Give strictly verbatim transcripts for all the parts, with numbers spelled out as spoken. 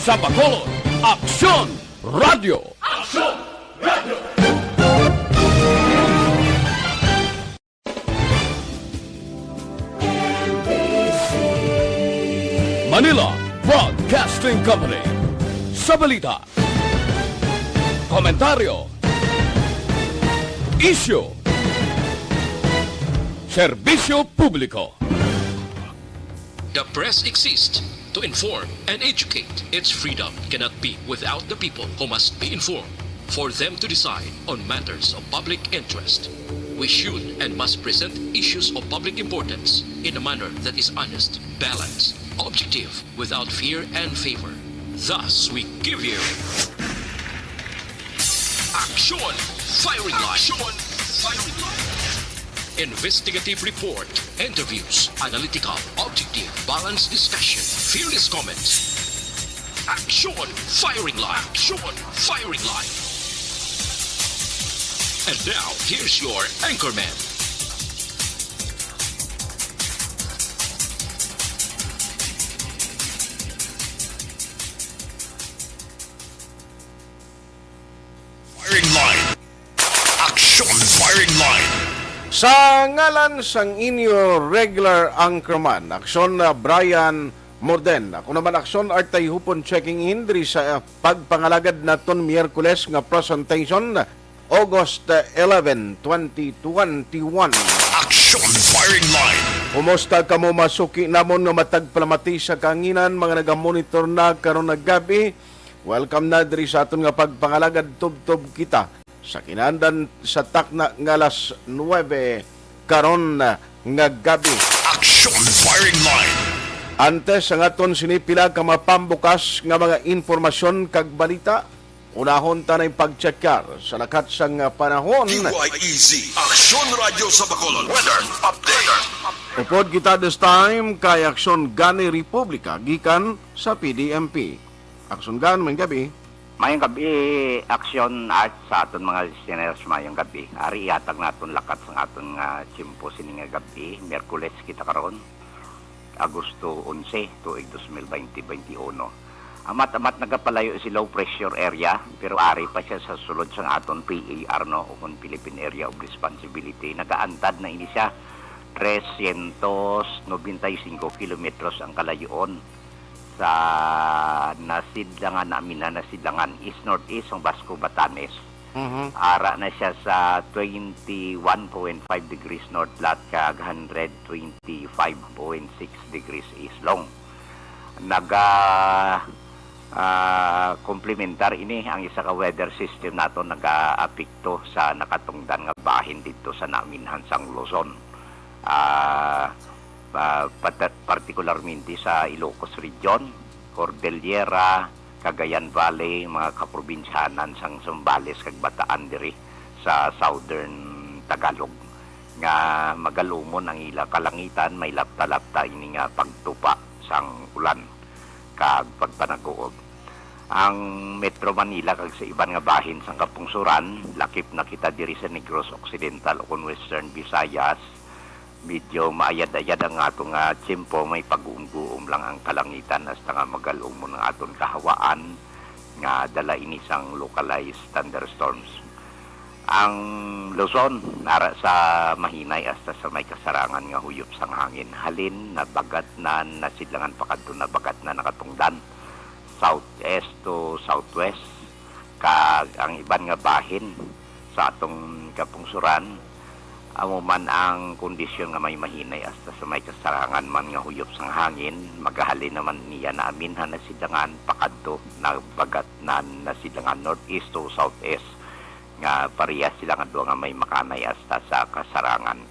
Sa Bacolod, Aksyon Radio. Aksyon Radio. Manila Broadcasting Company. Sa balita, komentaryo, isyu, serbisyo publiko. The press exists to inform and educate. Its freedom cannot be without the people, who must be informed for them to decide on matters of public interest. We should and must present issues of public importance in a manner that is honest, balanced, objective, without fear and favor. Thus, we give you Action Firing Line. Action Firing Line. Investigative report, interviews, analytical, objective, balanced discussion, fearless comments. Action Firing Line. Action Firing Line. And now, here's your anchorman. Firing Line. Action Firing Line. Sa ngalan sang inyo regular anchorman, Aksyon, uh, Brian Morden. Ako naman, Aksyon, Art Tayhupon, checking in diri sa, uh, pagpangalagad naton Miyerkules nga presentation, August, uh, eleven, twenty twenty-one. Action Firing Line. Kumusta kamo, mga suki namon nga matag palamati sa kahanginan, mga nagamonitor na karon nga gab-i? Welcome na diri sa aton nga pagpangalagad, Tubtob Kita, sa kinaandan sa takna nga alas nuebe karon nga gab-i. Action Firing Line. Antes ang aton sini pila ka mapambukas nga mga impormasyon kag balita, unahon ta nay pagtsakyar sa lakat sang panahon. D Y E Z, Aksyon Radio sa Bacolod. Weather update. Upod kita this time kay Aksyon Gani Republika gikan sa P D M P. Aksyon Gan, maayong gab-i. Maayong gab-i, Aksyon Art, sa aton mga listeners, maayong gab-i. Ari, ihatag naton lakat sang aton nga tiyempo sini nga gab-i. Miyerkules kita karon, Agosto onse, tuig dos mil baynte, baynte uno. Amat-amat nagapalayo si low pressure area, pero ari pa siya sa sulod sang aton P A R, no, o kon Philippine Area of Responsibility. Nagaantad na ini siya trescientos noventa y cinco kilometros ang kalayoon sa nasidlangan, namin na nasidlangan, east-northeast sang Basco, Batanes. Mhm. Ara na siya sa twenty-one point five degrees north lat kag hundred twenty-five point six degrees east long. Naga, ah, komplementar ini ang isa ka weather system nato nagaapekto sa nakatungdan nga bahin didto sa naminhan sang Luzon. Ah, ah, pata-, partikularmente sa Ilocos Region, Cordillera, Cagayan Valley, mga kaprobinsyanan sang Zambales kag Bataan diri sa Southern Tagalog, nga magalumon ang ila kalangitan, may lapta-lapta ini nga pagtupa sang ulan kag pagpanaguob. Ang Metro Manila kag sa iban nga bahin sang kapungsoran, lakip na kita diri sa Negros Occidental o kon Western Visayas, medyo maayad-ayad ang aton nga tiyempo, may pag-uumguom lang ang kalangitan hasta nga magalumon ang aton kahawaan nga dala ini sang localized thunderstorms. Ang Luzon, nara sa mahinay hasta sa may kasarangan nga huyop sang hangin. Halin, nabagat na nasidlangan pakadto, nabagat na nakatungdan southeast to southwest, kag ang iban nga bahin sa atong kapungsoran, amo man ang kondisyon nga may mahinay hasta sa may kasarangan man nga huyop sang hangin. Magahalin naman niya naaminhan na sidangan pakadto, nabagat na, na sidangan northeast to southeast, nga parehas sila nga duha nga may makanay hasta sa kasarangan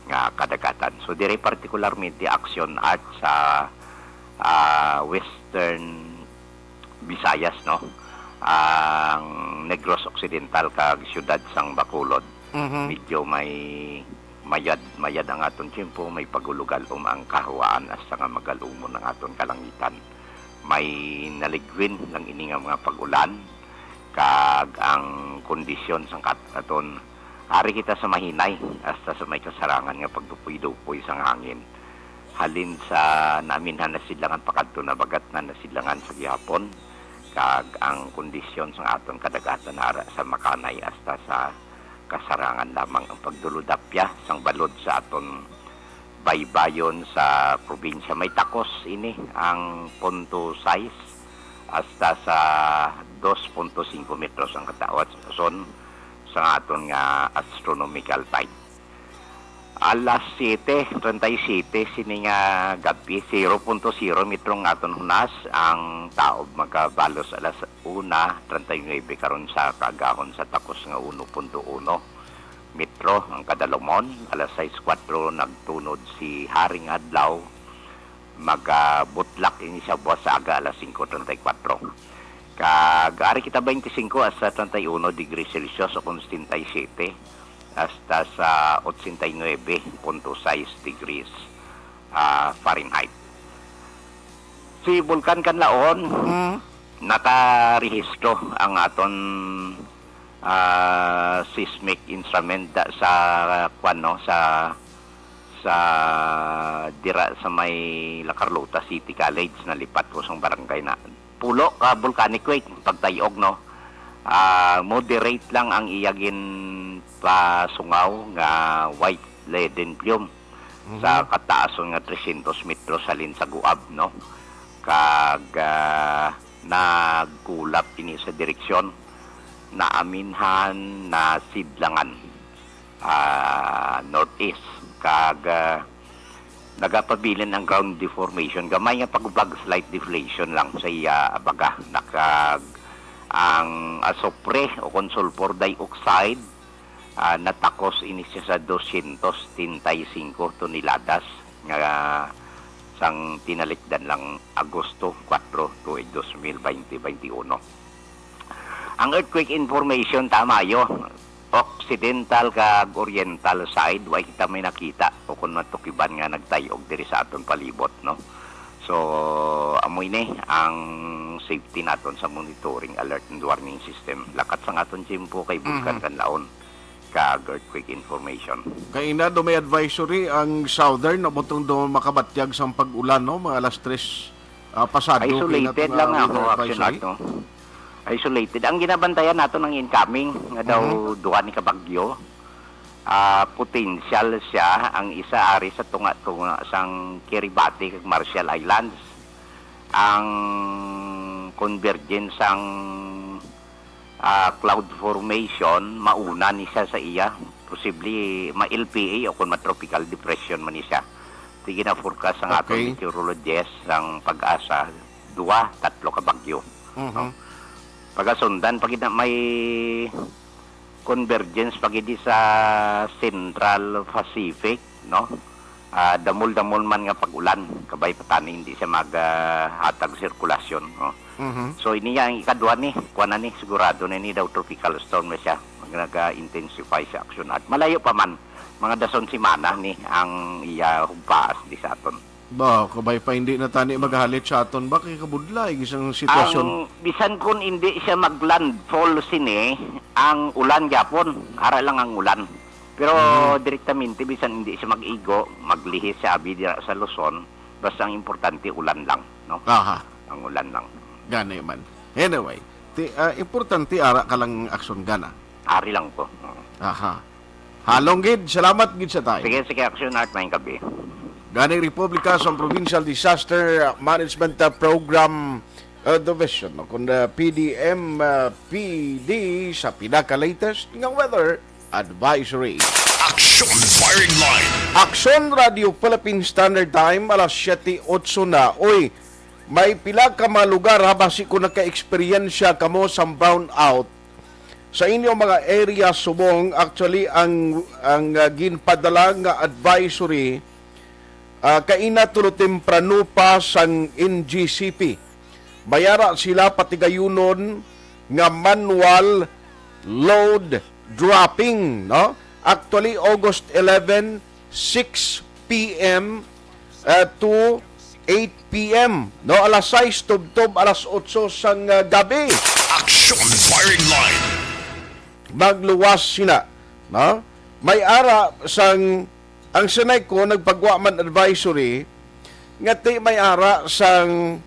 nga kadagatan. So, diri partikularmente, Action Art, sa, ah, Western Visayas, no? Ang Negros Occidental kag siyudad sang Bacolod. Mhm. Medyo may mayad, mayad ang aton tiyempo, may pagulog-alom ang kahawaan hasta nga magalumon ang aton kalangitan. May naligwin lang ini nga mga pag-ulan, kag ang kondisyon sang kat-, aton, ari kita sa mahinay hasta sa may kasarangan nga pagdupoy-dupoy sang hangin. Halin sa naaminhan na sidlangan pakadto na bagat na nasidlangan sa gihapon, kag ang kondisyon sang aton kadagatan ara sa Makanay hasta sa kasarangan lamang ang pagdulodapya sang balod sa aton baybayon sa probinsya. May takos ini ang punto sais hasta sa dos punto singko metros ang katawason sa aton nga astronomical time. Alas siyete treinta y siete sini nga gab-i, zero punto zero metro ang aton hunas. Ang taob magabalos alas una treinta y nuebe karon sa kaagahon sa takos nga uno punto uno metro ang kadalumon. Alas sais kuwatro nagtunod si Haring Adlaw, magabutlak ini sa buwas sa aga alas singko treinta y kuwatro. Kag ari kita twenty-five hasta thirty-one degrees Celsius o kon setenta y siete hasta sa ochenta y nuebe punto sais degrees, ah, Fahrenheit. Si Bulkan Kanlaon, Mm. nakarehistro ang aton, ah, seismic instrument da-, sa, kwan, no, sa, sa dira sa may La Carlota City College, nalipat ko sang barangay na. Pulo ka volcanic quake, pagtayog, no? Ah, moderate lang ang iya ginpasungaw nga white leaden plume Mhm. sa kataason nga trescientos metros halin sa Guab, no? Kag, ah, nagkulap ini sa direksyon naaminhan na sidlangan, ah, northeast. Kag, ah, nagapabilin ang ground deformation. Gamay nga pagubag, slight deflation lang sa iya, baga. Nakag-, ang asupre o kon sulfur dioxide, ah, natakos ini siya sa dosyentos setenta y cinco toneladas nga sang tinalikdan lang Agosto kuwatro, tuig dos mil baynte, baynte uno. Ang earthquake information, tama yo, occidental kag oriental side, wa kita may nakita o kon matukiban nga nagtayog diri sa aton palibot, no? So, amo ini ang safety naton sa monitoring, alert, and warning system. Lakat sang aton tiyempo kay Bulkan Mhm. Kanlaon kag earthquake information. Kay ina do may advisory ang Southern, amo tong do makabatyag sang pag-ulan, no? Mga alas tres, ah, pasado, kay Isolated nato lang nga ako, weather Action advisory. Art, no? Isolated. Ang ginabantayan nato ang incoming nga daw Mhm. duha ni kabagyo. Ah, potential siya ang isa ari sa tunga-tunga sang Kiribati kag Marshall Islands. Ang convergence sang, ah, cloud formation, mauna ni siya sa iya. Posible ma-L P A o kung ma-tropical depression man ni siya. Ti gina-forecast sang aton Okay. meteorologist sang PAGASA, duha, tatlo ka bagyo. Mhm. No? Pagasundan pa gid na may convergence pa gid sa Central Pacific, no? Ah, damol-damol man nga pag-ulan, kabay pa tani hindi siya mag, ah, hatag sirkulasyon, no? Mhm. So, ini ya ang ikadua ni, kuwan na ni, sigurado na ni daw tropical storm na siya. Mag-, nag-intensify sa aksyon at malayo pa man, mga dason semana ni ang iya hugpaas di sa aton. Ba, kabay pa hindi na tani maghalit sa aton ba? Kay kabudlay, isang sitwasyon. Ang, bisan kun hindi siya mag-landfall sini, ang ulan gyapon, ara lang ang ulan. Pero Mhm. direktamente, bisan hindi siya mag-igo, maglihis siya abi dira sa Luzon, basta ang importante, ulan lang, no? Aha. Ang ulan lang. Gani man. Anyway, ti-, ah, importante, ara ka lang aksyon gana. Ari lang ko. Oo. Aha. Halong gid, salamat gid sa time. Sige, sige, Action Art, maayong gabi. Ganing Republika sa Provincial Disaster Management, uh, Program, uh, Division, no? Kun, uh, P D M, uh, P D sa pinaka-latest nga weather advisory. Action Firing Line. Action Radio Philippine Standard Time, alas siyete otso na. Uy, may pila ka mga lugar, ha, basi kung naka-eksperyensya kamo sa brownout, sa inyong mga area subong, actually, ang, ang, ah, ginpadala nga advisory, ah, kaina tulo temprano pa sang N G C P. May ara sila patigayunon nga manual load dropping, no? Actually, August eleven, six P M, uh, to eight P M, no? Alas sais tubtob alas otso sang, uh, gabi. Action Firing Line. Magluwas sina, no? May ara sang, ang Senaico nagpagwa man advisory nga ti may ara sang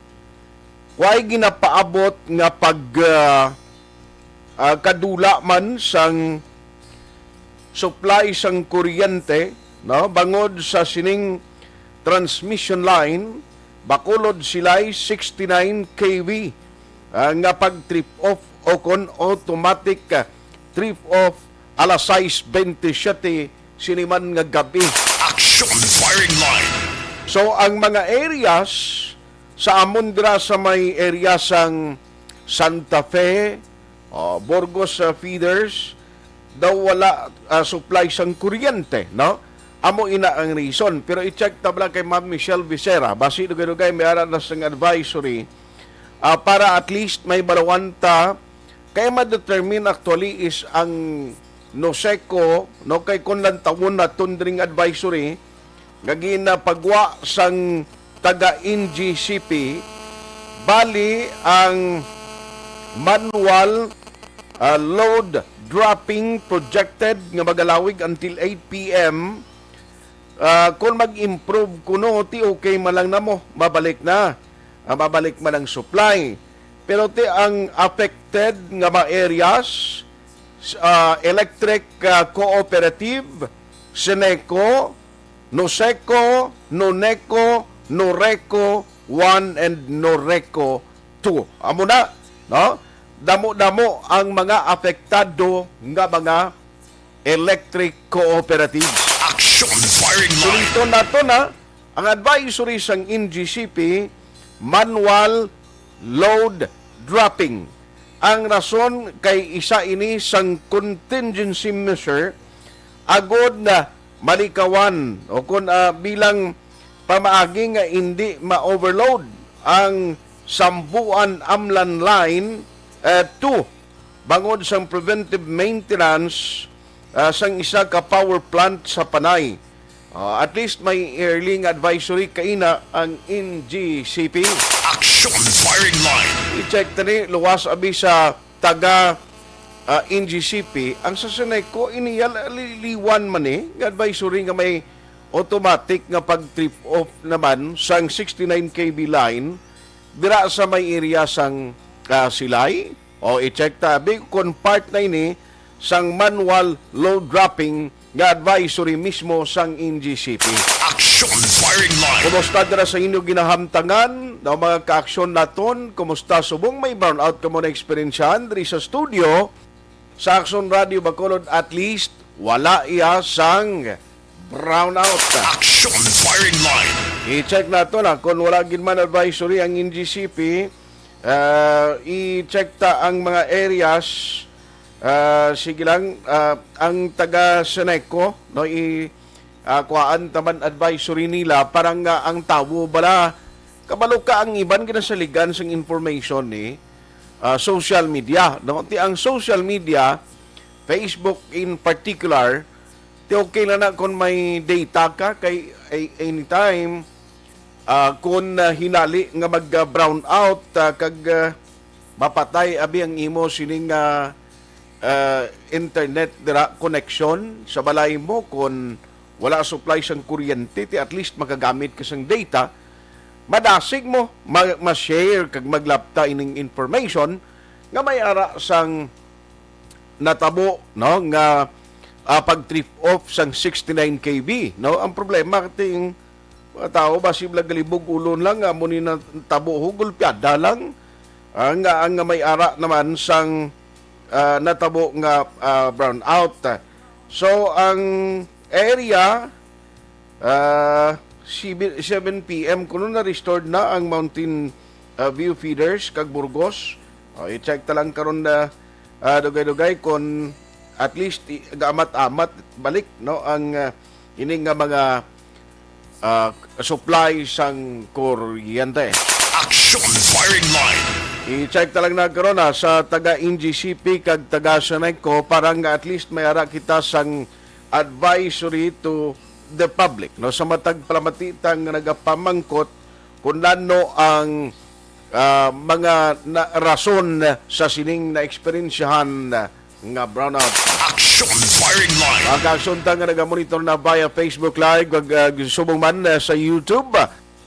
way ginapaabot nga pag, ah, ah, kadula man sang supply sang kuryente, no, bangod sa sining transmission line, Bacolod Silay sixty-nine K V, ah, nga pag trip off o kon automatic, ah, trip off alas sais twenty-seven sini man nga gabi. Action Firing Line. So, ang mga areas sa amon dira sa may area sang Santa Fe, oh, Burgos, ah, feeders, daw wala, ah, supply sang kuryente, no? Amo ina ang reason. Pero i-check ta bala kay Ma'am Michelle Vicera. Basi dugay-dugay may ara na sang advisory, ah, para at least may balawan ta kay ma-determine actually is ang NOSECO, no, kay kung lantawon naton dring advisory nga ginapagwa sang taga N G C P, bali ang manual, ah, load dropping projected nga magalawig until eight P M, ah, kung mag-improve kuno, ti okay man lang namo, mabalik na. Ah, mabalik man ang supply. Pero ti ang affected nga mga areas, s-, ah, Electric, ah, Cooperative, SENECO, NOSECO, NONECO, NORECO one, and NORECO two. Amo na, no? Damo-damo ang mga apektado nga mga electric cooperatives. Action Firing Line. Suliton nato na ang advisory sang N G C P, manual load dropping. Ang rason kay isa ini sang contingency measure agod na malikawan o kun, ah, bilang pamaagi nga indi ma-overload ang Sambuan Amlan Line, eh, two bangod sang preventive maintenance, ah, sang isa ka power plant sa Panay. Ah, at least may early nga advisory kaina ang N G C P. Action Firing Line. I-check tani luwas abi sa taga, ah, N G C P. Ang sa SENECO, iniya li-, liwan man ni nga advisory nga may automatic nga pag-trip off naman sang sixty-nine K V line dira sa may area sang, ah, Silay. O, i-check ta abi kung part na ini sang manual load dropping nga advisory mismo sang N G C P. Action Firing Line. Kumusta dira sa inyo ginahamtangan, daw mga kaaksyon naton? Kumusta subong may brownout kamo na eksperyensyahan diri sa studio sa Action Radio Bacolod? At least wala iya sang brownout. Action Firing Line. I-check nato na kung wala gid man advisory ang N G C P. Ah, i-check ta ang mga areas. Ah, sige lang, ah, ang taga SENECO, no, i, ah, kuhaan ta man advisory nila para nga ang tawo bala kabalo ka ang iban ginasaligan sang information ni, ah, social media, no? Ti ang social media, Facebook in particular, ti okay na na kung may data ka kay a-, anytime, ah, kung, ah, hinali nga mag, ah, brown out, ah, kag, ah, mapatay abi ang imo sining, ah, ah, internet dira, connection sa balay mo, kung wala supply sang kuryente, ti at least makagamit ka sang data, madasig mo, ma-, ma-share kag maglapta ining information nga may ara sang natabo, no, nga, ah, pag trip off sang sixty-nine K V, no? Ang problema, ting mga tao, basi sila galibog ulon lang, amo ni natabo, ho, gulpiada lang. Ah, nga, ang may ara naman sang, ah, natabo nga, ah, brownout. So, ang area, ah, sibi-, seven P M kuno na-restored na ang Mountain, ah, View Feeders kag Burgos. O, i-check ta lang karon na, ah, dugay-dugay kon at least i-, gaamat-amat balik, no, ang, ah, ini nga mga, ah, supply sang kuryente. Action Firing Line. I-check ta lang na karon, ah, sa taga N G C P kag taga SENECO para nga at least may ara kita sang advisory to the public, no, sa matag palamati ta nga nagapamangkot kung ano ang, ah, mga na-, rason sa sining naeksperyensyahan nga brownout. Action Firing Line. Ang kaaksyon ta nga nagamonitor na via Facebook Live, kag, ah, subong man, ah, sa YouTube.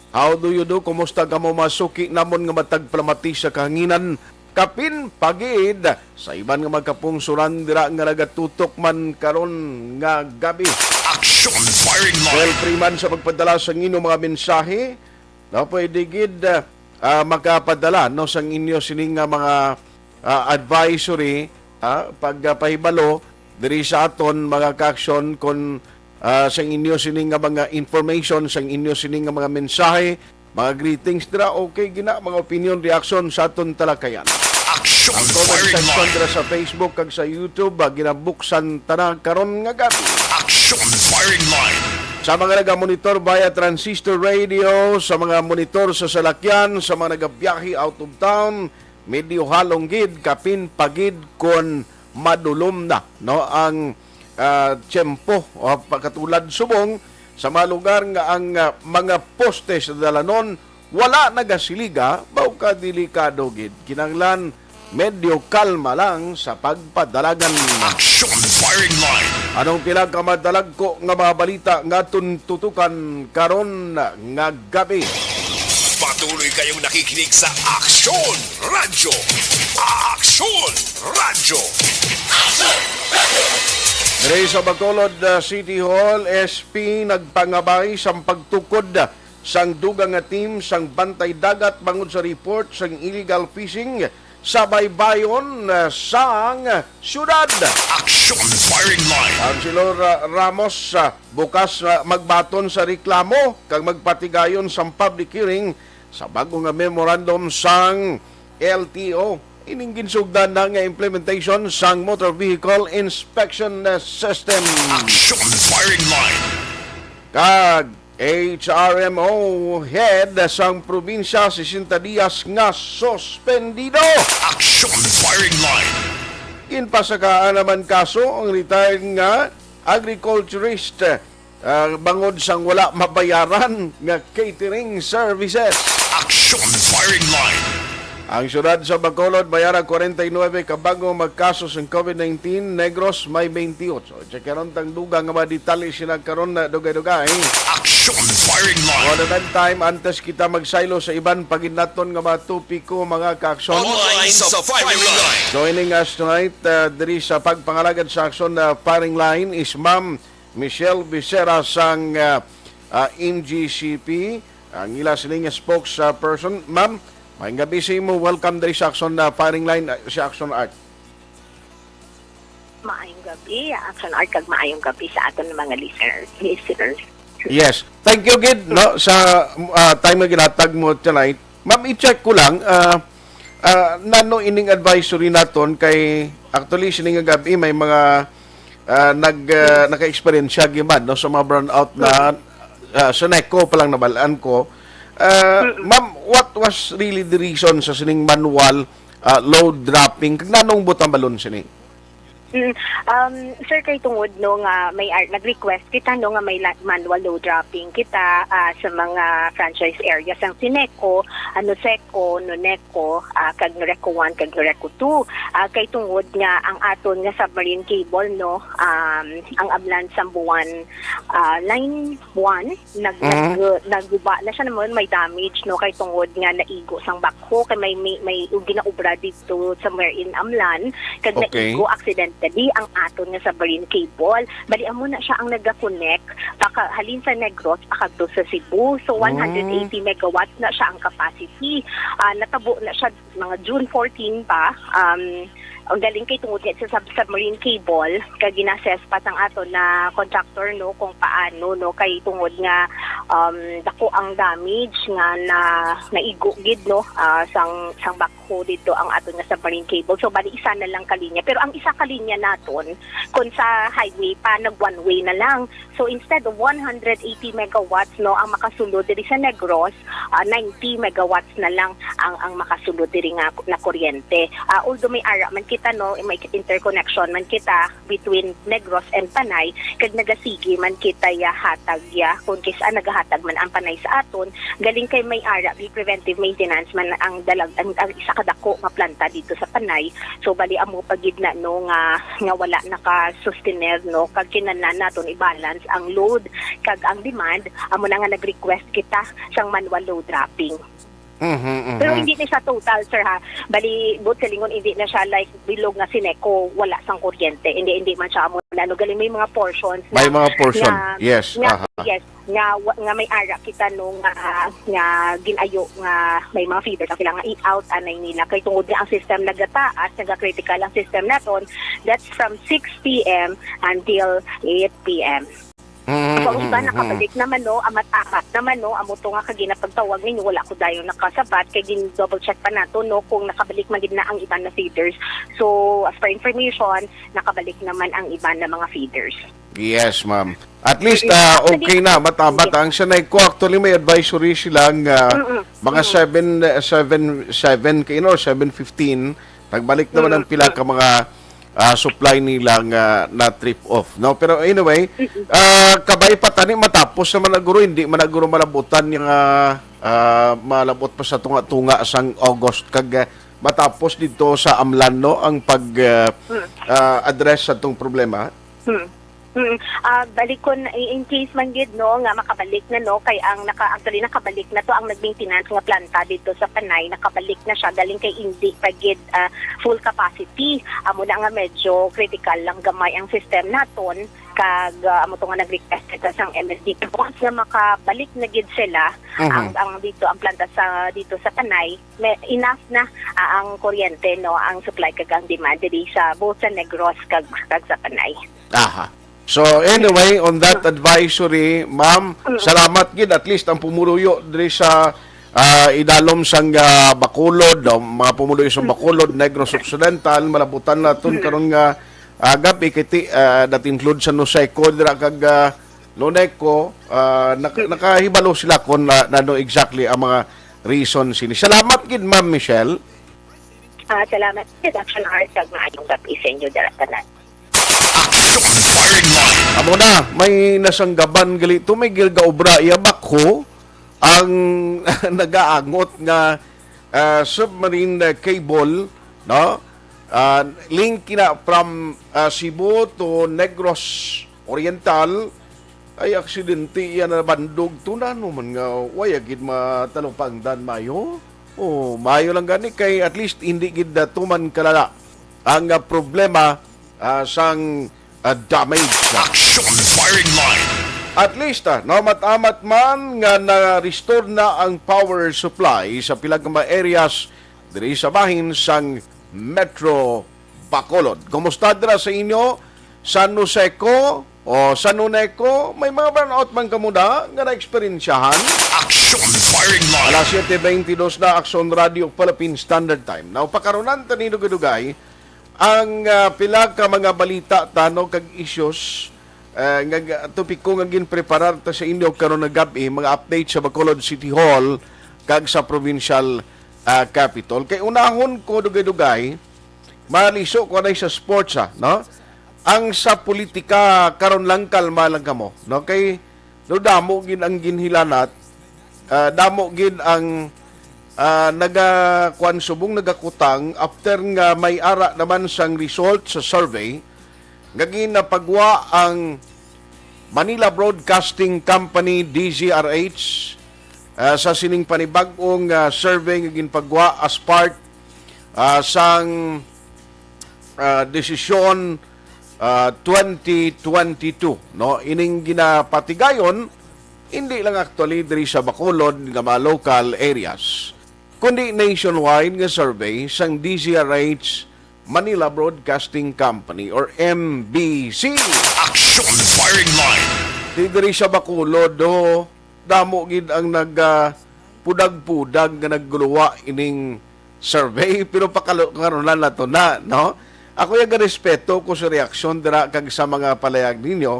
How do you do? Kumusta kamo, mga suki namon nga matag palamati sa kahanginan? Kapin pa gid sa iban nga mga kapungsoran dira nga nagatutok man karon nga gabi. Action Firing Line. Well, free man sa pagpadala sa inyong mga mensahe, no, pwede gid, ah, ah, makapadala, no, sang inyo sini nga mga, ah, advisory, ah, pagpahibalo diri sa aton mga ka-aksyon, kon, ah, sang inyo sini nga mga information, sang inyo sini nga mga mensahe, mga greetings dira, okay gina, mga opinion, reaction sa aton talakayan. Action Ang comment Firing section Line. Dira sa Facebook kag sa YouTube, ah, ginabuksan tana karon nga gabi. Action Firing Line. Sa mga nagamonitor via transistor radio, sa mga monitor sa salakyan, sa mga nagabiyahe out of town, medyo halong gid, kapin pa gid kon madulom na, no, ang, ah, tiyempo, o pagkatulad subong sa mga lugar nga ang, ah, mga poste sa dalanon wala nagasiliga, mao ka delikado gid. Kinahanglan medyo kalma lang sa pagpadalagan. Action Firing Line. Anong pila ka madalagko nga mga balita nga aton tutukan karon nga gabi? Patuloy kayong nakikinig sa Aksyon Radyo. Aksyon Radyo. Diri sa Bacolod, uh, City Hall, S P nagpangabay sang pagtukod sang dugang nga team sang Bantay Dagat bangod sa report sang illegal fishing sa baybayon, uh, sang syudad. Action Firing Line. Councilor, uh, Ramos, uh, bukas, uh, magbaton sa reklamo kag magpatigayon sang public hearing sa bago nga memorandum sang L T O. Ining ginsugdan na nga implementation sang Motor Vehicle Inspection, uh, System. Action Firing Line. Kag H R M O head sang probinsya, sesenta dias nga suspendido. Action Firing Line. Ginpasakaan naman kaso ang retired nga agriculturist, ah, bangod sang wala mabayaran nga catering services. Action Firing Line. Ang siyudad sa Bacolod may ara kwarenta y nuebe ka bag-o magkaso sang COVID nineteen, Negros may bentiocho. Check karon tang dugang nga mga detalye sina karon na dugay-dugay. Action Firing Line. For the meantime, antes kita magsaylo sa iban pa gid naton nga mga topiko, mga ka-aksyon. Online sa Firing Line. Joining us tonight, uh, diri sa pagpangalagad sa aksyon na Firing Line is Ma'am Michelle Becerra sang, uh, uh, M G C P, ang ila sining spokesperson. Ma'am, maayong gabi sa imo. Welcome diri sa aksyon na Firing Line, uh, sa Action Art. Maayong gabi, Action Art, kag maayong gabi sa aton mga listeners, listeners. Yes. Thank you gid, no, sa, ah, time nga ginatag mo tonight. Ma'am, i-check ko lang, ah, ah, nano ining advisory naton kay actually sini nga gabi may mga, ah, nag, ah, naka-experience siya giman, no, sa mga brownout na, ah, sa Seneco pa lang nabalaan ko. Ah, ma'am, what was really the reason sa sining manual, ah, load dropping? Kag nanong butambalon sini? Mm, um, sir, kay tungod, no, nga may ar-, nag-request kita, no, nga may la-, manual load dropping kita, ah, sa mga franchise area sang Seneco, ano, Seco, Noneco, ah, kag Noreco one, kag Noreco two. Ah, kay tungod nga ang aton nga submarine cable, no, um, ang Ablan Sambuan, ah, line one, nag-, Mhm. nag-, naguba na siya naman, may damage, no, kay tungod nga naigo sang backhoe, kay may, may, may ginaobra dito somewhere in Amlan, kag Okay. naigo accidentally ang aton nga submarine cable. Bali, amo na siya ang nagakonek, paka-, halin sa Negros, pakadto sa Cebu. So, Mm. one hundred eighty megawatts na siya ang capacity. Ah, natabo na siya mga June fourteen pa. Um, ang galing kay tungod nga sa sub-, submarine cable, kag gina-assess pa sang aton na contractor, no, kung paano, no, kay tungod nga, um, dako ang damage nga na, naigo gid, no, ah, sang, sang backhoe dito ang aton nga submarine cable. So, bali, isa na lang ka linya. Pero ang isa ka linya naton, kung sa highway pa, nag one way na lang. So, instead of one hundred eighty megawatts, no, ang makasulod diri sa Negros, ah, ninety megawatts na lang ang, ang makasulod diri nga na kuryente. Ah, although may ara man kita, no, may interconnection man kita between Negros and Panay, kag nagasigi man kita ya hatag ya, kung kis-, ah, nagahatag man ang Panay sa aton, galing kay may ara, may preventive maintenance man ang dalag-, ang, ang isa ka dako nga planta dito sa Panay. So, bali, amo pa gid na, no, nga nga wala naka-sustener, no, kag kinahanglan naton i-balance ang load kag ang demand, amo na nga nag-request kita sang manual load dropping. Mhm, mhm. Pero hindi ni siya total, sir, ha. Bali, buot silingon, hindi na siya like bilog nga Sineco, wala sang kuryente. Hindi, hindi man siya amo na, no. Galing may mga portions na, May mga portion. nga, Yes, nga, aha. yes, nga wa-, nga may ara kita, no, nga, nga ginayo nga may mga feeders ang sila nga i-out anay nila. Kay tungod nga ang system nagataas, naga-critical ang system naton, that's from six p m until eight p m. Mm, So, ang iba mm, mm. nakabalik naman, no, amat-amat naman, no, amo to nga kagina pagtawag ninyo, wala ko dayon nakasabat, kay gin-double check pa nato, no, kung nakabalik man gid na ang iba na feeders. So, as per information, nakabalik naman ang iba na mga feeders. Yes, ma'am. At least, Mm. ah, Actually, okay na, matamat yes. ang Sineco. Actually, may advisory sila nga Mm-mm. mga Mm-mm. seven, eh, seven, seven ka, you know, seven fifteen. Nagbalik naman ang Mm-mm. pila ka mga, ah, supply nila nga na-trip off, no? Pero anyway, Mm-mm. ah, kabay pa tani matapos naman na guro, hindi man na guro malabutan yung, ah, ah, malabot pa sa tunga-tunga sang August kag, ah, matapos dito sa Amlan, no, ang pag, ah, Mm. ah, address sa tong problema. Hmm. Hmm. Ah, balikon, i-, in case man gid, no, nga makabalik na, no, kay ang naka-, actually, nakabalik na to ang nag-maintenance nga planta dito sa Panay, nakabalik na siya, galing kay hindi pa gid, ah, full capacity. Amo na nga medyo critical lang gamay ang system naton, kag, ah, amo to nga nag-request kita sang M S D. Once nga makabalik na gid sila, Mhm. ang, ang dito, ang planta sa, dito sa Panay, may enough na, ah, ang kuryente, no, ang supply kag ang demand diri sa both sa Negros kag, kag sa Panay. Aha. So anyway, on that advisory, ma'am, Mm. salamat gid, at least ang pumuluyo diri sa, ah, idalom sang, ah, Bacolod, o mga pumuluyo sa Mm. Bacolod, Negros Occidental, malabutan naton Mm. karon nga, ah, gabi, kiti, ah, that includes sa Noseco dira kag, ah, Noneco, ah, nak-, Mm. nakahibalo sila kung na, na ano exactly ang mga reason sini. Salamat gid, Ma'am Michelle. Ah, salamat gid, Action Hour, kag maayong gabi sa inyo dira tanan. Action Firing Line. Amo na, may nasanggaban gali to, may gilgaobra iya bakho ang nagaangot nga, ah, submarine, ah, cable, no? Ah, link kina from, ah, Cebu to Negros Oriental. Ay, aksidente iya, nabandog to. Nano man nga waya gid matalupangdan mayo. Oh, mayo lang gani kay at least hindi gid na tuman kalala ang, ah, problema, ah, sang, ah, damage. Action Firing Line. At least, ah, namat-amat man nga na-restore na ang power supply sa pila ka mga areas diri sa bahin sang Metro Bacolod. Kumusta dira sa inyo? San Joseco o San Joneco? May mga brownout man kamo da nga naeksperyensyahan? Action Firing Line. Alas siete beintidos na, Action Radio Philippine Standard Time. Now, pakarunan ta ni dugay-dugay ang, ah, pila ka mga balita tano kag issues, ah, nga, nga topiko nga ginpreparar ta sa inyo karon nga gab-i, mga update sa Bacolod City Hall kag sa provincial, ah, capitol. Kay unahon ko dugay-dugay, maliso ko anay sa sports, ah, no? Ang sa politika karon lang, kalma lang kamo, no? Kay no, damo gid ang ginhilanat, ah, damo gid ang, ah, naga-, kuwan, subong nagakutang after nga may ara naman sang result sa survey nga ginapagwa ang Manila Broadcasting Company, D Z R H, ah, sa sining panibag-ong, ah, survey nga ginpagwa as part, ah, sang, ah, desisyon, ah, twenty twenty-two, no? Ining ginapatigayon, hindi lang actually diri sa Bacolod nga mga local areas, kundi nationwide nga survey sang D Z R H Manila Broadcasting Company or M B C. Action Firing Line. Di diri sa Bacolod, do, damo gid ang nag, ah, pudag-pudag nga nagguluwa ining survey, pero pakalo-, karon lang nato na, no? Ako yung respeto ko sa reaksyon dira kag sa mga palayag ninyo.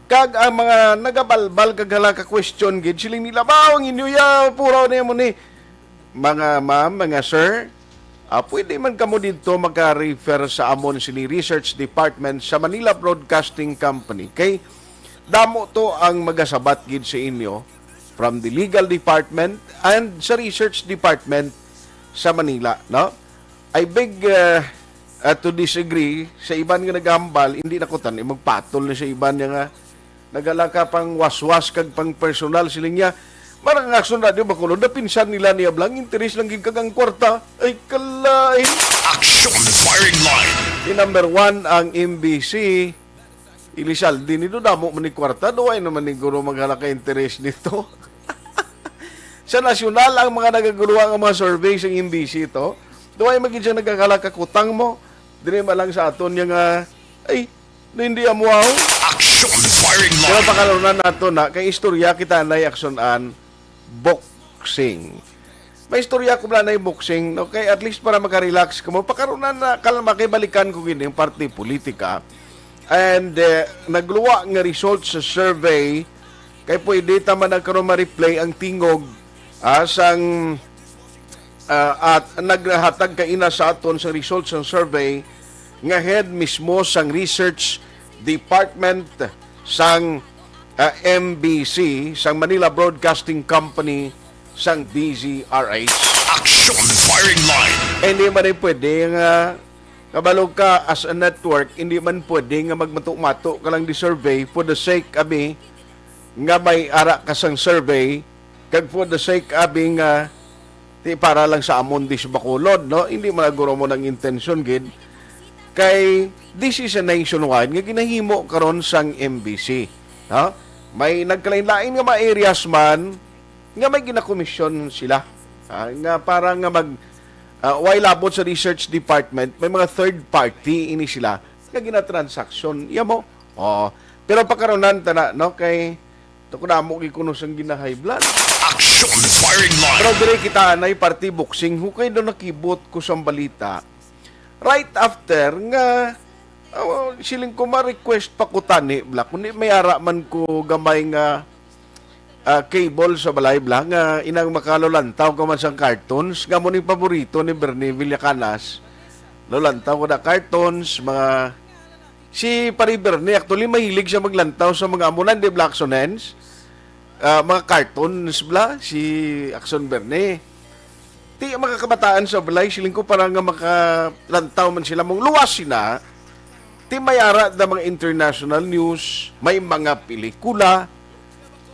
Kag ang mga nagabalbal kag hala ka question gid, siling nila, "Ba, ang inyo ya, puraw na mo ni." Mga ma'am, mga sir, ah, pwede man kamo didto maka-refer sa amon sini research department sa Manila Broadcasting Company. Kay damo to ang magasabat gid sa inyo from the legal department and sa research department sa Manila, no? I beg, uh, ah, to disagree sa iban nga nagahambal, hindi na ko tan-, magpatol na sa iban niya nga nagala ka pang waswas kag pang personal, siling niya. Marang ang Aksyon Radio Bacolod, napinsan nila niya blang, interes lang gid kag ang kwarta. Ay, kalain. Action Firing Line. Di number one ang M B C. Elizalde, ni do damo man ni kwarta, duway naman ni guro maghala ka interes nito. Sa nasyonal, ang mga nagaguluha nga mga survey sa M B C to, duway magid siya nagakala kakutang mo. Dili man lang sa aton niya nga, ay, na hindi amo aw. Action Firing Pero Line. Pakalunan nato na, kay istorya kita na aksyonan, boxing. May istorya ko bala na yung boxing, no? Kay at least para makarelax ka mo. Pakarunan na, kalma, kay balikan ko gini yung parte politika. And eh, nagluwa nga result sa survey, kay pwede ta man nagkaroon ma-replay ang tingog ah, sang ah, at naghatag kaina sa aton sa result sang survey nga head mismo sang research department sang ah, M B C, sang Manila Broadcasting Company, sang D Z R H. Action Firing Line. Eh, hindi man ay pwede nga kabalo ka as a network, hindi man pwede nga magmato-mato ka lang di survey for the sake, abi, nga may ara ka sang survey, kag for the sake, abi, nga ti para lang sa amon di sa Bacolod, no? Hindi man guro mo nang intensyon gid. Kay this is a nationwide nga ginahimo karon sang M B C, no? May nagkalain-lain nga mga areas man nga may ginakomisyon sila, ah, nga para nga mag ah, way labot sa research department, may mga third party ini sila nga ginatransaksyon. Iya mo? Oh, pero pakarunan ta na, no, kay to ko damo gid kuno sang gina-high blood. Action Firing Line. Pero dire kita anay party boxing, hukay daw nakibot ko sang balita. Right after nga, ah, siling ko ma-request pa ko tani, bla, kundi may ara man ko gamay nga ah, cable sa balay bla nga inang makalulantaw ka man sang cartoons nga mo ni paborito ni Bernie Villacanas. Lulantaw ko na cartoons, mga si Pare Bernie, actually, mahilig siya maglantaw sa mga amo na, di bla, Action Hands? Ah, mga cartoons bla, si Action Bernie. Ti, mga kabataan sa balay, siling ko, para nga makalantaw man sila, mong luwas sila. Ti, may ara da mga international news, may mga pelikula.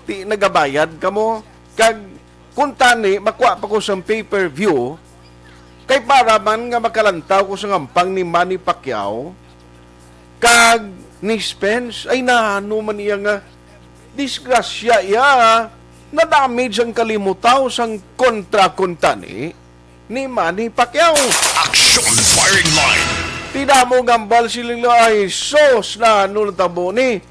Ti, nagabayad kamo. Kag kung tani, makuha pa ko sang pay-per-view, kay para man nga makalantaw ko sa ngampang ni Manny Pacquiao kag ni Spence. Ay, nano man iya nga disgrasya iya, na-damage ang kalimutaw sang kontra kuntani ni Manny Pacquiao. Action Firing Line. Ti damo gambal siling na, ay sus, na ano natabo ni?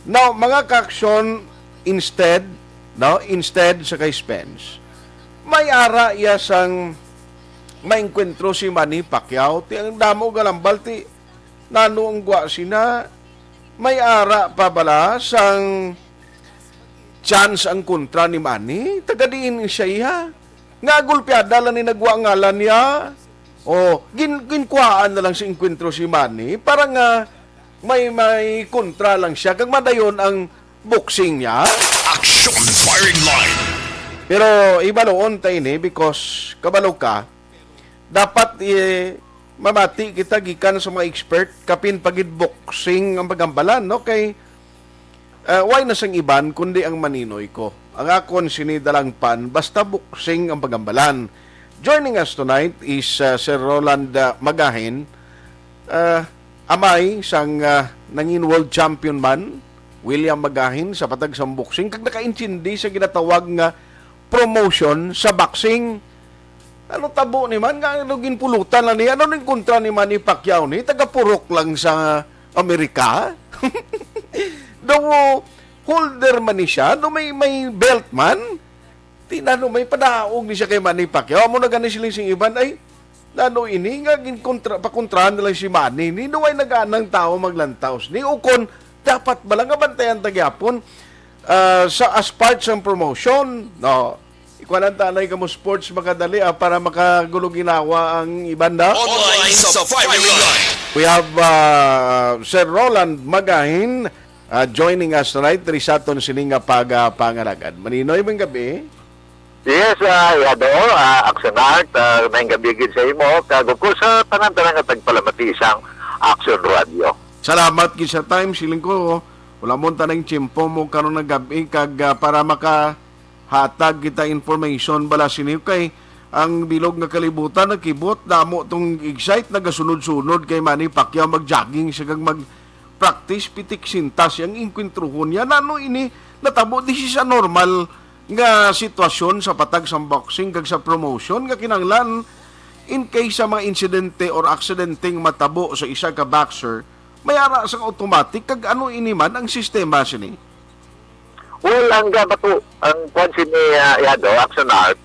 Now, mga kaaksyon, instead, no, instead sa kay Spence, may ara iya sang maengkwentro si Manny Pacquiao. Ti ang damo galambal ti nano ang gwa sina, may ara pa bala sang chance ang kontra ni Manny? Taga diin siya iya? Nga gulpiada lang ni nagwa ngalan niya? O, gin, ginkuhaan na lang si Encuentro si Manny para nga may, may kontra lang siya kag madayon ang boxing niya? Action Firing Line. Pero ibaluon ta ini because kabalo ka, dapat eh, mamati kita gikan sa mga expert, kapin pagid boxing ang pagambalan, no? Kay ah, way na sang iban kundi ang maninoy ko. Ang akon sini dalangpan, basta boxing ang pagambalan. Joining us tonight is ah, Sir Roland ah, Magahin, ah, amay sang ah, nangin world champion man, William Magahin, sa patag sang boxing, kag nakaintindi sa ginatawag nga promotion sa boxing. Ano tabo ni man nga ano ginpulutan lang ni, ano ning kontra ni Manny Pacquiao ni, taga Purok lang sa Amerika? Daw holder man ni siya, daw may, may belt man. Ti nano may padaog ni siya kay Manny Pacquiao. Amo na gani siling sing iban, ay, nano ini nga ginkontra, pakontrahan na lang si Manny. Ni daw ay nag-anang tao maglantaw ni, ukon dapat bala nga bantayan ta gyapon ah, sa as part sang promotion, no? Ikuanan ta anay kamo sports makadali ah, para makagulo ginawa ang iban da. Online sa Firing Line. We have uh, Sir Roland Magahin uh, joining us tonight diri sa aton sini nga pagpangalagad. Maninoy, mga gabi. Yes, ah, Yado, ah, Action Art, ah, maayong gabi gid sa imo, kag of course, sa tanan-tanan nga tagpalamati sang Action Radio. Salamat gid sa time, siling ko, wala mo tanang tiyempo mo karon nga gab-i, kag, ah, para makahatag kita information bala sini, kay ang bilog nga kalibutan nagkibot, damo tong excite, nagasunod-sunod kay Manny Pacquiao mag-jogging siya kag mag-practice, pitik sintas ang engkwentruhon niya. Nano ini natabo? This is a normal nga sitwasyon sa patag sang boxing kag sa promotion nga kinahanglan in case sa mga insidente or aksidente nga matabo sa isa ka boxer, may ara sang automatic, kag ano ini man ang sistema sini? Well, ang gabato, ang kwan sini, ah, Yado, Action Art,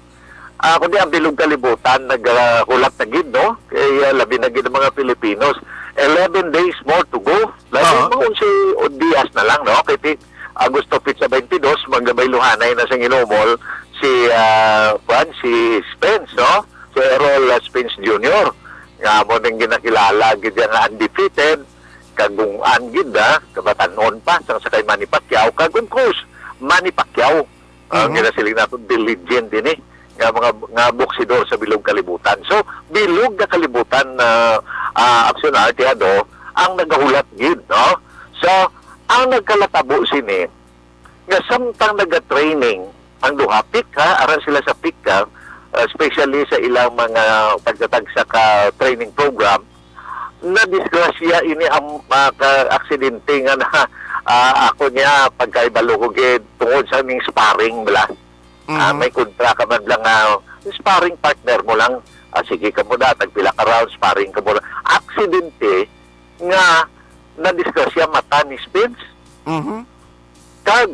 ah, kundi ang bilog kalibutan nagahulat na gid, no? Kay, ah, labi na gid ang mga Filipinos. Eleven days more to go. Labi Oo. Mga onse dias na lang, no? Kay ti-, Agosto petsa twenty-dos, magabayluhanay na sa inumol si, ah, kwan, si Spence, no? Si Errol, ah, Spence Junior. Nga mo ning ginakilala gid nga undefeated, kagungan gid, ah, kabatan-on pa sang sa kay Manny Pacquiao, kag of course, Manny Pacquiao, ang Mhm. ginasiling nato, the legend ini, nga mga, nga boksidor sa bilog kalibutan. So, bilog nga kalibutan na, ah, Action Art, Yado, ang nagahulat gid, no? So, ang nagkalatabo sini, nga samtang nagatraining ang duha, pick, ha, ara sila sa pick, ha, especially sa ilang mga tagsa-tagsa ka training program, nadisgrasya ini ang, ah, ka-, aksidente nga na, ah, ako niya, pagkahibalo ko gid, tungod sa ning sparring, bala. Ah, Mhm. May kontra ka man lang nga sparring partner mo lang. Ah, sige ka mo na, tagpila ka round, sparring ka mo na. Aksidente nga nadisgrasya mata ni Spence. Mhm. Kag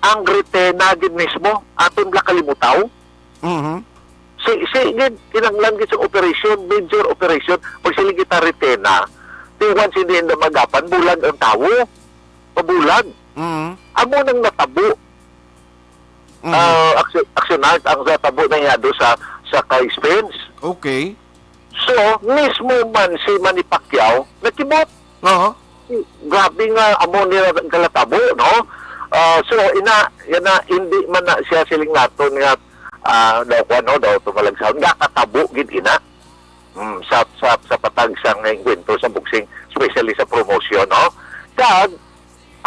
ang retena gid mismo, aton bala kalimutaw. Mhm. Si, si gid, kinahanglan gid sa operation, major operation, pag sila kita retena, tiwan sini inda magapan, bulag ang tawo. Pabulag. Mhm. Amo nang natabo. Mhm. Ah, aksyon, aksyonan ang natabo na niya do sa, sa kay Spence. Okay. So, mismo man si Manny Pacquiao, nakibot. Oo. Grabe nga amo nila ang kalatabo, no? Ah, so, ina, yan na, hindi man na siya siling naton nga, ah, daw ko ano, daw tumalagsaon, nga katabo gid ina. Mm, sa, sa, sa patag sang engkwentro sa boxing, especially sa promotion, no? Kag,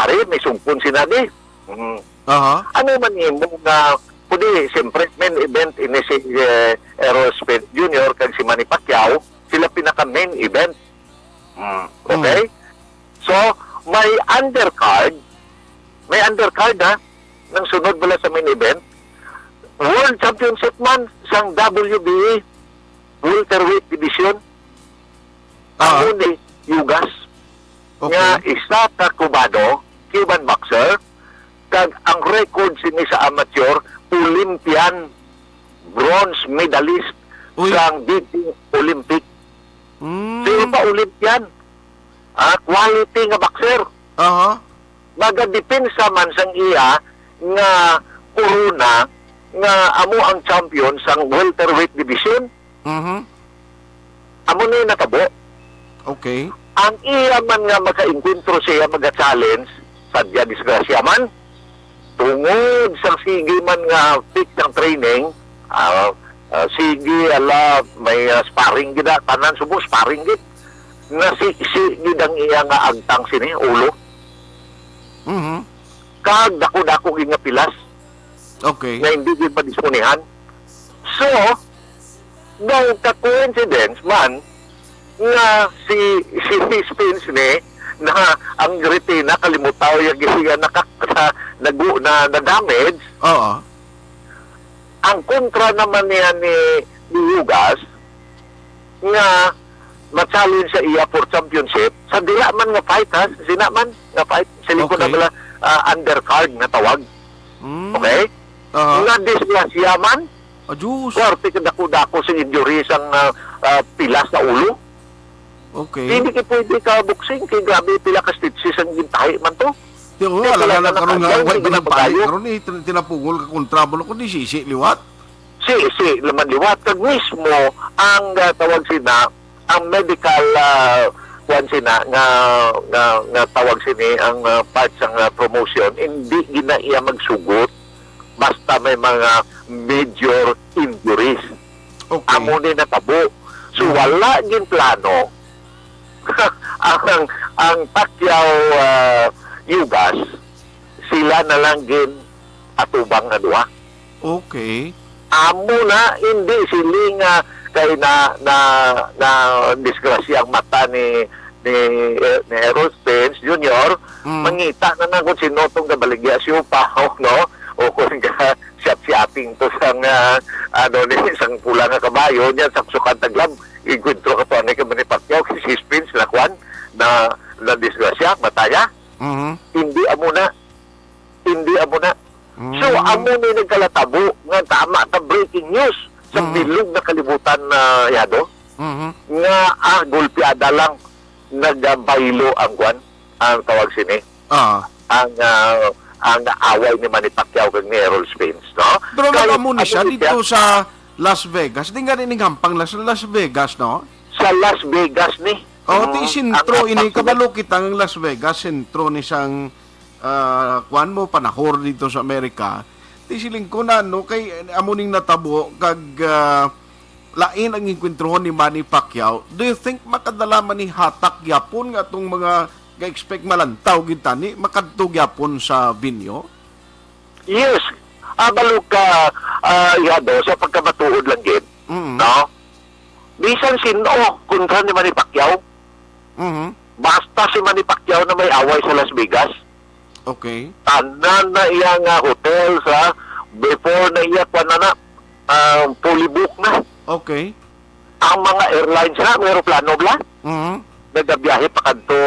ari, may sugpon si Nadi. Mm. Aha. Ano man imo nga, kundi, siyempre, main event ini si, eh, Errol Spence Junior kag si Manny Pacquiao, sila pinaka main event. Mm, okay? Mm. So, may undercard, may undercard, ha, nang sunod bala sa main event, World Championship man sang W B A, welterweight division, Ah. Amo ni Yugas, Okay. nga isa ka Cubano, Cuban boxer, kag ang record sini sa amateur, Olympian, bronze medalist Uy. sang dating Olympic. Mm. Sino pa Olympian? Ah, quality nga boxer. Aha. Magadepensa man sang iya nga korona nga amo ang champion sang welterweight division. Mhm. Amo ni natabo. Okay. Ang iya man nga makaengkwentro siya, maga-challenge, sadya disgrasya man. Tungod sa sige man nga fit ang training, ah, ah, sige, ala, may, ah, sparring gid, ah, tanan subo, sparring gid. Nasiksi gid ang iya nga agtang sini, ulo. Mhm. Kag dako-dako gid nga pilas Okay. nga hindi gid madisponihan. So, daw ka coincidence man nga si, si Spence ni na ang retina kalimutaw ya gisiya nakaksa nagu na, na damage. Oo. Ang kontra naman niya ni, ni Yugas nga ma-challenge sa iya for championship sa dila man nga fight, ha, sina man nga fight, siling ko na Okay. bala, ah, undercard nga tawag. Mm. Okay? Aha. Nga disgrasya man, Adjus. Kwarte ka dako-dako sing injury sang, ah, ah, pilas sa ulo. Okay. Hindi ka pwede ka boxing, kay grabe pila ka stitches ang gintahi man to. Di, oh, Kaya alangan pala na karon nga, nakaadlaw, wala hindi na ba nagpali? Pagayo. Karon, eh, tin-, tinapungol ka kontra mo, kundi sisi liwat. Si, si, laman liwat. Kag mismo, ang, ah, tawag sina, ang medical, ah, kuwan sina, nga, nga, nga tawag sini, ang, ah, part sang, ah, promotion, hindi gina iya magsugot. Basta may mga major injuries. Okay. Amo ni natabo. So, Mhm. wala gin plano ang, ang Pacquiao, ah, Ugas, sila na lang gin atubang nga duha. Okay. Amo na, hindi sila nga kay na, na, na disgrasya ang mata ni, ni, ni Errol Spence Junior, Mm. mangita na lang kung sino tong gabaligya si Upaw, no? O kung ka shopping to sang, ah, ano ni, sang pula nga kabayo, niya sa sukan taglab, inkwentro ka pa ni kay Manny Pacquiao, si Spence na kwan, na, na disgrasya, mataya. Mhm. Hindi amo na. Hindi amo na. So, Mm. amo ni nagkalatabo nga tama ka breaking news sa Mhm. bilog na kalibutan na yado Mhm. nga, ah, gulpiada lang nagabaylo ang kwan, ang tawag sini, Ah. ang, ah, ang away ni Manny Pacquiao kag ni Errol Spence, no? Pero Kay, ano ni siya ano ni siya? Dito sa Las Vegas? Di nga rin hampang Las, Las Vegas, no? Sa Las Vegas ni. Oh, Mm, ti sentro ang ini, Las Vegas. Kabalo kita nga Las Vegas, sentro ni sang, ah, kuan mo, panahor dito sa Amerika. Ti siling ko na, no, kay amo ning natabo, kag, ah, lain ang enkwentro ni Manny Pacquiao. Do you think makadala man ni hatak gyapon nga atong mga ga-expect malantaw gid tani, makadto gyapon sa venue? Yes. Ah, balo ka, ah, yado, sa pagkamatuod lang gid, Mm. no? Bisan sin-o kontra ni Manny Pacquiao, Mhm. basta si Manny Pacquiao na may away sa Las Vegas, Okay. tanan na iya nga hotel sa before na iya kwan na na, ah, fully booked na. Okay. Ang mga airlines na, may aeroplano bla, Mhm. nagabiyahe pa kadto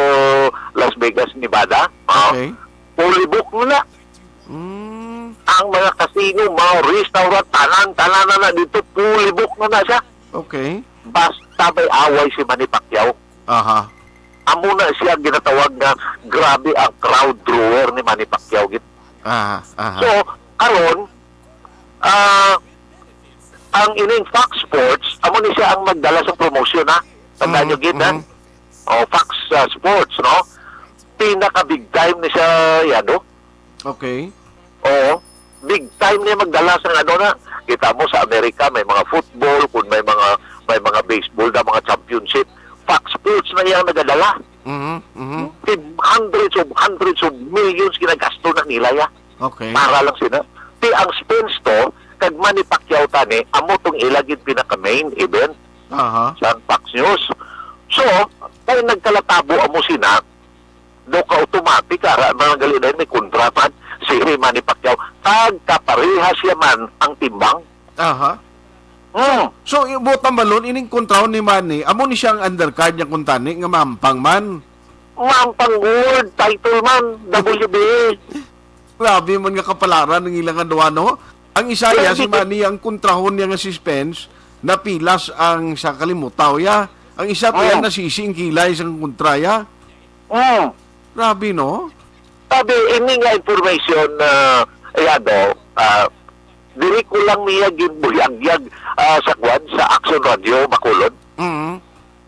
Las Vegas, Nevada. Oh, Okay. fully booked na. Mm. Ang mga casino, mga restaurant, tanan, tanan na na dito, fully booked na na siya. Okay. Basta may away si Manny Pacquiao. Aha. Amo na siya ginatawag nga grabe ang crowd drawer ni Manny Pacquiao gid. Aha. Aha. So, karon, ah, ang ining Fox Sports, amo ni siya ang magdala sa promotion, ha? Tandaan Mhm, nyo gid, ha? Mhm. O, Fox, ah, Sports, no? Pinaka big time ni siya, yado. Okay. Oo. Big time niya magdala sa ano na. Kita mo sa Amerika, may mga football, kung may mga, may mga baseball na mga championship. Fox Sports na iyang nagadala. Mhm. Mhm. Ti hundreds of, hundreds of millions ginagasto na nila ya. Okay. Para lang sina. Ti ang Spence to, kag Manny Pacquiao tani, amo tong ila gid pinaka main event Aha. sa Fox News. So, kay nagkalatabo amo sina, do ka automatic, ara, mga gali na may kontra man si Manny Pacquiao. Kag kaparehas siya man ang timbang. Aha. Hmm. So, ibuot ang balon, ining kontrahon ni Manny, amo ni siya ang undercard niya kung tani nga mahampang man. Mahampang world title man, W B A. Grabe man nga kapalaran ng ilang duha, no? Ang isa niya, si Hindi. Manny, ang kontrahon niya nga si Spence, napilas ang sa kalimutaw, ya. Ang isa, Oh. yan, nasisi ang kilay sa kontra, ya. Hmm. Grabe, no? Sabi, ini nga information na, ayan, no, ah, diri ko lang niya ginbuyagyag, ah, sa kwan, sa Action Radio, Bacolod. Mm.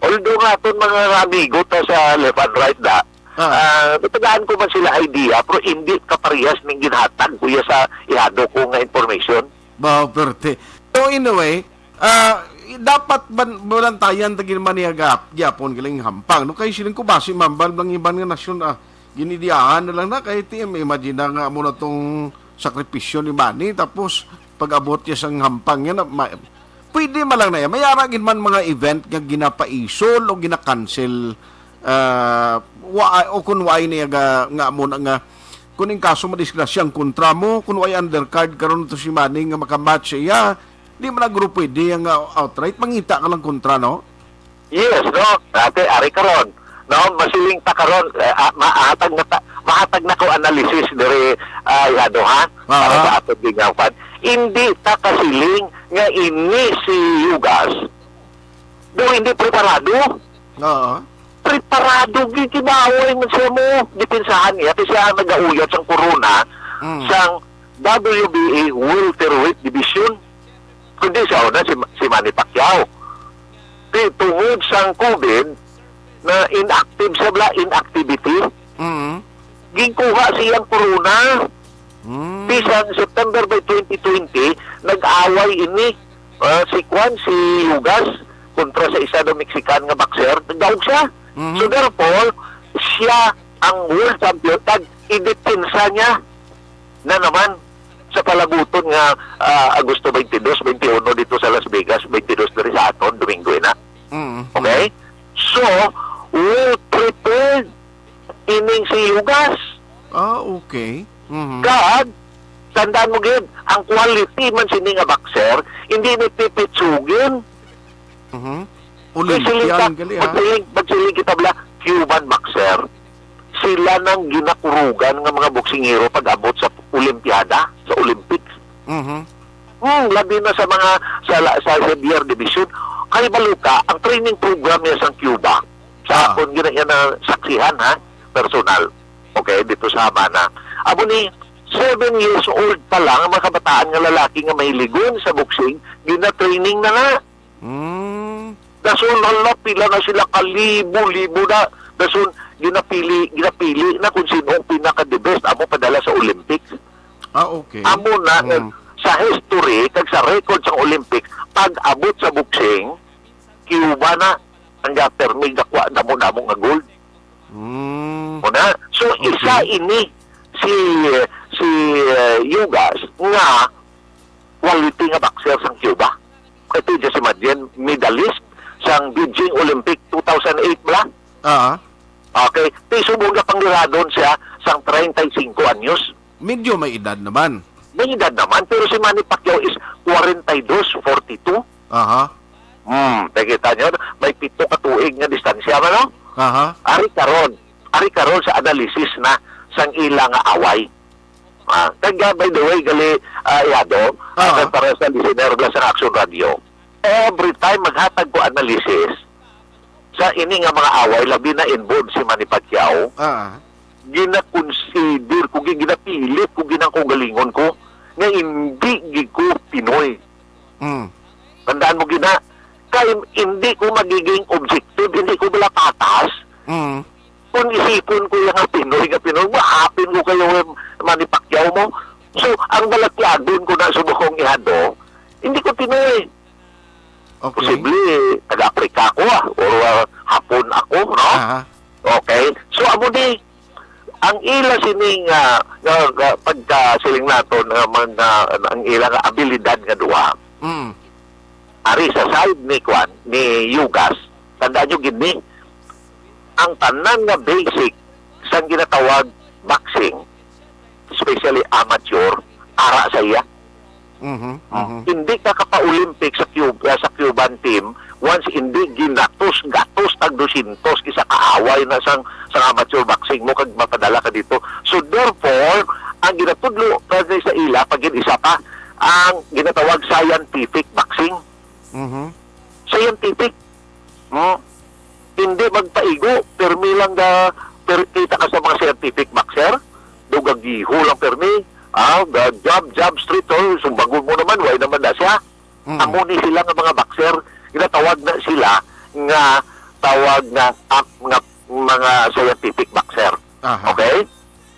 Although nga aton mga amigo ta sa left and right da, Ah. ah, natagaan ko man sila idea, pero hindi kaparehas ning ginhatag kuya sa ihado ko nga information. Ba, perte. So, in a way, ah, dapat ban-, balantayan ta gid man niya gap-, gyapon galing hampang. No? Kay siling ko, basi mambal ng iban nga nasyon, ah, ginidiyahan na lang na. Kay ti, imagine na nga mo na tong sakripisyo ni Manny, tapos pag-abot niya sang hampang niya, na, ma-, pwede man lang na yan. May ara gid man mga event nga ginapaisol o ginakancel, ah, wa, o kung why niya ga, nga mo na nga, kung in kaso madisgrasya ang kontra mo, kung why undercard karon to si Manny nga makamatch siya, di man na guro pwede ang, ah, outright, mangita ka lang kontra, no? Yes, no? Ate, ari karon, no? Masiling ta karon, eh, ah, mahatag na ta, mahatag na ko analysis diri, ah, ano, ha? Para Aha. Sa aton gingawan. Hindi ta kasiling nga ini si Ugas do hindi preparado. Oo. Preparado gid, kibaway man siya mo. Depensahan niya, kay siya ang nagauyat sang korona Mm. sang W B A welterweight division. Kundi sa una si, si Manny Pacquiao. Kay tungod sang COVID, na inactive siya bla, inactivity. Mm. Ginkuha siyang korona. Mm. Bisan September by twenty twenty, nag-away ini, ah, si Kwan, si Yugas, kontra sa isa daw Mexican nga boxer, nagdaog siya. Mhm. So therefore, siya ang world champion, kag idepensa niya na naman sa palabuton nga, ah, Agosto twenty-two, twenty-one dito sa Las Vegas, twenty-two diri sa aton, Domingo ina. Mm, Okay? mm. So, well prepared ining si Yugas. Ah, okay. Mhm. Kag, tandaan mo gid, ang quality man sini nga boxer, hindi ni pipitsugin. Mhm. Olympian Magsiling ka, gali, ha? magsiling, magsiling kita bala, Cuban boxer. Sila nang ginakurugan nga mga boksingero pag abot sa Olimpiada, sa Olympics. Mhm. Hmm, labi na sa mga, sa, la- sa heavier division. Kay balo ka, ang training program niya sa Cuba, sa Ah. akon gina yan na saksihan, ha, personal. Okay, dito sa Habana. Amo ni, seven years old pa lang ang mga kabataan nga lalaki nga mahiligon sa boxing, gina-training na na. Mm. Dason, hala, pila na sila, kalibo-libo na. Dason, ginapili, ginapili na kung sino ang pinaka-the best amo padala sa Olympics. Ah, okay. Amo na, Mm. sa history, kag sa record sa Olympics, pag abot sa boxing, Cuba na ang gapermi gakwa damo-damo nga gold. Mm. Una, so, Okay. isa ini si, si, uh, Yugas nga quality nga boxer sang Cuba. Ito, just imagine, medalist sang Beijing Olympic two thousand eight bala. Ah. Okay, ti subong nga pangiradon siya sang treinta y cinco anyos. Medyo may edad naman. May edad naman, pero si Manny Pacquiao is forty-two, forty-two. Aha. Hmm, nakita nyo, may pito ka tuig nga distansya man, no? Aha. Ari karon, ari karon sa analysis na sang ila nga away. Ah, kag, ah, by the way, gali, ah, Ihado, ah, Ah. para sa listener bala sa Action Radio, every time maghatag ko analysis sa ini nga mga away, labi na involved si Manny Pacquiao, Ah. gina-consider ko, gi-, ginapilit ko, ginang kaugalingon ko, nga hindi gid ko Pinoy. Mm. Tandaan mo gina, kay hindi ko magiging objective, hindi ko bala patas. Mm. Kung isipon ko yung nga Pinoy, nga Pinoy, maapin ko kayo, eh, Manny Pacquiao mo. So, ang balatyagon ko na subok kong Ihado, hindi ko Pinoy. Okay. Posible, taga-Afrika ako, ah, or, ah, Hapon ako, no? Aha. Okay. So, amo ni, ang ila sining, ah, nga, nga pagkasiling naton nga mga, ang ila nga abilidad nga duha. Mm. Ari sa side ni Kwan, ni Yugas, tandaan nyo gid ni, ang tanan nga basic sang ginatawag boxing, especially amateur, ara sa iya. Mhm, Ah, mhm. Hindi ka kapa-Olympic sa Cuba, sa Cuban team once hindi ginatos-gatos tag dosyentos kisa ka away na sang, sang amateur boxing mo kag mapadala ka dito. So therefore, ang ginatudlo pa ni sa ila pag isa pa ang ginatawag scientific boxing. Mhm. Scientific. Hmm? Hindi magpaigo, permi lang ga per, kita ka sa mga scientific boxer, do gagiho lang permi, ah, ga jab, jab, straight, oh, sumbagon mo naman, why naman na siya? Mm. Amo ni sila nga mga boxer, ginatawag na sila nga tawag nga, ah, nga mga scientific boxer. Aha. Okay?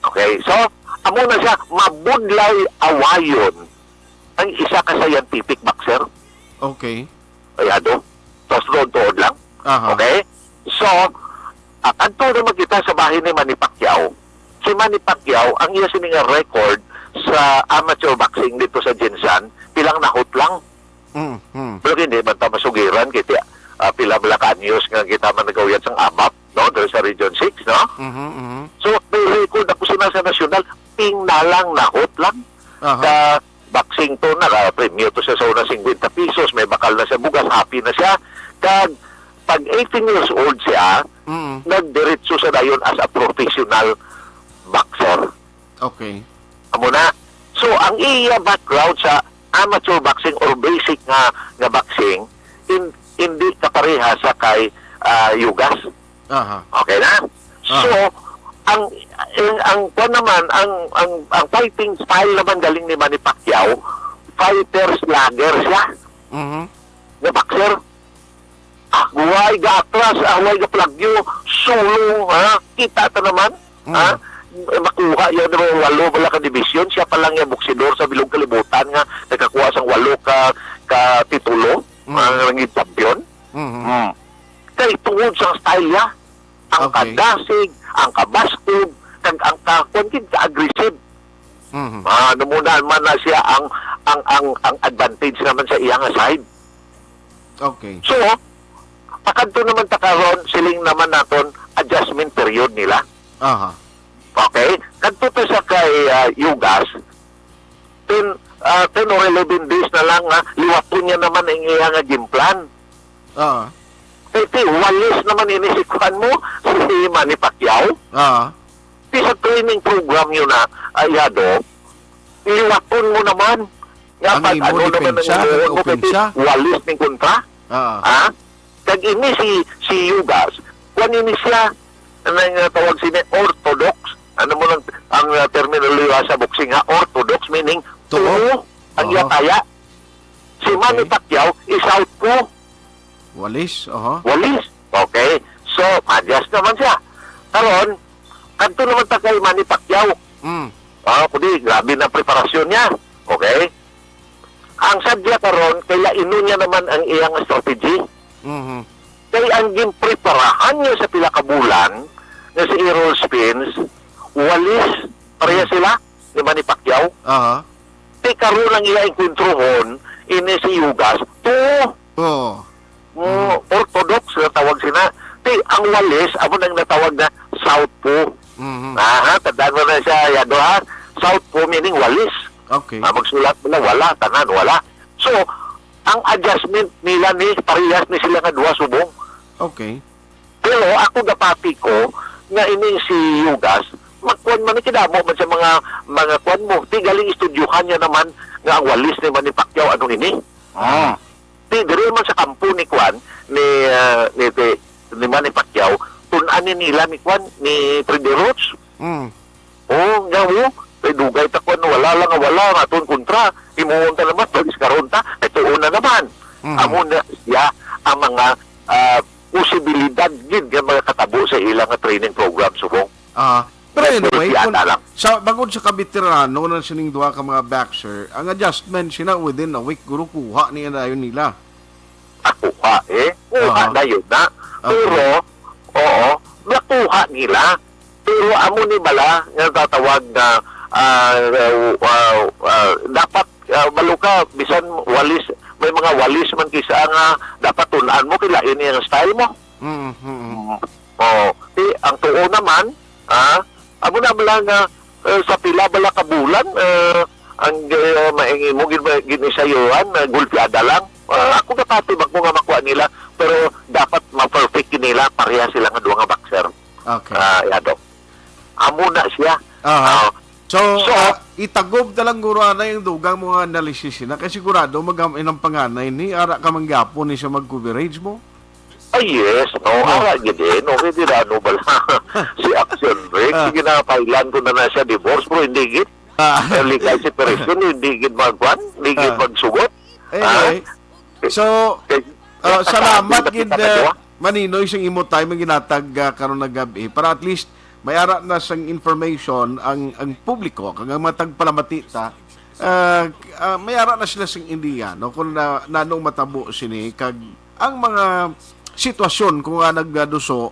Okay, so, amo na siya, mabudlay awayon ang isa ka scientific boxer. Okay. Ay, ano? Tapos tuod-tuod lang. Aha. Okay? So, ah, adto naman kita sa bahin ni Manny Pacquiao. Si Manny Pacquiao, ang iya sini nga record sa amateur boxing dito sa Jinsan, pilang nahot lang. Mm, mm. Pero hindi man ta masugiran, kay ti-, ah, pila bala ka anyos nga kita man nagawiyat sang amap, no? Diri sa Region six, no? Mhm, mhm. So, may record ako sina sa nasyonal, ping nalang nahot lang. Aha. Sa boxing to, naka-premyo to siya sa una, fifty pesos, may bakal na siya, bugas, happy na siya. Kag pag eighteen years old siya, Mm. nagdiretso sa dayon as a professional boxer. Okay. Amo na. So, ang iya background sa amateur boxing or basic nga, nga boxing, in-, hindi kapareha sa kay, ah, Yugas. Aha. Okay na? Ah. So, ang, ang, ang, kwan naman, ang, ang, ang fighting style naman galing ni Manny Pacquiao, fighter slugger siya. Mhm. Nga boxer. Ah, huway ga-atras, ah, huway ga-plagyo, sulong, ha? Kita ta naman, Mm. ha? Maku-, Kuha yun, di ba, walo bala ka division, siya pa lang yung boksidor sa bilog kalibutan nga nakakuha sang walo ka, ka titulo, Mm. ang nangin champion. Mhm. Hmm. Kay tungod sa style niya, ang Okay. kadasig, ang kabaskog, kag ang ka-, kuwan gid, ka-aggressive. Mhm. Ah, namunan man na siya ang, ang, ang, ang advantage naman sa iya nga side. Okay. So, pakadto naman ta karon, siling naman naton, adjustment period nila. Aha. Okay? Kadto ta sa kay, ah, Yugas, ten, ah, ten or eleven days na lang nga liwaton niya naman ang iya nga game plan. Ah. Kay ti, walis naman ini si kuan mo, si Manny Pacquiao. Ah. Ti sa training program yun na, ah, Yado, liwaton mo naman. Nga Ang pag imo ano naman ang depensa, imuon kag mo, kay ti, opensya. Walis ning kontra. Ah. Ha? Kag ini si, si Yugas, kuan ini siya, ang, ah, tawag sini orthodox. Ano mo lang ang, ah, terminolohiya sa boxing, ha? Orthodox, meaning Tuo? tuo ang Aha. iyataya. Si Manny Okay. Pacquiao is southpaw. Walis, aha. Walis. Okay. So, madyas naman siya. Karon, kadto naman ta kay Manny Pacquiao. Mm. Ah, kundi, grabe na preparasyon niya. Okay? Ang sadya karon, kay lainon niya naman ang iyang strategy. Mhm. Kay ang ginpreparahan niya sa pila ka bulan, nga si Errol Spence, walis, pareha Hmm. sila ni Manny Pacquiao. Aha. Ti karon ang iya engkwentrohon, ini si Yugas, tuo. Oo. Mm, Mm. orthodox nga tawag sina. Ti, ang walis, amo nang natawag na southpaw. Mhm. Aha, tandaan mo na siya, Yado, ha? Southpaw meaning walis. Okay. Ah, magsulat mo na, wala, tanan, wala. So, ang adjustment nila ni, parehas ni sila nga duha subong. Okay. Pero ako gapati ko nga ining si Yugas, magkuan man ni, kinamo man sa mga, mga kuan mo. Ti galing, estudyuhan niya naman nga ang walis ni Manny Pacquiao, ano ini? Ah. Ti, diri man sa kampo ni kuan, ni, ah, ni, ni, ni Manny Pacquiao, tun-an ni nila ni kuan, ni Freddie Roach. Mm. Oh, nga mo, kay dugay ta kuan, wala lang nga wala, nga aton kontra. Himuon ta naman, pag-iskaron ta, kay tuon na naman. Mm. Amo na siya ang mga, ah, posibilidad gid nga mga katabo sa ilang nga training program, subong. Ah, pero Pero anyway, siya kung na lang. sa, bangod sa kabeterano na sining duha ka mga boxer, ang adjustment sila within a week, guro, kuha niya dayon nila. Ako ka, eh. Kuha Aha. na yun na. Okay. Pero, oo, nakuha nila. Pero amo ni bala nga tatawag na, ah, ah, ah, ah, dapat, ah, balo ka, bisan walis, may mga walis man kisa nga dapat tun-an mo, kay lain niya ang style mo. Mm, mm, mm. Mm. Oh, ti, ang tuo naman, ah, amo na bala nga, eh, sa pila bala ka bulan, eh, ang, eh, maing imo gin-, ginisayuhan, eh, gulpiada lang. Ah, ako gapatibag ko nga makuha nila, pero dapat ma-perfect nila, pareha sila nga duha nga boxer. Okay. Ah, Yado. Amo na siya. Aha. Ah, So, So, ah, itagob na lang guro anay ang dugang mga analysis na kay sigurado mag-, inang panganay ni ara ka man gyapon ni siya mag-coverage mo. Ay, yes, no, Oo. ara gid eh, no, kay di na ano bala si Action Break, Ah. sige na, pailan ko na na siya divorce, bro, hindi gid. Ah. Legal separation, hindi gid magwan, hindi gid Ah. magsugot. Anyway, Ah. so, Kay, ah, salamat kasabot gid, na kita ah, kadua. Maninoy, sa imo time ang ginatag, ah, karon nga gab-i para at least may ara na sang information ang, ang publiko kag ang mga tagpalamati ta, ah, ah, may ara na sila sang ideya, no, kung na, nanong matabo sini kag ang mga sitwasyon kung nga nagduso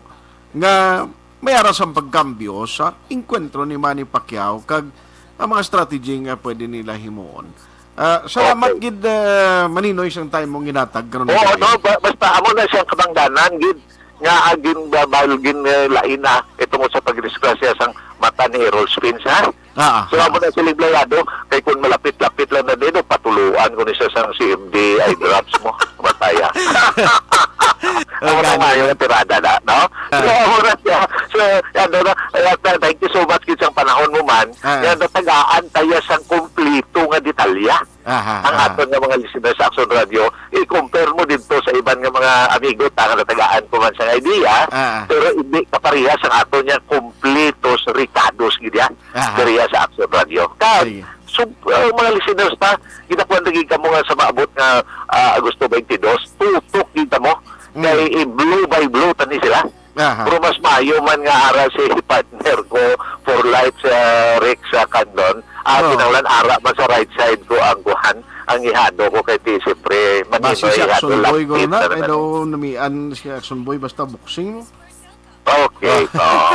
nga may ara sang pagkambyo sa engkwentro ni Manny Pacquiao kag ang mga strategy nga pwede nila himuon. Ah, salamat Okay. gid, ah, Maninoy, sang time mong ginatag karon Oo, nga no, gabi. ba-, basta amo na siyang kabangdanan gid nga agin babal gin, eh, lain na itungod sa pagdisgrasya sang mata ni Errol Spence, ha? Ah, So, ah. amo na si Liblayado, kay kung malapit-lapit lang na din, no, patuluan ko ni siya sang C M D eye drops mo. Mataya. Oh, Amo na ganun. Maayo nga tirada na, no? Ah. So, amo na siya. So, ano na, eh, thank you so much gid sang panahon mo man. Ah. Nga natagaan tayo sang kumplito nga detalya. Aha, Ang aha. aton nga mga listeners sa Action Radio, i-compare mo didto sa iban nga mga amigo ta nga natagaan ko man sang idea, Ah, ah. pero hindi kaparehas ang aton nga kumpletos, rikados gid ya, Aha. diriya sa Action Radio. Kag, Sige. sub-, uh, mga listeners ta, ginakuan lagi kamo nga sa maabot nga, ah, Agosto twenty-two, tutok gid kamo. Mm. Kay i-blow by blow tani sila. Aha. Pero mas maayo man nga ara si partner ko for life sa Rex sa Candon. Ah, Oo. kinahanglan ara man sa right side ko ang kuhan, ang ihado ko kay ti siyempre Basi maninoy si ihado Action Boy ko lapit na, na kay naman. daw namian si Action Boy basta boxing mo. Okay, oo.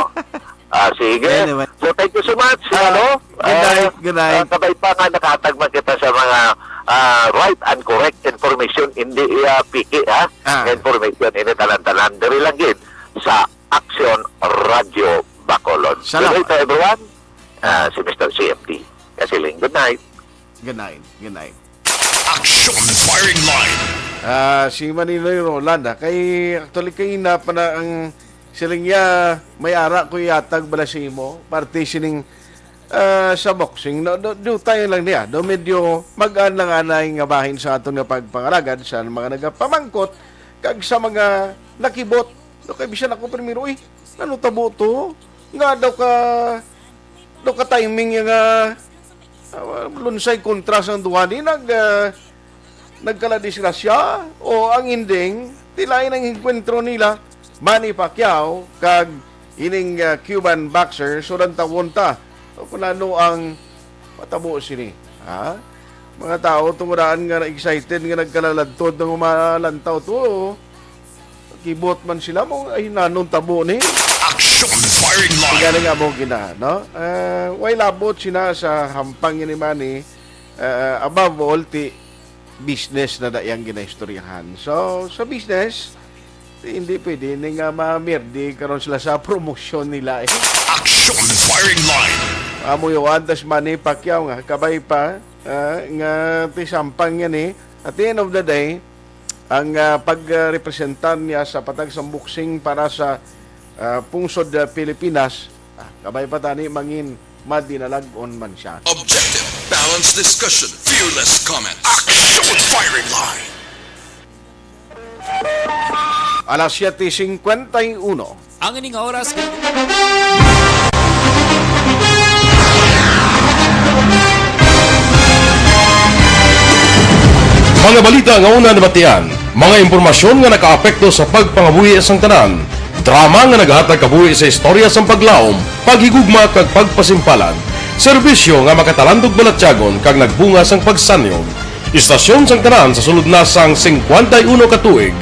Ah, sige. Anyway. So, thank you so much, Ah, ano? good night, Ah, good night. ah, kabay pa nga nakahatag man kita sa mga, ah, right and correct information, hindi, ah, piki, ha? Ah. Information, ini tanan-tanan. Diri lang gid sa Action Radio Bacolod. Salamat. Good night to everyone. Ah, si Mister C M D. Kasiling, good night. Good night. Good night. Action Firing Line. Ah, si Maninoy Roland, ah. Kay, actually, kay na pa na ang siling niya, may ara ko ihatag bala sa imo. Parte sining, ah, sa boxing. No, do, do tayo lang niya. Do medyo mag-an lang anay nga bahin sa aton nga pagpangalagad sa mga nagapamangkot kag sa mga nakibot. No, kay bisan ako primero, eh. Ano tabo to? Nga daw ka, daw ka timing yung, ah, ah, lunsay kontra sang duha ni nag, ah, nagkaladisgrasya o ang ending, tila ang enkwentro nila, Manny Pacquiao kag ining, ah, Cuban boxer, so tawon ta. O kung ano ang matabo sini, ha? Mga tao, tungod daan nga na-excited nga nagkalaladtod nga umalantaw to, kibot man sila, mo, ay, nanong tabo ni? Action Firing Line. Gani nga mo gina, no? Ah, way labot sina sa hampang ni Manny, ah, above all, ti business na dayang ginaistoryahan. So, sa business, ti hindi pwede ni nga mamirdi karon sila sa promosyon nila, eh. Action Firing Line. Amo yung antas Manny Pacquiao nga, kabay pa, ah, nga ti sampang yan, eh. At the end of the day, ang, ah, pagrepresentar niya sa patag sa boxing para sa, ah, pungsod, ah, Pilipinas, ah, kabay pa tani mangin madinalag-on man siya. Objective, balanced discussion, fearless comment. Action Firing Line. Alas siete cincuenta y uno. Ang ining oras. Mga balita nga una nabatian, mga impormasyon nga nakaapekto sa pagpangabuhi sang tanan, drama nga naghatag kabuhi sa istorya sang paglaom, paghigugma kag pagpasimpalan, serbisyo nga makatalandog balatyagon kag nagbunga sang pagsanyog. Istasyon sang tanan sa sulod na sang cincuenta y uno ka tuig.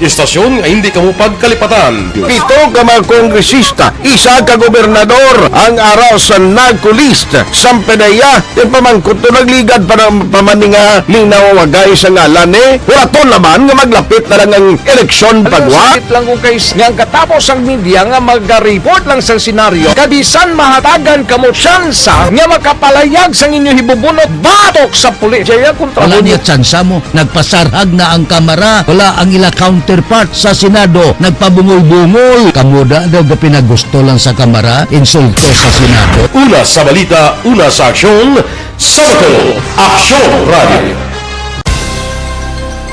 Istasyon nga hindi kamo pagkalipatan. Pito ka mga kongresista, isa ka gobernador ang ara sa NAGCO list. Sang PDEA, yung pamangkot to nagligad pa ng pamaninga, linaw wagay sa ngalan, eh. Wala to laman nga maglapit na lang ang eleksyon. Alam mo, pagwa. Sakit lang kung kay nga ang katapos ang media nga magariport lang sa senaryo. Kabisan mahatagan kamo tsansa nga makapalayag sang inyo hibubunot batok sa pulis. Jaya kontra Wala mo. Niya tsansa mo. Nagpasarhag na ang Kamara. Wala ang ila counterpart sa Senado. Nagpabungol-bungol. Kamo da daw gapinagusto lang sa Kamara. Insulto sa Senado. Una sa balita, una sa aksyon, sa Bacolod, Aksyon Radio.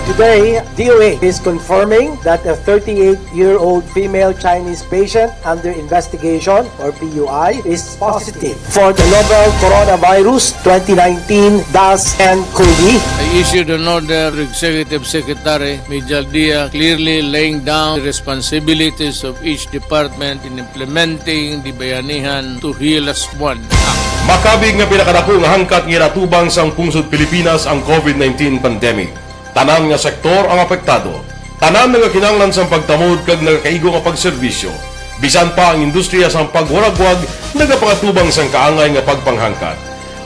Today, D O A is confirming that a thirty-eight-year-old female Chinese patient under investigation, or P U I, is positive for the novel coronavirus twenty nineteen dash nCoV. I issued an order to Executive Secretary Mijal Dia, clearly laying down the responsibilities of each department in implementing the Bayanihan to Heal Us One Act. Makabig nga pinakadako nga hangkat nga ginatubang sang pungsod Pilipinas ang COVID nineteen pandemic. Tanan nga sektor ang apektado. Tanan nga kinahanglan sang pagtamod kag nagakaigo nga pagserbisyo. Bisan pa ang industriya sang pagwaragwag nagapangatubang sang kaangay nga pagpanghangkat.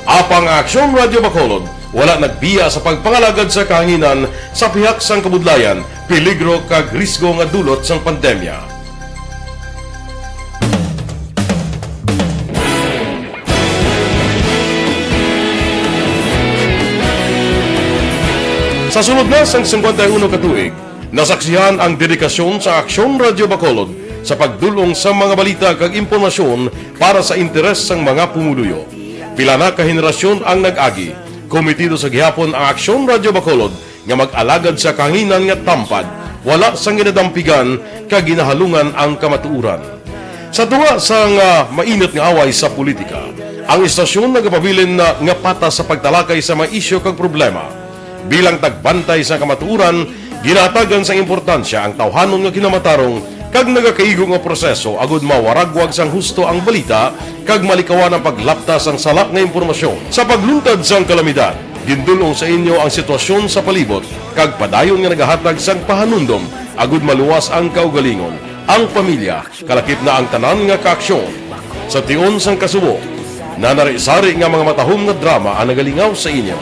Apang ang Aksyon Radio Bacolod wala nagbiya sa pagpangalagad sa kahanginan sa pihak sang kabudlayan, peligro kag risgo nga dulot sang pandemya. Sa sulod na sang cincuenta y uno ka tuig, nasaksihan ang dedikasyon sa Aksyon Radio Bacolod sa pagdul-ong sa mga balita kag impormasyon para sa interes sang mga pumuluyo. Pila na ka henerasyon ang nag-agi. Komitido sa gihapon ang Aksyon Radio Bacolod nga mag-alagad sa kahanginan nga tampad, wala sang ginadampigan kag ginahalungan ang kamatuoran. Sa tunga sang, ah, mainit nga away sa politika, ang istasyon nagapabilin na nga patas sa pagtalakay sa mga isyu kag problema. Bilang tagbantay sa kamatuoran, ginahatagan sang importansya ang tawhanon nga kinamatarong kag nagakaigo nga proseso agud mawaragwag sang husto ang balita kag malikawan ang paglapta sang sala nga impormasyon. Sa pagluntad sang kalamidad, gindul-ong sa inyo ang sitwasyon sa palibot kag padayon nga nagahatag sang pahanumdom agud maluwas ang kaugalingon, ang pamilya, kalakip na ang tanan nga kaaksyon. Sa tion sang kasubo, nanari-sari nga mga matahom nga drama ang nagalingaw sa inyo.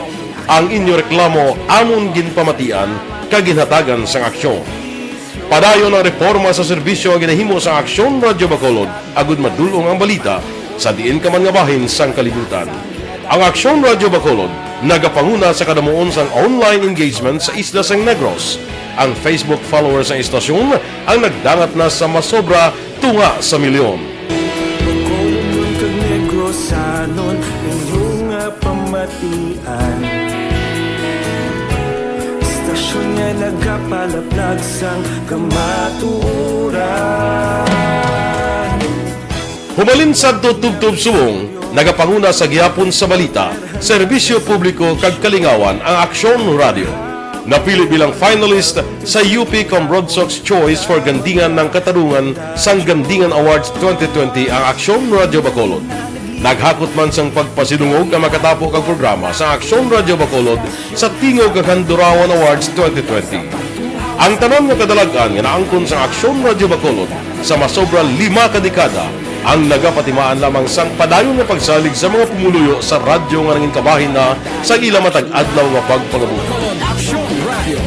Ang inyo reklamo amon ginpamatian kag ginhatagan sang aksyon. Padayon ang reporma sa serbisyo nga ginahimo sang Aksyon Radyo Bacolod agud madul-ong ang balita sa diin ka man nga bahin sang kalibutan. Ang Aksyon Radyo Bacolod nagapanguna sa kadamuon sang online engagement sa isla sang Negros. Ang Facebook followers sang istasyon ang nagdangat na sa masobra tunga sa milyon. Bacolod kag Negrosanon, inyo nga pamatian. Istasyon nga nagapalaplag sang kamatuoran. Humalin sadto tubtob subong, nagapanguna sa gihapon sa balita, serbisyo publiko kag kalingawan ang Aksyon Radyo. Napili bilang finalist sa U P Cambrodsoc's Choice for Gandingan ng Katarungan sang Gandingan Awards twenty twenty ang Aksyon Radyo Bacolod. Naghakot man sang pagpasidungog ang makatapo kag programa sa Aksyon Radyo Bacolod sa Tingog kag Handurawan Awards twenty twenty. Ang tanan nga kadalag-an nga naangkon sa Aksyon Radyo Bacolod sa masobra lima ka dekada ang nagapatimaan lamang sang padayon nga pagsalig sa mga pumuluyo sa radyo nga nangin kabahin na sa ila matag adlaw nga pagpangabuhi. Bacolod Aksyon Radio.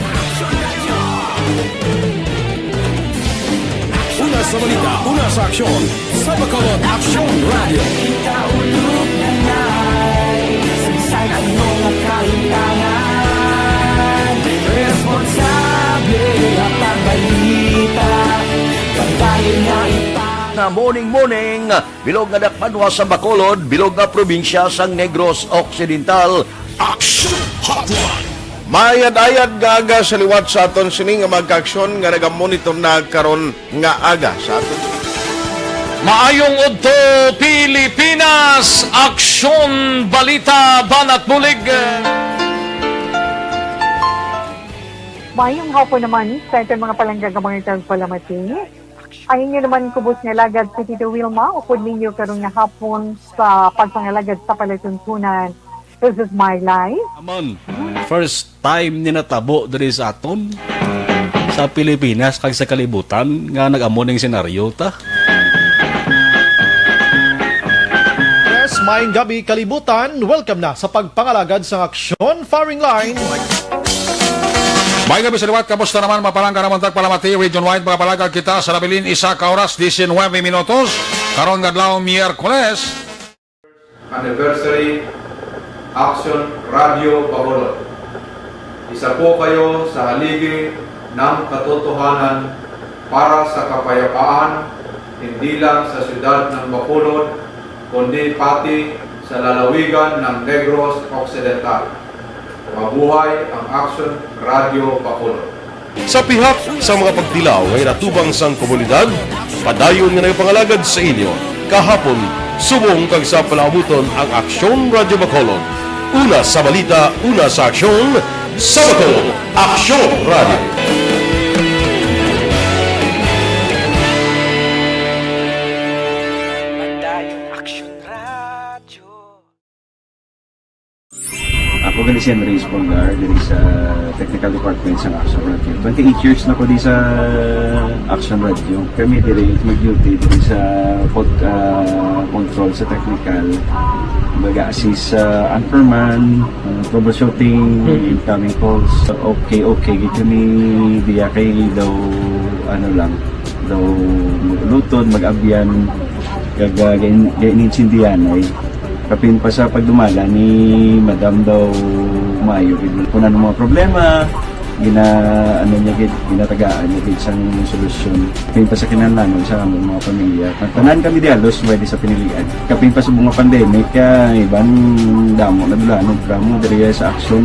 Una sa balita, una sa aksyon, sa Bacolod Aksyon Radio. Sa bisan ano nga kahimtangan, responsable ang pagbalita, pagdayon nga ipang- Nga morning, morning, bilog nga dakpanwa sa Bacolod, bilog nga probinsya sang Negros Occidental. Action Hotline. Maayad-ayad nga aga sa liwat sa aton sini nga mga kaaksyon nga nagamonitor na karon nga aga sa aton. Maayong udto, Pilipinas! Aksyon, balita, banat bulig. Maayong hapon naman sa aton mga palangga nga mga tagpalamati. Ang inyo naman kubos nga alagad si Tito Wilma, upod ninyo karon nga hapon sa pagpangalagad sa palatuntunan. This is my life. Amon, first time ni natabo diri sa aton, sa Pilipinas, kag sa kalibutan, nga nag-amo ning senaryo ta. Yes, maayong gabi, kalibutan. Welcome na sa pagpangalagad sang aksyon, firing line. May gabi sa liwat, kamusta naman, mapalangga naman tagpalamati, region-wide, mga palagag kita sa nabilin, isa ka oras, diecinuebe minutos, karon nga adlaw, Miyerkules. Anniversary Action Radio Bacolod. Isa po kayo sa haligi ng katotohanan para sa kapayapaan, hindi lang sa siyudad ng Bacolod, kundi pati sa lalawigan ng Negros Occidental. Mabuhay ang Action Radio Bacolod. Sa pihak sa mga pagtilaw nga inatubang sang komunidad, padayon nga nagapangalagad sa inyo kahapon, subong kag sa palaabuton ang Aksyon Radyo Bacolod. Una sa balita, una sa aksyon, sa Bacolod, Aksyon Radyo. Padayon Aksyon Radyo. Ako gali si Andres Polgar, diri sa technical department sa Action Radio. Twenty-eight years na ko di sa Action Radio. Kami diri mag-duty diri sa pod-, ah, control sa technical. Baga assist sa anchorman, ah, troubleshooting, Mhm. incoming calls. Okay, okay, gid kami diya kay daw, ano lang, daw mag-ulutod, mag-abyan, kag, ah, gain-, gain-, insindihan ay. Kapin pa sa pagdumala ni Madam daw maayo gid. Kung ano mga problema, gina-, ano niya gid, ginatagaan niya gid sang solusyon. Kapin pa sa kinahanglanon sa among mga pamilya. Ang tanan kami di halos pwede sa pinilian. Kapin pa sa mga pandemic, kaya iban damo na dula, no, drama diri sa action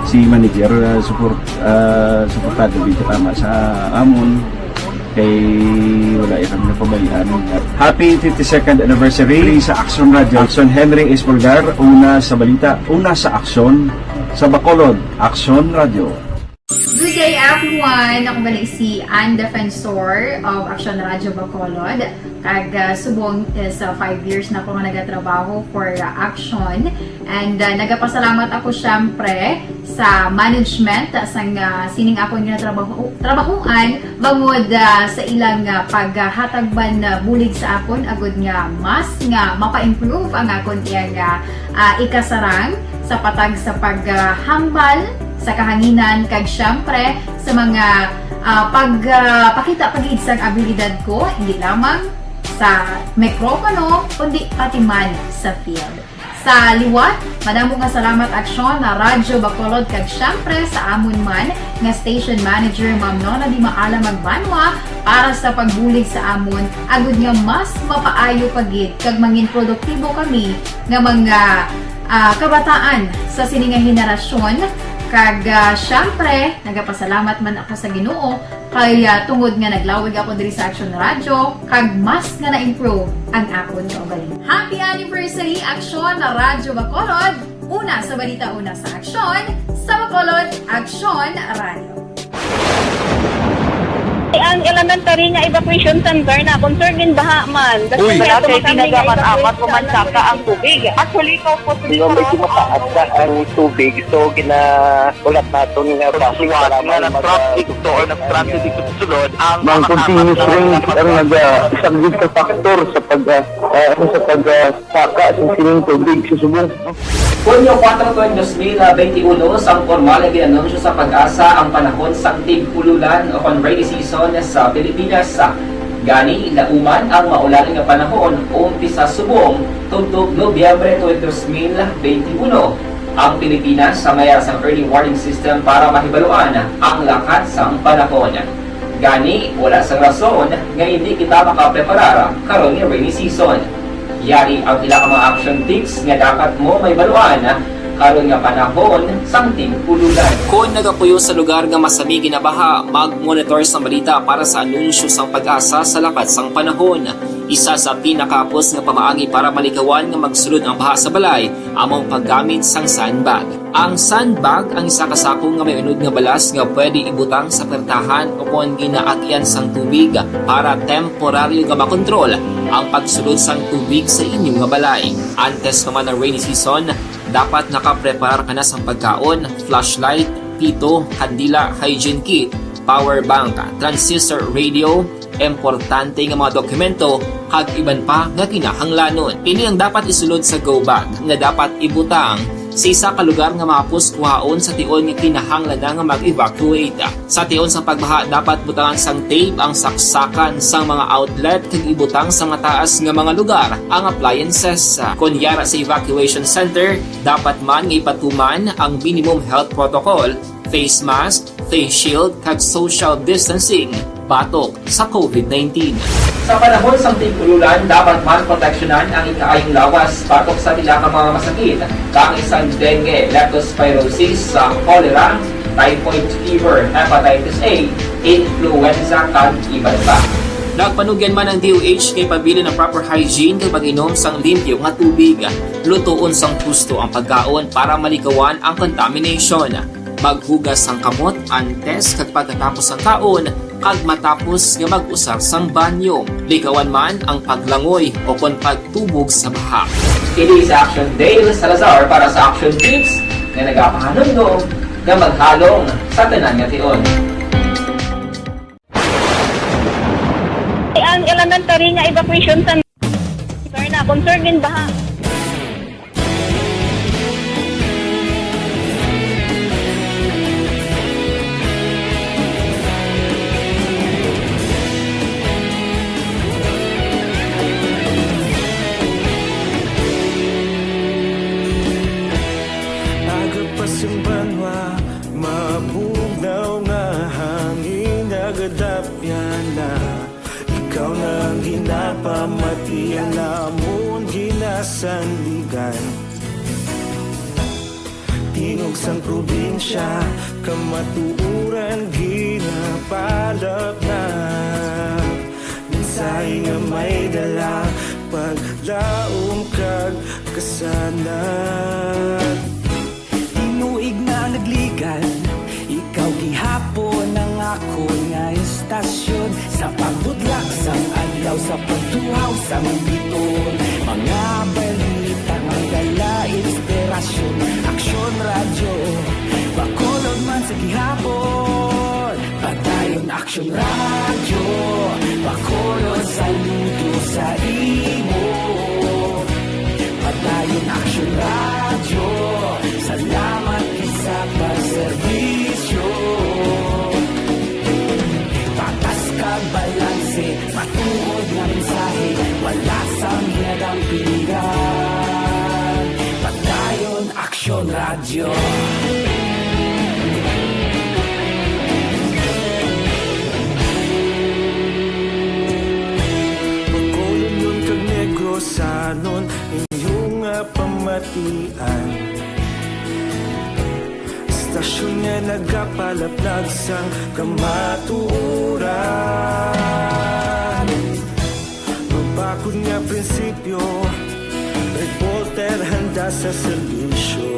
si manager, ah, support, ah, suportado gid tama sa amon. Kay wala ya kami napabayaan. Happy fifty-second anniversary sa Action Radio. Action Henry Espolgar, una sa balita, una sa aksyon, sa Bacolod, Action Radio. Good day, everyone. Ako gali si Ann Defensor of Action Radio Bacolod. Kag, ah, subong is, ah, five years na ako nga nagatrabaho for, ah, Action. And, ah, nagapasalamat ako, syempre, sa management, ah, sang, ah, sining akon nga trabaho, trabahuan, bangod, ah, sa ilang, ah, paghatag man, ah, bulig sa akon, agud nga mas nga mapa-improve ang akon iya nga, ah, ikasarang sa patag sa paghambal sa kahanginan, kag syempre sa mga, ah, pag, ah, pakita pa gid sang abilidad ko, hindi lamang sa mikropono, kundi pati man sa field. Sa liwat, madamo nga salamat, Aksyon, na Radyo Bacolod, kag syempre sa amon man nga station manager, Ma'am Nona Di Maala Magbanwa, para sa pagbulig sa amon, agud nga mas mapaayo pa gid kag mangin produktibo kami nga mga, ah, kabataan sa sini nga henerasyon. Kag, ah, syempre, nagapasalamat man ako sa Ginoo kay, ah, tungod nga naglawig ako diri sa Action Radio, kag mas nga na-improve ang akon kaugalingon. Happy anniversary, Action Radyo Bacolod! Una sa balita, una sa aksyon, sa Bacolod, Action Radio. Ang elementary nga evacuation center na concern gin baha man. Uy! Wala kay tinaga man, amat ko man saka ang tubig. Actually, ikaw po, di ba, medyo mataas na ang tubig. So, gina-, ulat naton nga traffic para nga na traffic to or nag-traffic dito sa sulod, ang mga continuous rain ang nag-, ah, isa gid sa factor sa pag, ah, ah, ano, sa pag, ah, saka sa sining tubig sa subong. Hunyo kuwatro tuig dos mil benti uno, sang pormal nga gin-anunsyo sa PAGASA ang panahon sang tig-ululan o kon rainy season sa Pilipinas. Gani, lauman ang maulan nga panahon, umpisa subong tubtob Nobyembre tuig dos mil benti uno. Ang Pilipinas may ara sang early warning system para mahibaluan ang lakat sang panahon. Gani, wala sang rason nga indi kita makapreparar karon nga rainy season. Yari ang pila ka mga action tips nga dapat mo mahibaluan karon nga panahon sang tig-ululan. Kon nagapuyo sa lugar nga masami ginabaha, mag-monitor sang balita para sa anunsyo sang PAGASA sa lakat sang panahon. Isa sa pinakahapos nga pamaagi para malikawan nga magsulod ang baha sa balay amo ang paggamit sang sandbag. Ang sandbag ang isa ka sako nga may unod nga balas nga pwede ibutang sa puwertahan o kon ginaagian sang tubig para temporaryo nga makontrol ang pagsulod sang tubig sa inyo nga balay. Antes pa man ang rainy season, dapat nakapreparar ka na sang pagkaon, flashlight, pito, kandila, hygiene kit, power bank, transistor radio, importante nga mga dokumento, kag iban pa nga kinahanglanon. Ini ang dapat isulod sa go bag nga dapat ibutang sa isa ka lugar nga mahapos kuhaon sa tion nga kinahanglan na nga mag-evacuate. Sa tion sang pagbaha, dapat butangan sang tape ang saksakan sang mga outlet kag ibutang sa mataas nga mga lugar ang appliances. Kon yara sa evacuation center, dapat man nga ipatuman ang minimum health protocol, face mask, face shield, kag social distancing batok sa COVID nineteen. Sa panahon sang tig-ululan, dapat man proteksyonan ang ikaayong lawas batok sa pila ka mga masakit, kaangay sang dengue, leptospirosis, sa cholera, typhoid fever, hepatitis A, influenza, kag iban pa. Nagpanugyan man ang D O H nga ipabilin ang proper hygiene kag pag-inom sang limpyo nga tubig. Lutoon sang husto ang pagkaon para malikawan ang contamination. Maghugas sang kamot antes kag pagkatapos sang kaon, kag matapos nga mag-usar sang banyo. Likawan man ang paglangoy o kon pagtubog sa baha. Kini si Action Dale Salazar para sa Action Tips nga nagapahanumdom nga maghalong sa tanan nga tion. Ang elementary nga evacuation center na concern gin baha. Aga pa sing banwa, mabugnaw nga hangin nagadapyan na. Ikaw na ang ginapamati, ang amon ginasandigan. Tingog sang probinsya, kamatuoran ginapalapnap. Mensahe nga may dala, paglaom kag kasanag. Tinuig na nagligad, ikaw gihapon ang ako Tasyon sa pagbudlak sang adlaw, sa pagtuhaw sang biton. Mga balita nga dala inspirasyon. Aksyon Radyo, Bacolod man sa gihapon. Padayon Aksyon Radyo, Bacolod saludo sa imo. Padayon Aksyon Radyo, salamat gid sa pagserbisyo. Patas kag balanse, matuod nga mensahe, wala sang ginadampigan. Padayon Aksyon Radyo. Bacolod kag Negrosanon, inyo nga pamatian. Stasyon nga nagapalaplag sang kamatuoran. Mabakod nga prinsipyo, reporter handa sa serbisyo.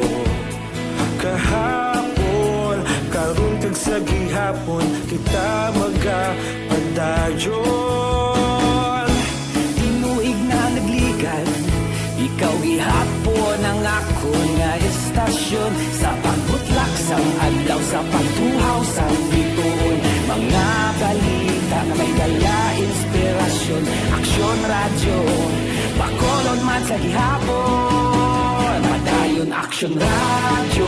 Kahapon, karon kag sa gihapon, kita magapadayon. Tinuig na nagligad, ikaw gihapon ang akon nga estasyon. Sa pagbutlak sang adlaw, sa pagtuhaw sang bituon, mga balita nga may dala inspirasyon. Aksyon Radyo, Bacolod man sa gihapon. Padayon Aksyon Radyo,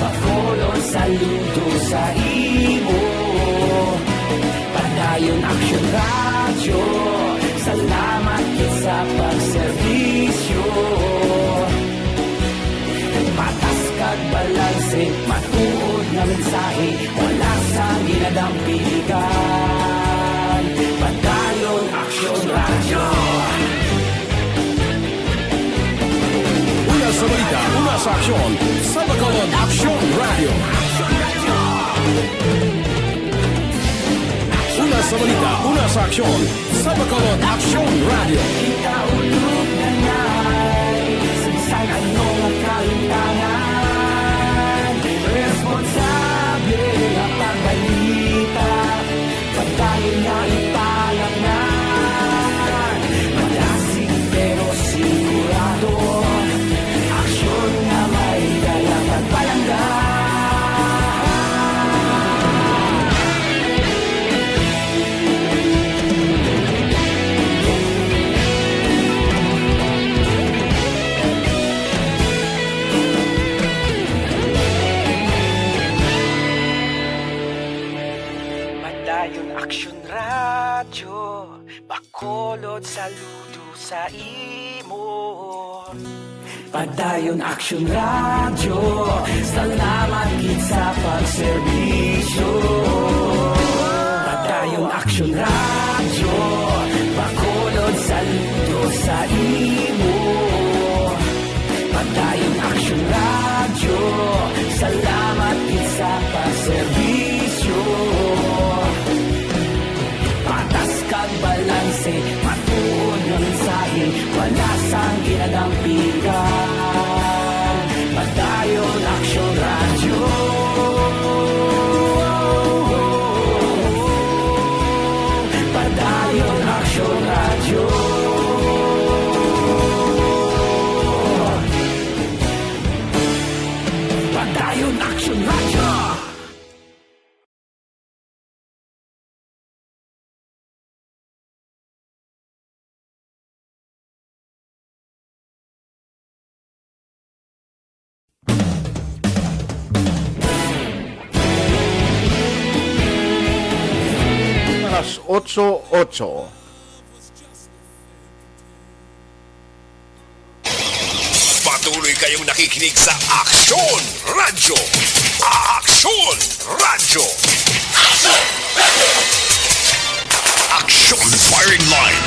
Bacolod saludo sa imo. Padayon Aksyon Radyo, salamat gid sa pagserbisyo. Patas kag balanse, matuod nga mensahe, wala sang ginadampigan. Padayon Aksyon Radyo. Una sa balita, una sa aksyon, sa Bacolod Aksyon Radyo. Una sa balita, una sa aksyon, sa Bacolod Aksyon Radyo. Kita ulog na ngay, sa bisan ano nga kalimtangan, responsable nga pagbalita. Padayon nga ipalangnan, madasig pero sigurado. Aksyon nga may dala pagpalangga. Padayon Aksyon Radyo, Bacolod saludo sa imo. Padayon Aksyon Radyo, salamat gid sa pagserbisyo. Padayon Aksyon Radyo, Bacolod saludo sa imo. Padayon Aksyon Radyo, salamat gid sa pagserbisyo. Patas kag balanse, matuod nga mensahe, wala sang ginadampigan. Padayon Aksyon Radyo. Padayon Aksyon Radyo. Padayon Aksyon Radyo. Alas otso otso. Patuloy kayong nakikinig sa Aksyon Radyo. Aksyon Radyo. Aksyon Firing Line.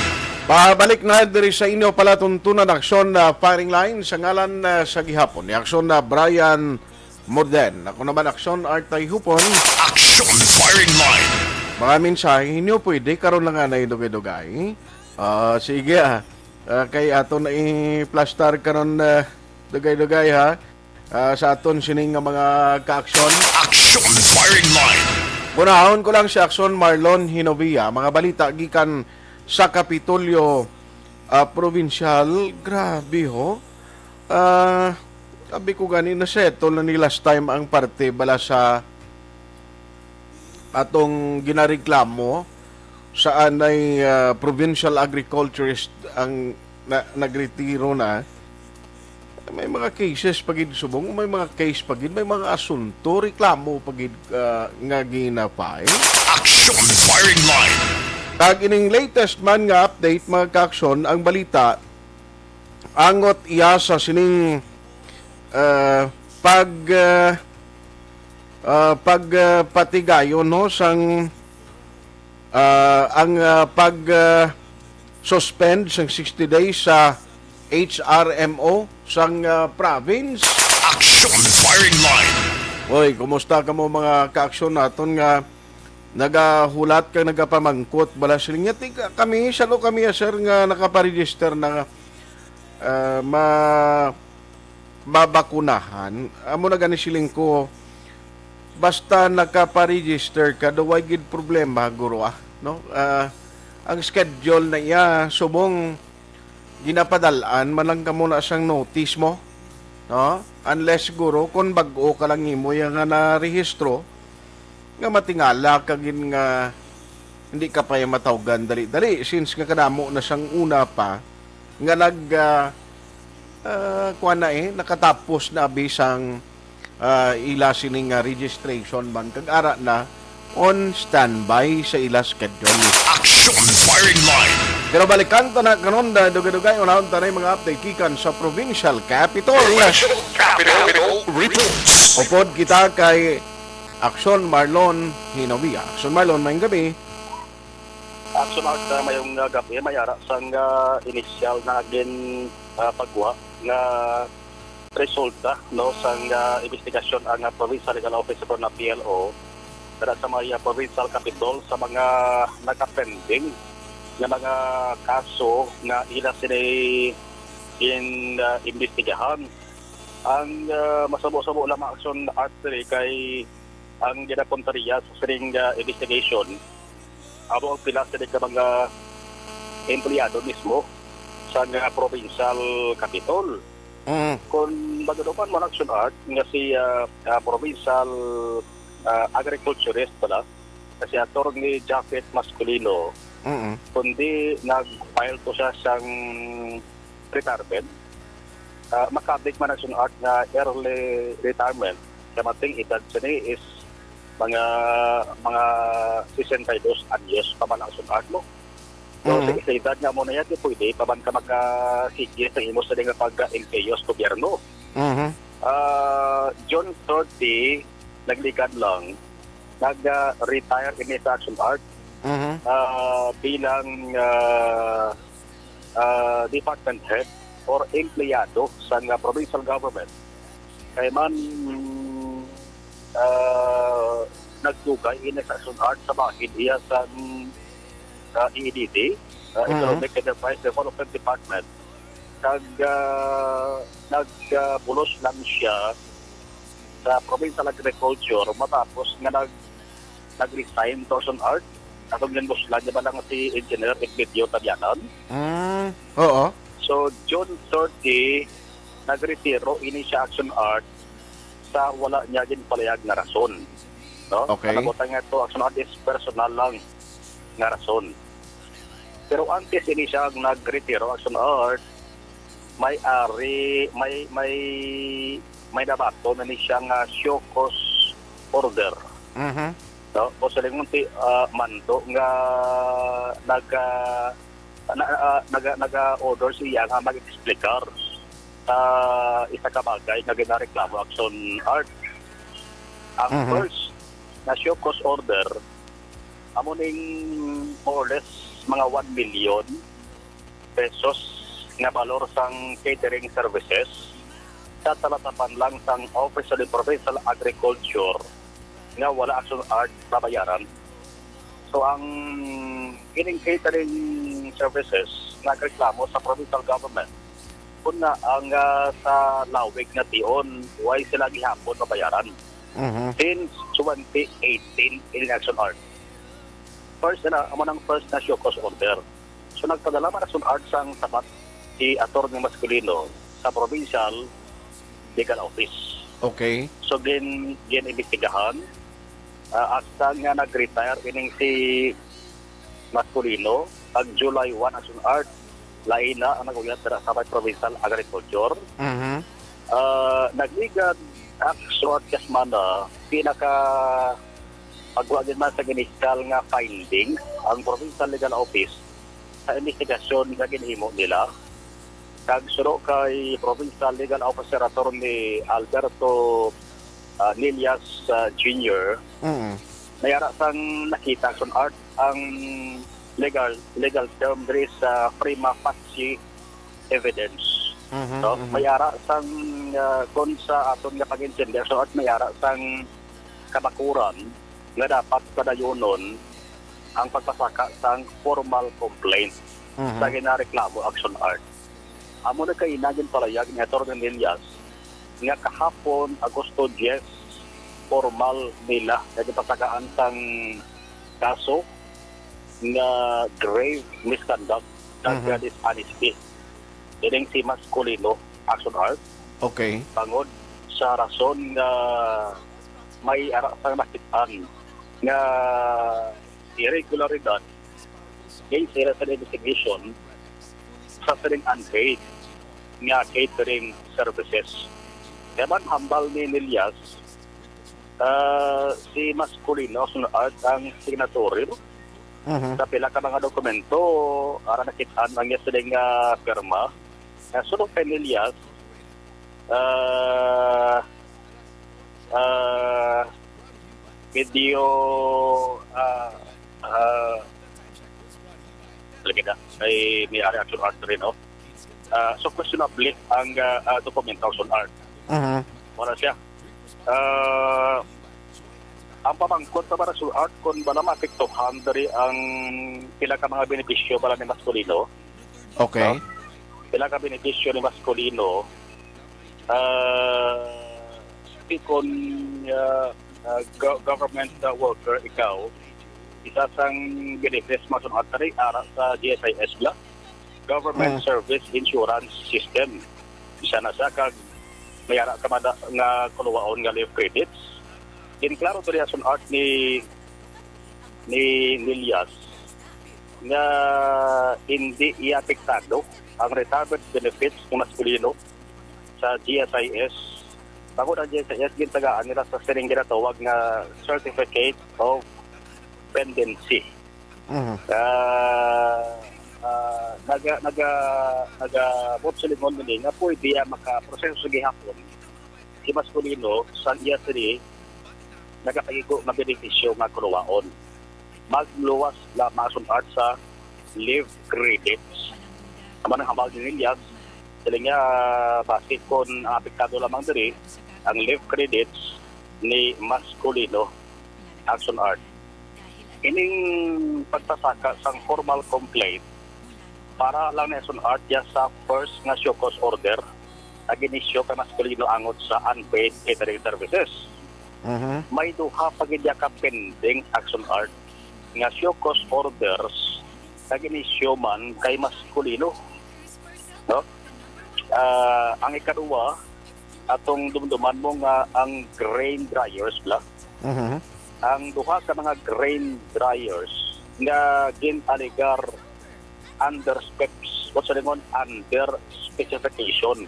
Pabalik na diri sa inyo palatuntunan, Aksyon, ah, Firing Line sa ngalan, ah, sa gihapon ni Aksyon, ah, Brian Moden. Ako naman, Aksyon, Artay Hupon. Aksyon Firing Line. Mga mensahe ninyo pwede karon lang anay dugay-dugay. Ah, sige, ah. Ah, kay aton na i-plastar karon, ah, dugay-dugay, ha. Ah, sa aton sining nga mga kaaksyon. Aksyon Firing Line. Unahon ko lang si Aksyon Marlon Hinovia. Mga balita gikan sa Kapitolyo, ah, Provincial. Grabe, ho. Ah, sabi ko gani, na-settle na ni last time ang parte bala sa atong ginareklamo sa anay, ah, Provincial Agriculturist ang na, nagretiro na. May mga cases pa gid subong, may mga case pa gid, may mga asunto, reklamo pa gid, ah, nga gina-file. Action Firing Line. Kag ining latest man nga update, mga kaaksyon, ang balita angot iya sa sining, ah, pag, ah, ah, pag, ah, patigayon, no, sang, ah, ang, ah, pag, ah, suspend sang sixty days sa H R M O sang, ah, province. Action Firing Line. Oy, kumusta kamo, mga kaaksyon naton nga nagahulat kag nagapamangkot bala sila nga, "Ti-, kami, salo kami, ah, sir, nga nakaparegister na, ah, ma-, mabakunahan." Amo na gani siling ko, basta nakaparegister ka, daw way gid problema, guro, ah, no? Ah, ang schedule na iya, subong ginapadal-an man lang kamo na sang notice mo, no? Unless, guro, kung bag-o ka lang nimo iya nga narehistro, nga matingala ka gid nga hindi ka pa iya matawgan dali-dali, since nga kadamo na sang una pa nga nag, ah, ah, kuwan na, eh, nakatapos na abi sang, ah, ila sini nga registration man, kag ara na on standby sa ila schedule. Action Firing Line. Pero balikan ta na karon, da-, dugay-dugay, unahon ta na yung mga update gikan sa Provincial Capitol. Provincial Capitol Reports. Upod kita kay Aksyon Marlon Hinovia. Aksyon Marlon, mayong gabi. Action Art, ah, mayong, ah, gabi. May ara sang, ah, initial na gin, ah, pagwa nga resulta, no, sang, ah, investigasyon ang, ah, Provincial Legal Office o na P L O dira sa may, ah, Provincial Capitol sa mga nakapending nga mga kaso nga ila sini gin, ah, imbestigahan. Ang, ah, masubo-subo lamang, Action Art, diri kay ang ginapunta niya sa sining, ah, investigation amo ang pila sini ka mga empleyado mismo sa nga provincial capitol. Mm. Kung magaduman man, Action Art, nga si, ah, ah, provincial, ah, agriculturist pala, nga si Attorney Japhet Masculino, Mm. kundi nag-file to siya sang retirement, ah, makabig man, Action Art, nga early retirement. Kamating edad sini is mga, mga sesenta y dos anyos pa man, Action Art, mo. So, Mm. sa, sa edad nga mo na yan, di pwede pa man ka makasigi sa imo sa nga pag-empleo sa gobyerno. Mhm. Ah, June thirty, naglikan lang, nag-retire ini sa, Action Art, Mhm. ah, bilang, ah, ah, department head or empleyado sa nga provincial government. Kay man, ah, nagdugay ini sa, Action Art, sa bahin iya sa, ah, E E D D, ah, Mhm. Economic Enterprise Development Department. Kag, ah, nagbulos lang siya sa Provincial Agriculture matapos nga nag-, nag-resign to, Action Art. Atong ginbuslan niya ba lang si Engineer Emilio Tabianan? Mm, oo. So, June thirty, nagretiro ini siya, Action Art, sa wala niya ginpalayag nga rason, no? Okay. Ang nabutang nga to, Action Art, is personal lang nga rason. Pero antes ini siya ang nagretiro, Action Art, may ari, may, may, may nabaton na ni siya nga show cause order. Mhm. No? O sa lingon ti, ah, mando nga naga-, na, ah, naga-, naga-order siya nga mag-explicar sa isa ka bagay nga ginareklamo, Action Art. Ang Mhm. first na show cause order, amo ning more or less mga one million pesos nga balor sang catering services sa talatapan lang sang Office of the Provincial Agriculture nga wala, Action Art, babayaran. So, ang ining catering services nagreklamo sa provincial government kun nga ang, ah, sa lawig nga tion, way sila gihapon mabayaran. Mhm. Since twenty eighteen, ini Action Art. First na, amo nang first na show cause order. So nagpadala man Action Art sang sabat si Attorney Masculino sa Provincial Legal Office. Okay. So gin gin-imbestigahan, ah, hasta nga nag-retire ining si Masculino, pag July one Action Art, lain na ang nag-uyat dira sa may Provincial Agriculture. Mhm. Ah, nagligad Action Art Kasmana, pinaka pagwa gid man sa initial nga finding ang Provincial Legal Office sa investigasyon nga ginhimo nila. Kag suno kay Provincial Legal Officer Attorney Alberto, ah, Nillas, ah, Junior, Mm. may ara sang nakita Action Art ang legal legal term diri sa prima facie evidence. Mhm, No? mhm. May ara sang, ah, kung sa aton nga pag-intindi Action Art, may ara sang kabakuran nga dapat padayonon ang pagpasaka sang formal complaint Mhm. sa ginareklamo Action Art. Amo na kay ina ginpalayag ni Attorney Nillas nga kahapon, Agosto diyes, formal nila nga gipasakaan sang kaso nga grave misconduct kag Mhm. dishonesty ining si Masculino Action Art Okay. bangod sa rason nga may ara sang nakit-an nga irregularidad kay sila sa investigation sa sining unpaid nga catering services. Kaya man hambal ni Nillas, ah, si Masculino Action Art ang signatory Mhm. sa pila ka mga dokumento, ara nakit-an ang iya sining, ah, pirma. Nga suno kay Nillas, ah, ah, medyo, ah, ah, lagi na, ay may ari Action Art rin, no? Ah, so questionable ang, ah, ah, dokumento Action Art. Mhm. Wala siya. Ah, ang pamangkot sa Action Art kung bala maapektuhan diri ang pila ka mga benepisyo bala ni Masculino. Okay. Pila ka benepisyo ni Masculino. Ah, si kon, ah, ah, go- government, ah, worker ikaw, isa sang benefits mo sa mga taray ara sa G S I S bala, Government Mm. Service Insurance System. Isa na siya kag may ara ka mada nga kuluwaon nga leave credits. Ginklaro diri Action Art ni ni Nillas nga hindi iya apektado ang retirement benefits ni Masculino sa G S I S. Bangod ang G S I S, gintagaan nila sa sining ginatawag nga Certificate of Pendency. Mhm. Ah, ah, naga naga naga silingon nini nga pwede ang makaproseso sa gihapon si Masculino sa iya sini nagapagigo nga benepisyo nga kuluwaon. Magluwas lamang Action Art sa leave credits. Amo nang hambal ni Nillas, sila nga basi kon ang apektado lamang diri ang leave credits ni Masculino Action Art. Ining pagpasaka sang formal complaint para lang ni Action Art ya sa first nga show cause order nga gin-issue kay Masculino angot sa unpaid catering services. Mhm. May duha pa gid ya ka pending Action Art nga show cause orders nga gin-issue man kay Masculino. No? Ah, ang ikaduha, atong dumduman mo nga ang grain dryers bala. Mhm. Ang duha ka mga grain dryers nga gin-alegar under specs, o sa lingon, under specification.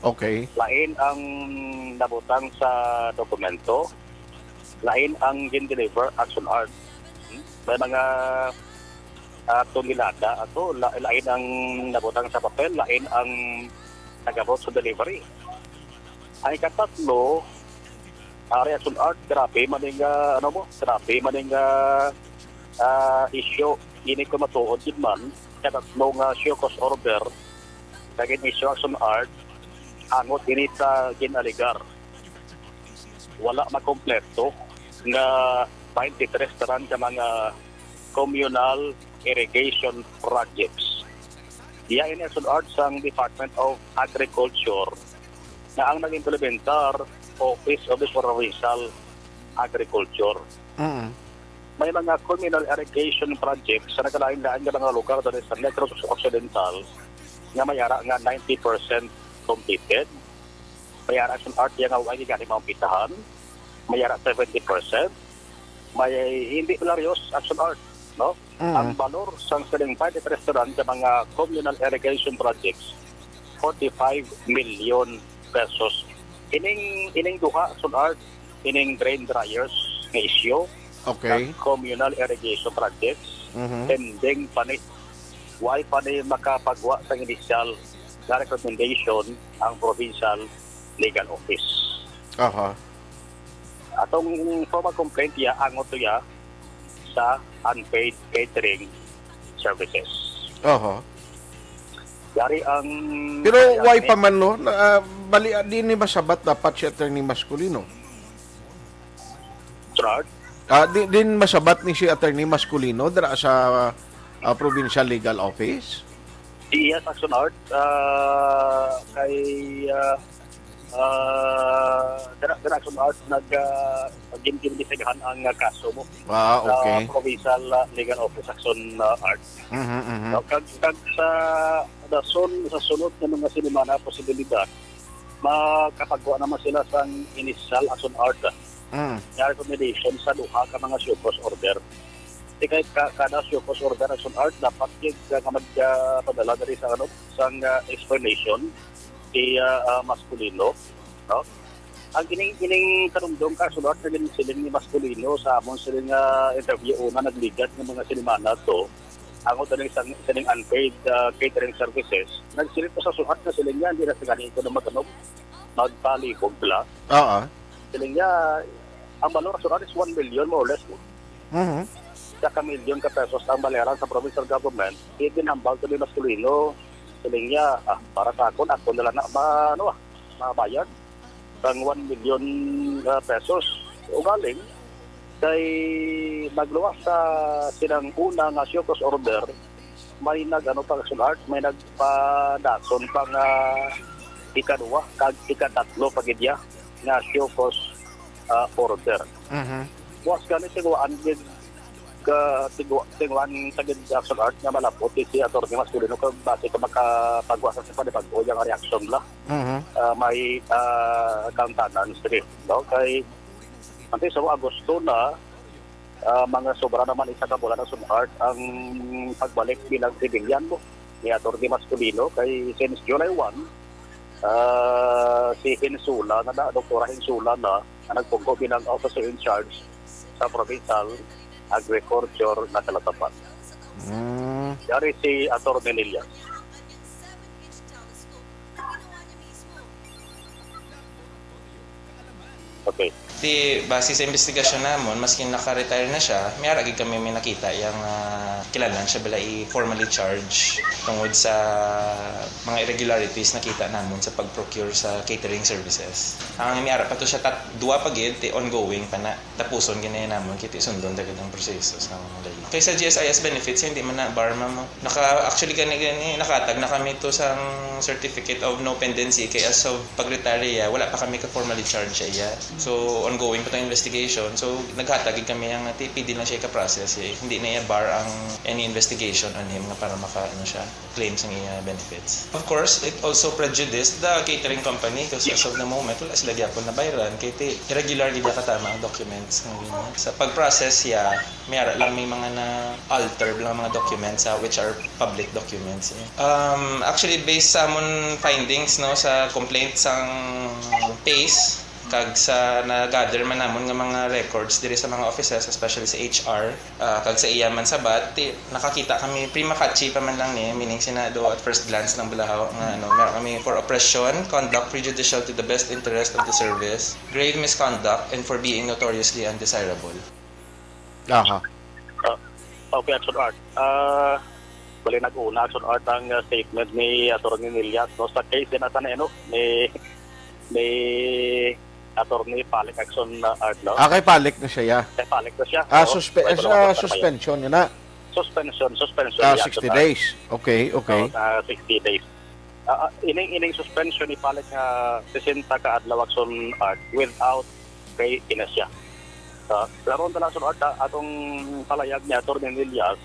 Okay. Lain ang nabutang sa dokumento, lain ang gin-deliver Action Art. May mga ah, tonelada ato, la- lain ang nabutang sa papel, lain ang nagabot sa delivery. Ang ikatatlo, ah, Action Art, grabe man nga, ano mo, grabe man nga ah, issue. Ini ko matuod gid man, katatlo nga show cause order kag issue Action Art angot ini sa gin-alegar wala makompleto nga twenty-three tanan ka mga communal irrigation projects. Iya ini Action Art sang Department of Agriculture nga ang nag-implementar Office of the Provincial agriculture. Mm. May mga communal irrigation projects sa nagkalain-lain nga mga lugar diri sa Negros Occidental nga may ara nga ninety percent completed. May ara Action Art nga wala gani maumpitahan. May ara seventy percent. May hindi pala Rios Action Art, no? Mm. Ang balor sang sining twenty-three restaurant sa mga communal irrigation projects, forty-five million pesos. Ining ining duha Action Art, ining grain dryers nga issue, Okay. Communal Irrigation Projects, Mhm. pending pa ni, why pa ni makapagwa sa initial nga recommendation ang Provincial Legal Office. Aha. Atong formal complaint ya, angot to ya sa unpaid catering services. Aha. Yari ang Pero why pa man, no? Na, ah, bali, ah, di ni masabat dapat si Attorney Masculino. Gerard? Ah, di din masabat ni si Attorney Masculino dira sa, ah, Provincial Legal Office. Yes, Action Art. Ah, kay ah, ah, dira, dira Action Art nag ah, gin-, gin-imbestigahan ang ah, kaso mo Ah, sa okay. Provincial ah, Legal Office Action ah, Art. Mhm, mhm. No, kag kag sa dason sa sunod nga mga sinimana posibilidad makapagkuha naman sila sang initial Action Art Mm. nga recommendation sa duha ka mga show cause order. Di kay ka, kada show cause order Action Art dapat gid nga magpadala diri sa ano sang ah, explanation si ah, ah, Masculino, no? Ang ining ining kanumdom ka Action Art na ginsiling ni Masculino sa amon siling nga interview una nagligad nga mga sinimana to ang uto ning sang sining unpaid ah, catering services. Nagsiling pa sa suhat na siling niya hindi na sa ganito na magano magpalibog bla. Oo. Siling niya ang balor sa is one million more or less. Mhm. Sa ka milyon ka pesos ang bayaran sa provincial government, iginambal to ni Masculino. Siling niya, ah, para sa akon, ako na lang na ma, ano, ah, mabayad sang one million ah, pesos. Ugaling kay nagluwas sa silang una nga show cause order, may nag ano pa Action Art, may nagpadason pa nga ikaduha kag ikatatlo pa gid ya nga show cause ah, order. Mhm. Buwas gani tiguan gid ka tigu, tiguan sa gid Action Art nga malapot si Attorney Masculino kag base ka makapagwa sa panibag-o yang reaction la. Mhm. Ah, may ah, countenance diri, no? Kay antes sa Agosto na ah, mga sobra naman isa ka bulan Action Art ang pagbalik bilang civilian mo ni Attorney Masculino kay since July one ah, si Hinsula na, na Doktora Hinsula na ang nagpungko bilang officer in charge sa provincial agriculture na kalatapan. Mm. Yari si Attorney Nilya. Okay. Ti base sa investigasyon namon, maskin naka-retire na siya, may ara gid kami may nakita yang ah, kilalan siya bala i-formally charge tungod sa mga irregularities nakita namon sa pag-procure sa catering services. Ang may ara pa to siya tat duwa pa gid ti ongoing pa na tapuson gid na namon kay ti sundon ta gid ang proseso sa mga layo. Kay sa G S I S benefits hindi man na bar ma'am. Naka actually gani gani nakatag na kami to sang certificate of no pendency kay as of pag-retire iya, wala pa kami ka formally charge sa iya. So ongoing pa tong investigation. So naghatag gid kami ang T P D lang siya ka-process eh. Hindi na iya bar ang any investigation on him nga para maka ano siya claim sang iya benefits. Of course, it also prejudiced the catering company because as of the moment wala sila gyapon nabayran kay ti irregular gid katama ang documents nga gini. Sa pag-process siya, may ara lang may mga na-alter lang mga documents ah, which are public documents. Eh. Um, actually, based sa amon findings no sa complaint sang PACE, kag sa na-gather man namon nga mga records diri sa mga offices, especially sa H R, ah, kag sa iya man sabat, ti, nakakita kami prima facie pa man lang ni, meaning sinado at first glance lang balahaw nga ano, meron kami for oppression, conduct prejudicial to the best interest of the service, grave misconduct, and for being notoriously undesirable. Aha. Ah, okay, Action Art. Ah, bali nag-una Action Art ang ah, statement ni Attorney Nillas no sa case din ata na ano ni ni Attorney Palik Action ah, Art no. Ah, kay palik na siya, ya. Kay Palik na siya. Ah, Oo. suspe- May ah, dalawa pa siya. Suspension yun na. Suspension, suspension. Ah, ni sixty Action Art. days. Okay, okay. Oo, ah, sixty days. Ah, ah, ining ining suspension ni Palik nga sesenta ka adlaw Action Art without pay ina siya. Ah, karon ta lang, Sir Art, ah, atong palayag ni Attorney Nelias,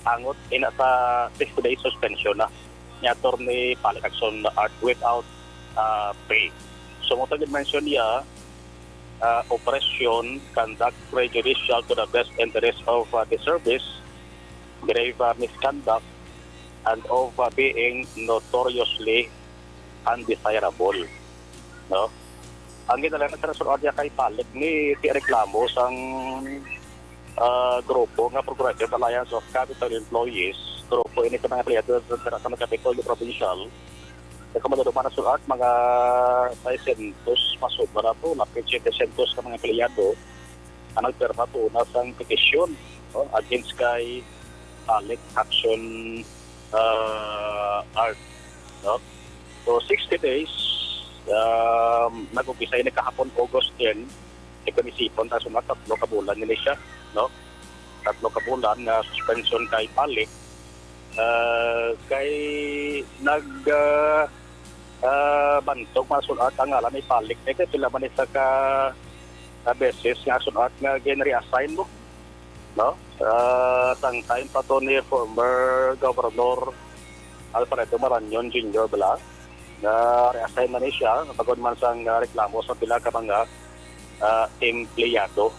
angot ina sa sixty days suspension na ni Attorney Palik Action Art without, ah, pay. So, mo gid mention niya, ah, oppression, conduct prejudicial to the best interest of, ah, the service, grave, ah, misconduct, and of, ah, being notoriously undesirable, no? Ang ginalayan sa Resort Area kay Palik ni ti reklamo sang, ah, grupo nga Progressive Alliance of Capitol Employees, grupo ini sa mga empleyado sa, sa Capitol Provincial. Sa kumadaluman na sulat, mga seiscientos, masobra po, lapit seiscientos ka mga empleyado ang nagpirma po na sang petisyon, no, against kay Palik Action, ah, Art, no? So, sixty days, um, nag-umpisa ini kahapon, August ten, ikanisipon ta sa mga tatlo ka bulan nila siya, no? Tatlo ka bulan nga suspension kay Palik. Ah, kay nag, ah, ah, bantog mga sulat ang ngalan ni Palik, eh, kay pila man isa ka, ah, beses nga sulat nga gin-reassign mo, no? Ah, sang time pa to ni former Governor Alfredo Marañon Junior bala, na reassign na ni siya, bag-o man sang, ah, reklamo sa pila ka mga, ah, empleyado.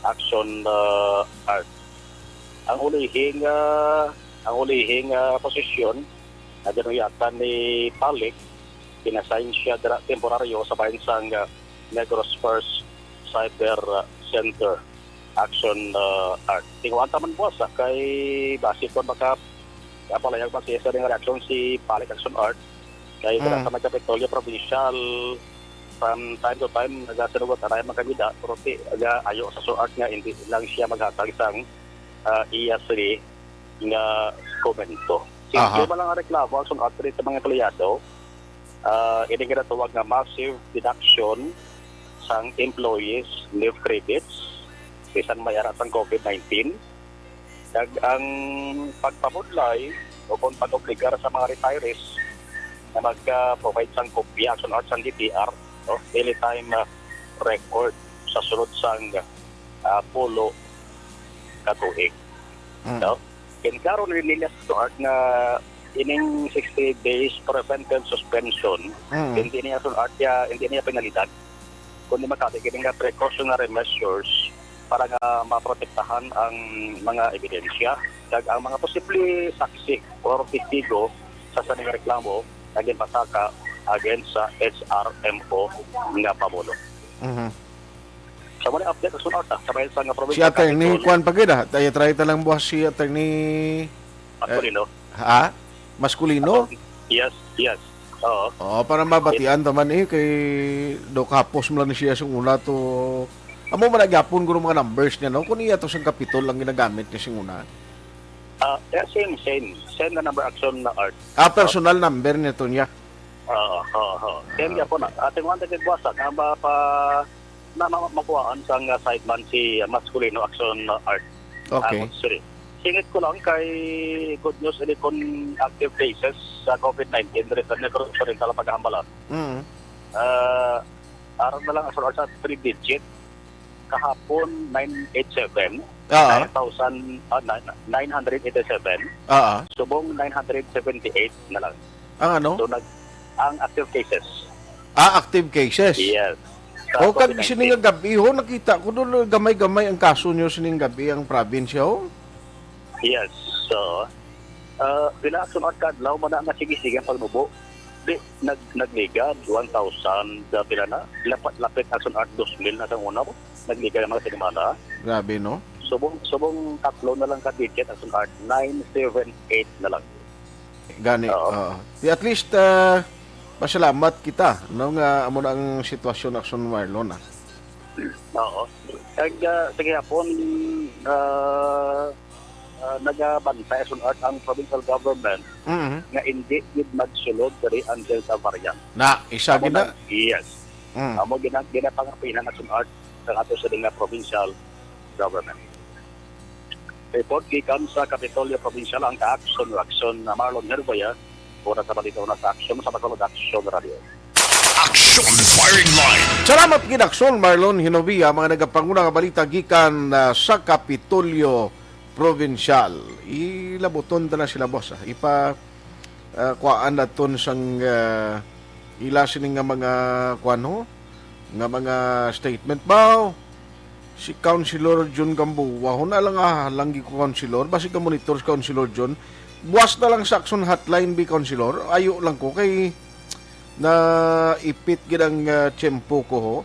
Action, ah, Art. Ang ulihing, ah, ang ulihing, ah, posisyon na ginuyatan ni Palik, pinasign siya dira temporaryo sa bahin sang, ah, Negros First Cyber, ah, Center. Action, ah, Art. Tinguhan ta man buwas, ah, kay base kon maka-, kapalayag man siya sa ring reaksyon si Palik Action Art. Kay dira Mm. sa may Kapitolyo Provincial, from time to time, nagasinugot na mga kandida, pero ti, nag-ayo sa sulat nga hindi lang siya maghatag sang, ah, iya sini nga komento. Aha. Simple man lang ang reklamo, Action Art, sa mga empleyado. Ah, ini ginatawag nga massive deduction sang employees leave credits bisan may ara sang COVID nineteen. Kag ang pagpabudlay o kung pag-obligar sa mga retirees na mag-, ah, provide sang kopya, Action Art, sang D T R, no? Daily time, ah, record sa sulod sang, ah, pulo ka tuig, Mm. no? Ginklaro ni nila sa Action Art nga ining sixty days preventive suspension, Mm. hindi niya Action Art, ya, hindi niya penalidad, kundi makati kini nga precautionary measures para nga maprotektahan ang mga ebidensya kag ang mga posible saksi or testigo sa sining reklamo nga ginpasaka against sa H R M O nga pamuno. Mhm. Sa mga update sa sunod, ah, sa bayan sa nga Si probinsya, Attorney Capitol. Kuan pa gid, ah. Tayo try ta lang buwas si Attorney, Masculino. Ha? Masculino? Yes, yes. Oo. Oo, para mabatian ta man eh, kay do kapos man lang siya sing una to. Amo man gyapon guro mga numbers niya, no? Kung iya to sang Kapitol ang ginagamit niya sing una. Ah, yeah, same, same. Same na number, Action Art. Ah, personal number niya to niya. Oo, oo, oo. Same Ah, gyapon na. Okay. Ating one, dagdag buwasa, nga ba pa, na ma-, makuhaan sang, ah, sideman si, ah, Masculino, Action Art. Okay. Ah, sorry. Singit ko lang kay good news, ini kon active cases sa COVID nineteen diri sa Negros Oriental, pagahambala. Mm. Ah, aron na lang, Action Art, sa three digit. Kahapon, nine eight seven. Oo. Nine thousand, ah, nine, nine hundred eighty-seven. Oo. Subong, nine hundred seventy-eight na lang. Ang ano? So, nag-, ang active cases. Ah, active cases. Yes. Sa O, kag COVID nineteen. Sini nga gab-i, ho, nakita ko doon, gamay-gamay ang kaso niyo sining gab-i ang probinsya, ho? Yes. So, ah, pila, Action Art, kadlaw man na nga sige-sige ang pagnubo. Di, nag-, nagligad, one thousand, ah, pila na? Lapit, lapit, Action Art, dos mil na sang una, oh. Nagligad ang mga sinimana. Grabe, no? Subong, subong tatlo na lang ka digit, Action Art, nine seven eight na lang. Gani, Oo. Oo. Di, at least, ah, pasalamat kita, no, nga amo na ang sitwasyon, Action Marlon, ah. Oo. Kag, ah, sa gihapon, ah, ah, nagabantay, Action Art, ang provincial government Mhm. nga hindi gid magsulod diri ang Delta variant. Na, isa Amo gid na. na, yes. Mm. Amo gina-, ginapangapihan, Action Art, sa ato sa nga provincial government. Report gikan sa Kapitolyo Provincial, ang ka-action, Action na Marlon Herboya, para sa balita na sa Action sa Bacolod, Action Radio. Action Firing Line. Salamat gid, Aksyon Marlon Hinovia, mga nagapanguna nga balita gikan, ah, sa Kapitolyo Provincial. Ilabuton ta na sila, boss, ah. Ipa, ah, kuhaan naton sang, ah, ila sini nga mga, kuwan, ho? Nga mga statement ba? Si Councilor John Gamboa, ho na lang, ah, lang gi ko, Councilor. Basi ka monitor si Councilor John. Buwas na lang sa Action Hotline, bi, Councilor. Ayo lang ko kay na ipit gid ang, ah, tiyempo ko, ho.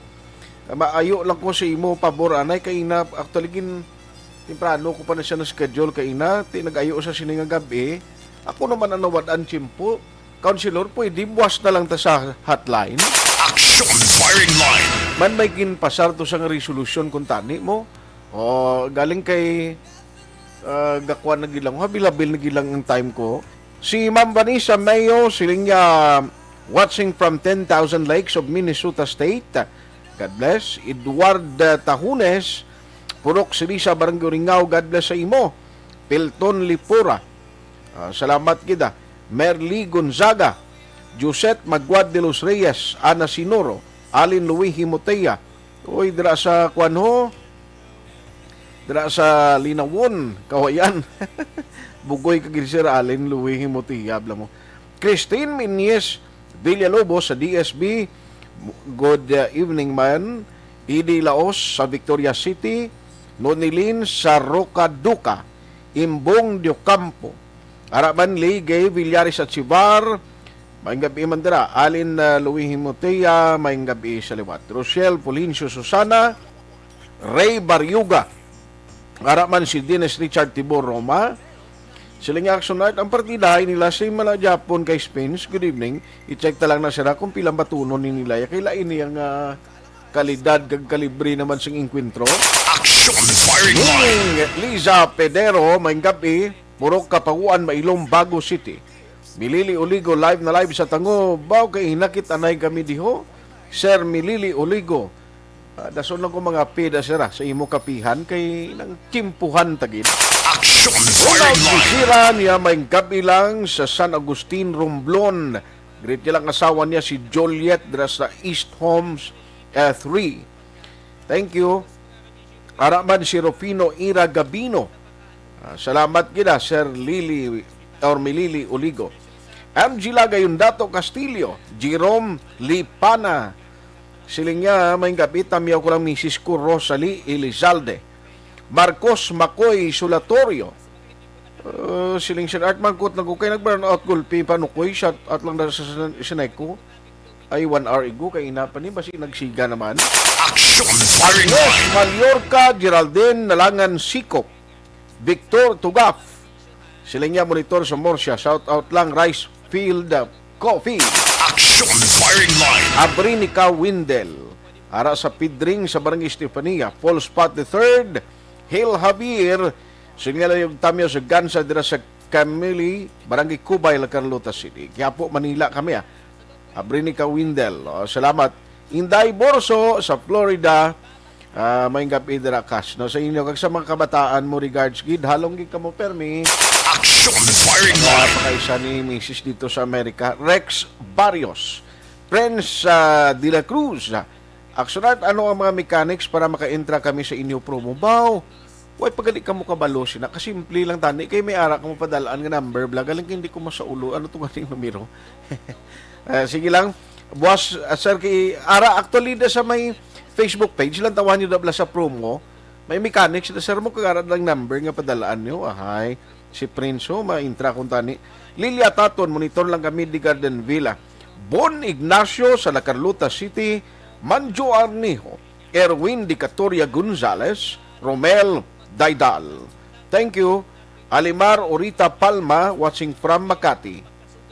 Maayo lang ko sa imo pabor, anay, kay ina, actually, gin, temprano ko pa na siya na-schedule kay ina, ti nag-ayo sa sini nga gab-i. Ako naman ang nawad-an tiyempo. Councilor, pwede buwas na lang ta sa hotline? Action Firing Line. Man may ginpasar to sa nga resolusyon kung tani mo. O, galing kay, ah, gakuan na gilang, habil-habil na gilang ang time ko. Si Ma'am Vanessa Mayo, siling niya, watching from ten thousand Lakes of Minnesota State. God bless. Edward, ah, Tahunes, Purok Silisa, Barangay Uringao, God bless sa imo. Pilton Lipura, ah, salamat gid, ah. Merly Gonzaga, Josette Maguad de los Reyes, Ana Sinoro, Alin Louis Himotea. Uy, dira sa, kuwan, ho? Dira sa Linawon, Kawayan. Bugoy ka gid, Sir Alin Louis Himotea, bala mo. Christine Minyes Villalobos sa D S B, good, uh, evening, man. Idi Laos sa Victoria City, Nonilin sa Rocaduca, Imbong Diocampo. Ara man, Lee Gay Villares at Sibar, maayong gab-i man dira. Alin, uh, Louis Himotea, maayong gab-i sa liwat. Rochelle Polincio Susana, Ray Barriuga. Ara man si Dennis Richard Tibor Roma. Sila nga Action Art, ang partida nila si Mala Japon kay Spins. Good evening. I-check ta lang na sila kung pilang batunon ni nila. Kay lain niya nga kalidad kag kalibre naman sing engkwentro. Action Firing Line. Ning Liza Pedero, maayong gab-i. Purok Kapaguan, Mailom, Bago City. Milili Oligo, live na live sa Tango. Baw kay hinakit anay kami diho. Sir Milili Oligo, ah, dason lang ko mga pida, sir, ah, sa imo kapihan kay nang kimpuhan tagid. Action Ronald Firing Line. Visira niya, maayong gab-i lang sa San Agustin, Romblon. Greet niya lang asawa niya si Juliet dira sa East Homes, eh, three. Thank you. Ara man si Rufino Ira Gabino. Ah, salamat gid, ah, Sir Lily or Milili Oligo. Angela Gayundato Castillo, Jerome Lipana. Siling niya, maayong gab-i, tamyaw ko lang misis ko, Rosalie Elizalde. Marcos Macoy Sulatorio. Uh, siling Sir Art, mangkot na ko kay nag-brownout gulpi, panukoy, shout out lang na sa, sa, sa Neko. Ay, one hour ago, kay ina pa ni, basi nagsiga naman. Action Firing Agnes Line. Mallorca, Geraldine Nalangan Sikop, Victor Tugaf. Siling niya, monitor sa Murcia, shout out lang, Rice Field, uh, Coffee. Action Firing Line. Abrinica Windel. Ara sa Pidring sa Barangay Estefania, Paul Spot the third, Hale Javier, Siling niya, layog tamyaw sa Gansa dira sa Camili, Barangay Cubay, La Carlota City. Quiapo, Manila kami, ah. Abrinica Windel, oh, salamat. Inday Borso sa Florida, ah, maayong gab-i dira, Kas. No, sa inyo, kag sa mga kabataan mo, regards gid, halong gid kamo permi. Action Firing Line. Pakaisa ni misis dito sa Amerika, Rex Barrios, Prince, ah, de la Cruz, ah, Action Art, ano ang mga mechanics para maka-entra kami sa inyo promo? Baw, way pa gali kamo kabalo sina. Kasimple lang tani kay may ara kamo padalaan nga number bala. Galing kay hindi ko masaulo. Ano to ganing numero? Eh, sige lang. Buwas, ah, sir, kay ara actually da sa may Facebook page lang, tawahan niyo da bala sa promo. May mechanics da, sir, mo kag ara lang number nga padalaan niyo. Ahay. Si Prince, oh, maintra kung tani. Lilia Taton, monitor lang kami di Garden Villa. Bon Ignacio sa La Carlota City, Manjo Arnijo, Erwin Dicatoria Gonzales, Romel Daidal. Thank you. Alimar Orita Palma, watching from Makati.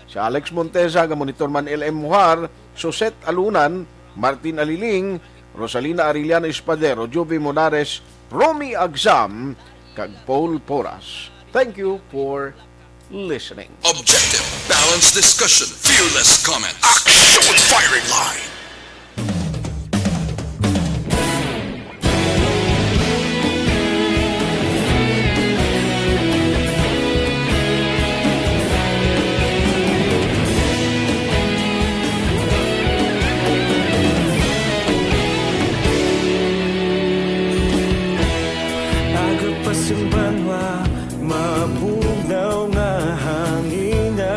Si Alex Montesa, nga monitor man L M Muhar, Suset Alunan, Martin Aliling, Rosalina Arellano Espadero, Jovi Monares, Romy Agsam, kag Paul Poras. Thank you for listening. Objective, balanced discussion, fearless comment. Action Firing Line.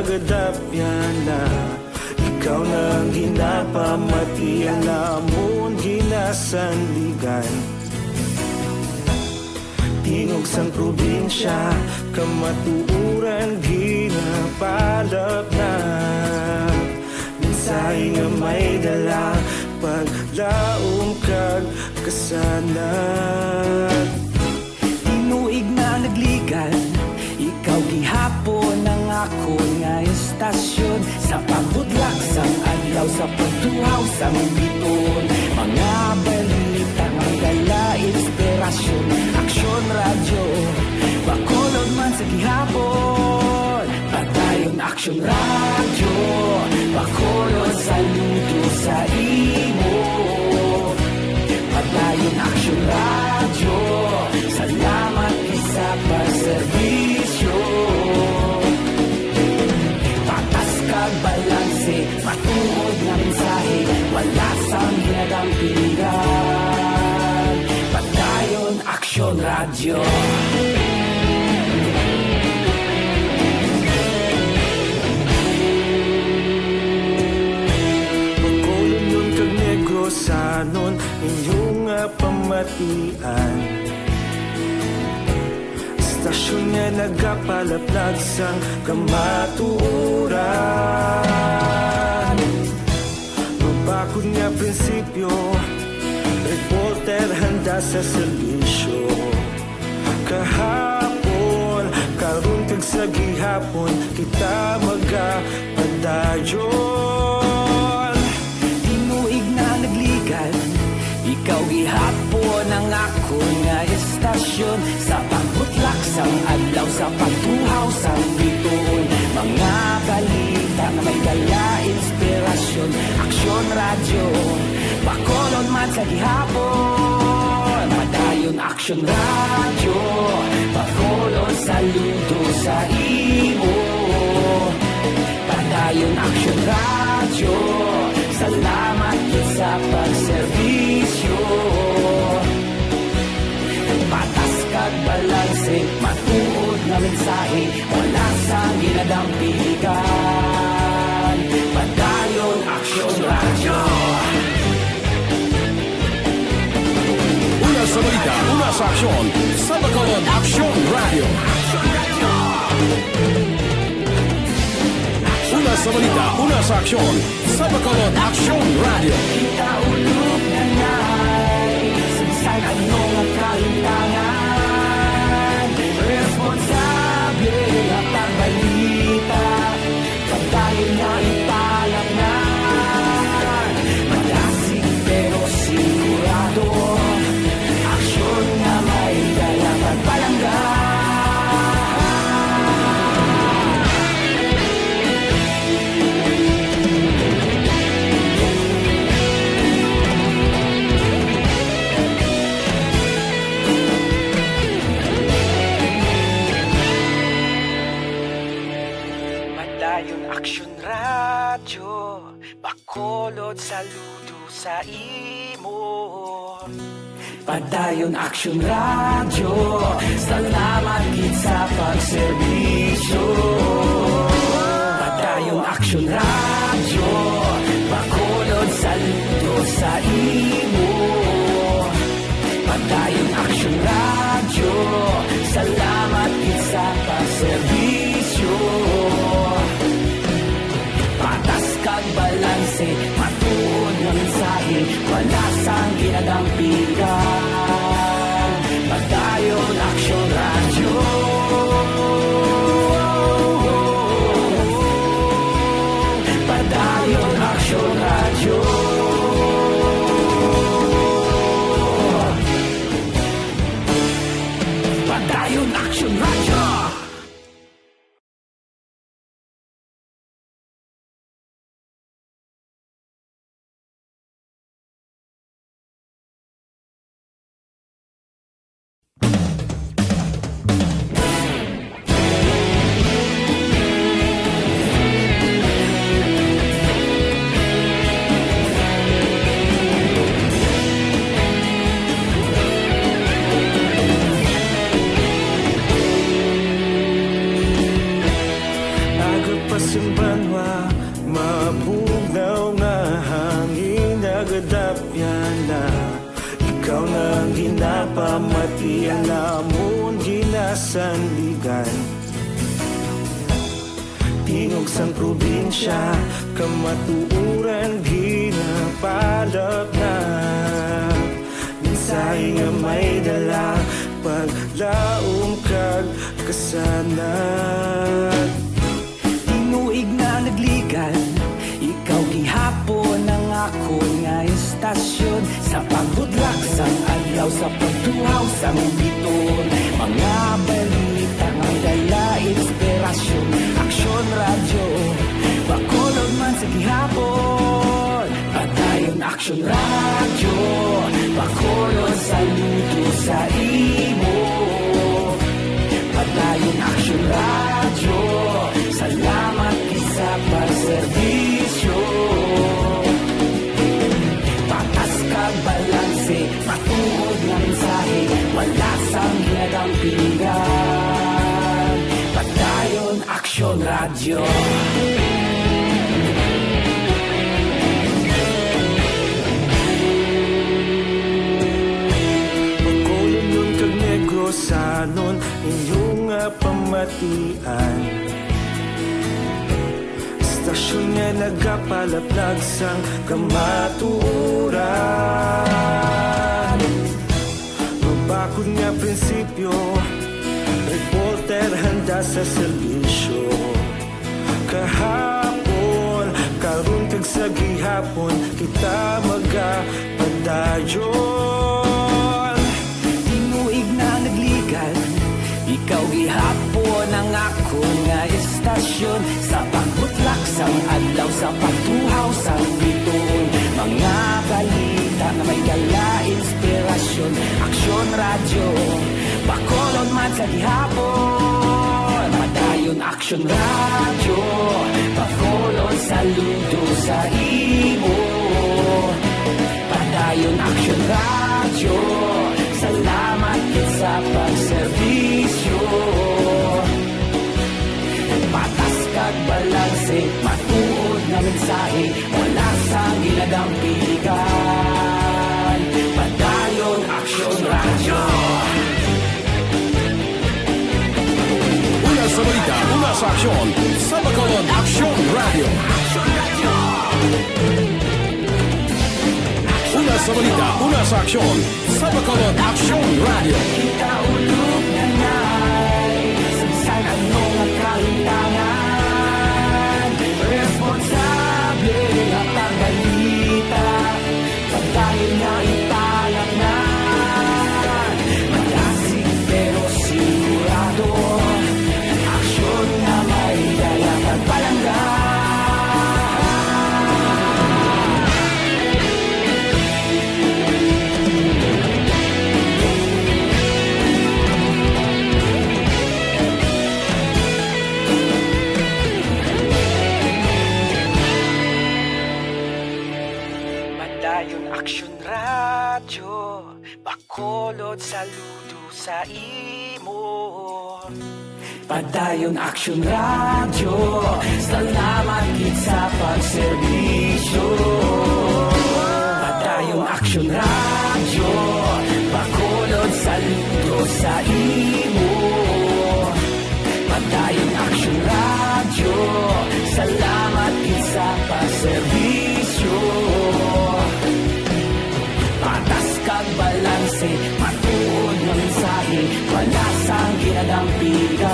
kadapyan na. Ikaw na ang ginapamatian, amon ginasandigan. Tingog sang probinsya, kamatuoran ginapalapnap. Mensahe nga may dala, paglaom kag kasanag. Tinuig na nagligan, ikaw gihapon ang akon nga estasyon. Sa pagbutlak sang adlaw, sa pagtuhaw sang biton, mga balita nga dala inspirasyon. Aksyon Radyo, Bacolod man sa gihapon. Padayon Aksyon Radyo, Bacolod, saludo sa imo. Padayon Aksyon Radyo, salamat gid sa pagserbisyo. Patas kag balanse, matuod nga mensahe, wala sang ginadampigan. Padayon Aksyon Radyo. Bacolodnon kag Negrosanon, inyo nga pamatian. Estasyon nga nagapalaplag sang kamatuoran. Mabakod nga prinsipyo, reporter handa sa serbisyo. Kahapon, karon kag sa gihapon, kita magapadayon. Tinuig na nagligan, ikaw gihapon ang akon nga estasyon. Sa pagbutlak sang adlaw, sa pagtuhaw sang bituon, mga balita nga may dala inspirasyon. Aksyon Radyo, Bacolod man sa gihapon. Padayon Aksyon Radyo, Bacolod, saludo sa imo. Padayon Aksyon Radyo, salamat gid sa pagserbisyo. Patas kag balanse, matuod nga mensahe, wala sang ginadampigan. Padayon Aksyon Radyo. Una sa balita, una sa aksyon, sa Bacolod Aksyon Radyo. Una sa balita, una sa aksyon, sa Bacolod Aksyon Radyo. Kita ulog na ngay, sagsag ano nga kahintangan. Responsable nga pagbalita, pagdayon nga ipalapnan. Madasig pero sigurado, aksyon nga may dala pagpalangga. Padayon Aksyon Radyo, Bacolod, saludo sa imo. Padayon Aksyon Radyo, salamat gid sa pagserbisyo. Padayon Aksyon Radyo, Bacolod, saludo sa imo. Padayon Aksyon Radyo, salamat gid sa pagserbisyo. Patas kag balanse, matuod nga mensahe, wala sang ginadampigan. Padayon Aksyon Radyo. Padayon Aksyon Radyo. Padayon Aksyon Radyo. Sa banwa, mabugnaw nga hangin nagadapyan na. Ikaw na ang ginapamati, ang amon ginasandigan. Tingog sang probinsya, kamatuoran ginapalapnag. Mensahe nga may dala, paglaom kag kasanag. Tinuig na nagligan, ikaw gihapon ang akon nga istasyon. Sa pagbudlak sang adlaw, sa pagtuhaw sang biton, mga balita nga may dala inspirasyon. Aksyon Radyo, Bacolod man sa gihapon. Padayon Aksyon Radyo, Bacolod, saludo sa imo. Padayon Aksyon Radyo, salamat gid sa pagserbisyo. Patas kag balanse, matuod nga mensahe, wala sang ginadampingan. Padayon Aksyon Radyo. Bacolodnon kag Negrosanon, inyo nga pamatian. Istasyon nga nagapalaplag sang kamatuoran. Mabakod nga prinsipyo, reporter handa sa serbisyo. Kahapon, karon kag sa gihapon, kita magapadayon. Tinuig na nagligan, ikaw gihapon ang akon nga istasyon. Sa pagbutlak sang adlaw, sa pagtuhaw sang biton, mga balita nga may dala inspirasyon. Aksyon Radyo, Bacolod man sa gihapon. Padayon Aksyon Radyo, Bacolod, saludo sa imo. Padayon Aksyon Radyo, salamat gid sa pagserbisyo. Patas kag balanse, matuod nga mensahe, wala sang ginadampigan. Padayon Aksyon Radyo. Una sa balita, una sa aksyon, sa Bacolod Aksyon Radyo. Una sa balita, una sa aksyon, sa Bacolod Aksyon Radyo. Kita ulog na nay, sa bisan ano nga kahitangan, responsable nga pagbalita. Pagdahil nga italaknan, malasig pero sigurado, aksyon nga may dala kag palangga. Padayon Aksyon Radyo, Bacolod, saludo sa imo. Padayon Aksyon Radyo, salamat gid sa pagserbisyo. Padayon Aksyon Radyo, Bacolod, saludo sa imo. Padayon Aksyon Radyo, salamat gid sa pagserbisyo. Patas kag balanse, matuod nga mensahe, wala sang ginadampigan.